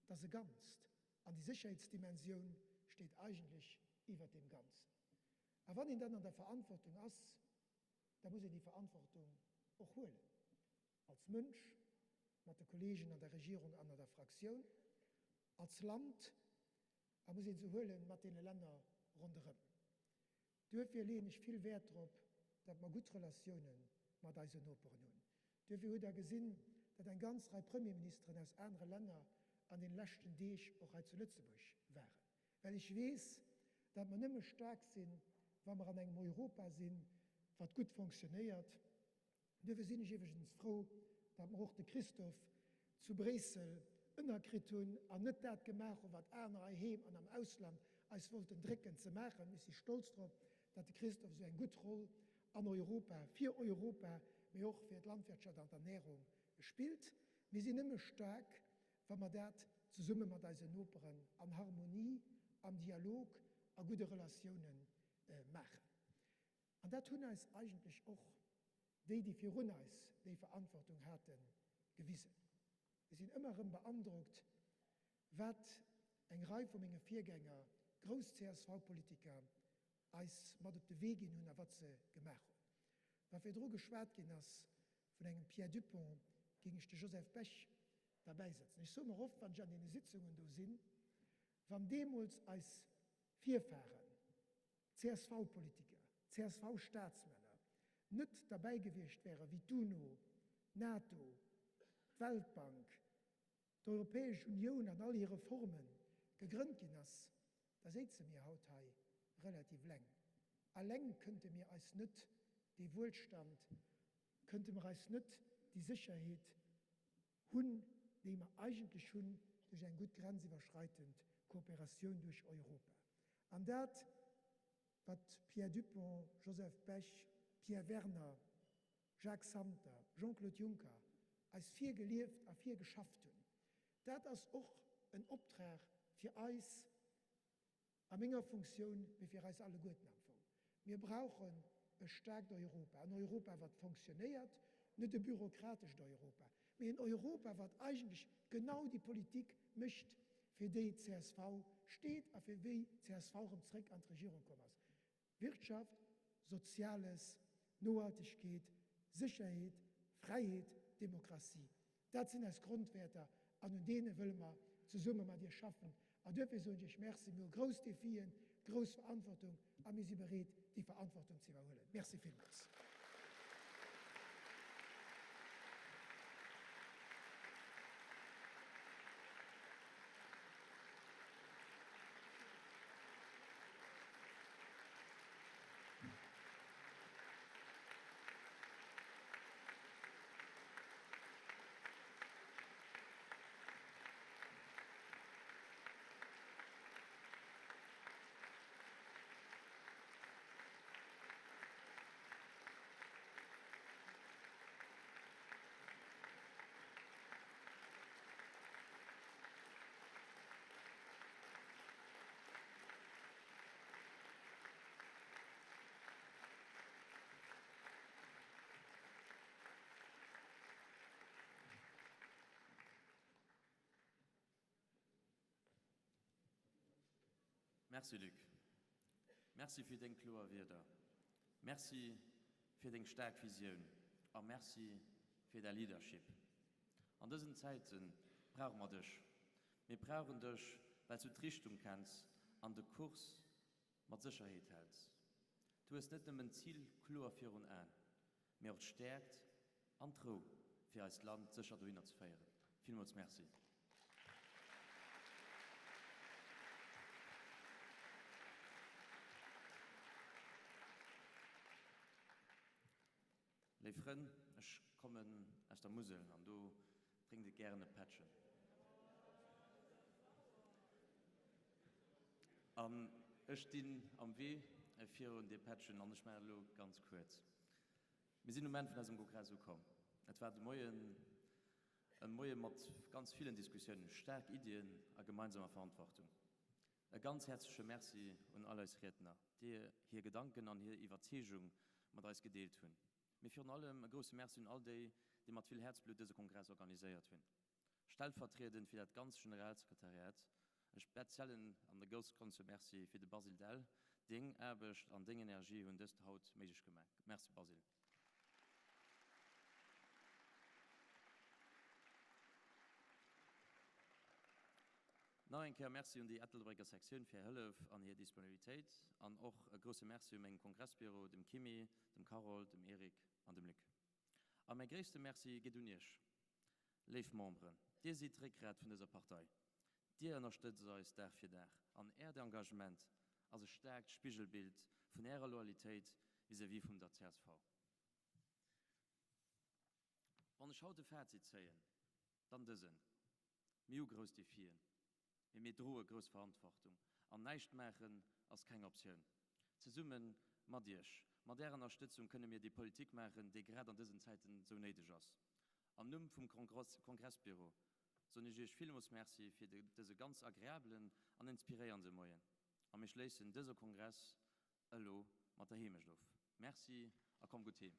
Et ass e Ganzt. An déi Sécherheetsdimensioun steet eigentlech iwwert deem Ganzen. A wann een dann an der Verantwortung ass, da muss een déi Verantwortung och huelen, als Mënsch, mat de Kollegen an der Regierung an an der Fraktioun, als Land, a muss ee se huelen mat deene Länner ronderëm. Duerfir leeën ech vill Wäert drop, datt mer gutt Relatioune mat eisen Noperen hunn. Duerfir hutt Der gesinn, datt eng ganz Rei Premierministeren aus anere Länner an deene leschten Deeg och hei zu Lëtzebuerg waren, well ech weess, datt mer nëmme staark sinn, wa mer an engem Europa sinn, wat gutt fonctionnéiert. Duerfir sinn ech iwwregens frou, datt mer och de Christophe zu Bréissel ënnerkritt hunn an net dat gemaach hunn, wat aner heiheem an am Ausland eis wollten drécken ze maachen. Ech si stolz drop, datt de Christophe esou eng gutt Roll an Europa, fir Europa, mee och fir d'Landwirtschaft an d'Ernährung spillt. Mir sinn nëmme staark, wa mer dat zesumme mat eisen Noperen an Harmonie, am Dialog, a gudde Relatiounen maachen. An dat hunn eis eigentlech och déi, déi virun eis déi Verantwortung haten, gewisen. Ech sinn ëmmer erëm beandrockt, wat eng Rei vu menge Virgänger, grouss CSV-Politiker, eis mat op de Wee ginn hunn a wat se gemaach hunn. Wa virdru geschwat ginn ass vun engem Pierre Dupong, géing ech de Joseph Bech derbäisetzen. Ech soe mer oft, wann ech an deene Sitzungen do sinn, wann deemools eis Virfahren, CSV-Politiker, CSV-Staatsmänner net derbäi gewiescht wären, wéi d'UNO, d'NATO, d'Weltbank, d'Europäesch Unioun an all hire Forme gegrënnt ginn ass, da séize mir haut hei relativ leng. Alleng kënnte mir eis net dee Wuelstand, kënnte mer eis net déi Sécherheet hunn, déi mer eigentlech hunn duerch eng gutt grenziwwerschreitend Kooperatioun duerch Europa. An dat, wat Pierre Dupong, Joseph Bech, Pierre Werner, Jacques Santer, Jean-Claude Juncker eis virgelieft a virgeschafft hunn, dat ass och en Optrag fir eis a menger Funktioun, mee fir eis alleguerten am Fong. Mir brauchen e staarkt Europa, en Europa, wat fonctionnéiert, net e bürokratescht Europa, mee en Europa, wat eigentlech genau déi Politik mécht, fir déi d'CSV steet a fir déi d'CSV erëm zréck an d'Regierung komm ass, Wirtschaft, Soziales, Nohaltegkeet, Sécherheet, Fräiheet, Demokratie. Dat sinn eis Grondwäerter an un deene wëlle mer zesumme mat Iech schaffen. An duerfir soen ech Iech Merci. Mir hu grouss Defien, grouss Verantwortung a mir si bereet, déi Verantwortung ze iwwerhuelen. Merci villmools. Merci Luc. Merci fir deng kloer Wierder. Merci fir deng staark Visioun a Merci fir däi Leadership. An dësen Zäite brauche mer dech. Mir brauchen dech, well s du d'Richtung kenns an de Kurs mat Sécherheet häls. Du hues net nëmmen d'Zil kloer virun Aen, mee och d'Stäerkt an d'Rou, fir eist Land sécher dohinner ze féieren. Villmools Merci. Léif Frënn, ech kommen aus der Musel an do drénkt et gären e Pättchen. An ech stinn am Wee virun deem Pättchen an ech maachen et elo ganz kuerz. Mir sinn um Enn vun eisem Kongress ukomm. Et war de Moien e Moie mat ganz villen Diskussiounen, staark Iddien a gemeinsamer Verantwortung. E ganz häerzleche Merci un all eis Riedner, déi hir Gedanken an hir Iwwerzeegung mat eis gedeelt hunn. Mee virun allem e grousse Merci un all déi, déi mat vill Häerzblutt dëse Kongress organiséiert hunn. Stellvertriedend fir dat ganzt Generalsekretariat e speziellen an e grouss grousse Merci fir de Basile Dell. Deng Aarbecht an deng Energie hunn dëst haut méiglech gemaach. Merci Basile. Nach eng Kéier Merci un déi Ettelbrécker Sektioun fir hir Hëllef an hir Disponibilitéit an och e grousse Merci u mengem Kongressbüro, dem Kimi, dem Carole, dem Eric an dem Luc. A mäi gréisste Merci geet un Iech, léif Memberen. Dir sidd d'Réckgrat vun dëser Partei. Dir ënnerstëtzt eis Dag fir Dag an Äert Engagement ass e staarkt Spigelbild vun Ärer Loyalitéit vis-à-vis vum der csv. Wann ech haut e Fazit zéien, dann dësen, Mir hu grouss Defien, mee mir droe grouss Verantwortung an näischt maachen ass keng Optioun. Zesumme mat Iech, mat Ärer Ënnerstëtzung kënne mir déi Politik maachen, déi grad an dësen Zäiten esou néideg ass. Am Numm vum Kongressbüro soen ech Iech villmools Merci fir dëse ganz agreabelen an inspiréierende Moien a mir schléissen dëse Kongress elo mat der Heemecht of. Merci a kommt gutt heem.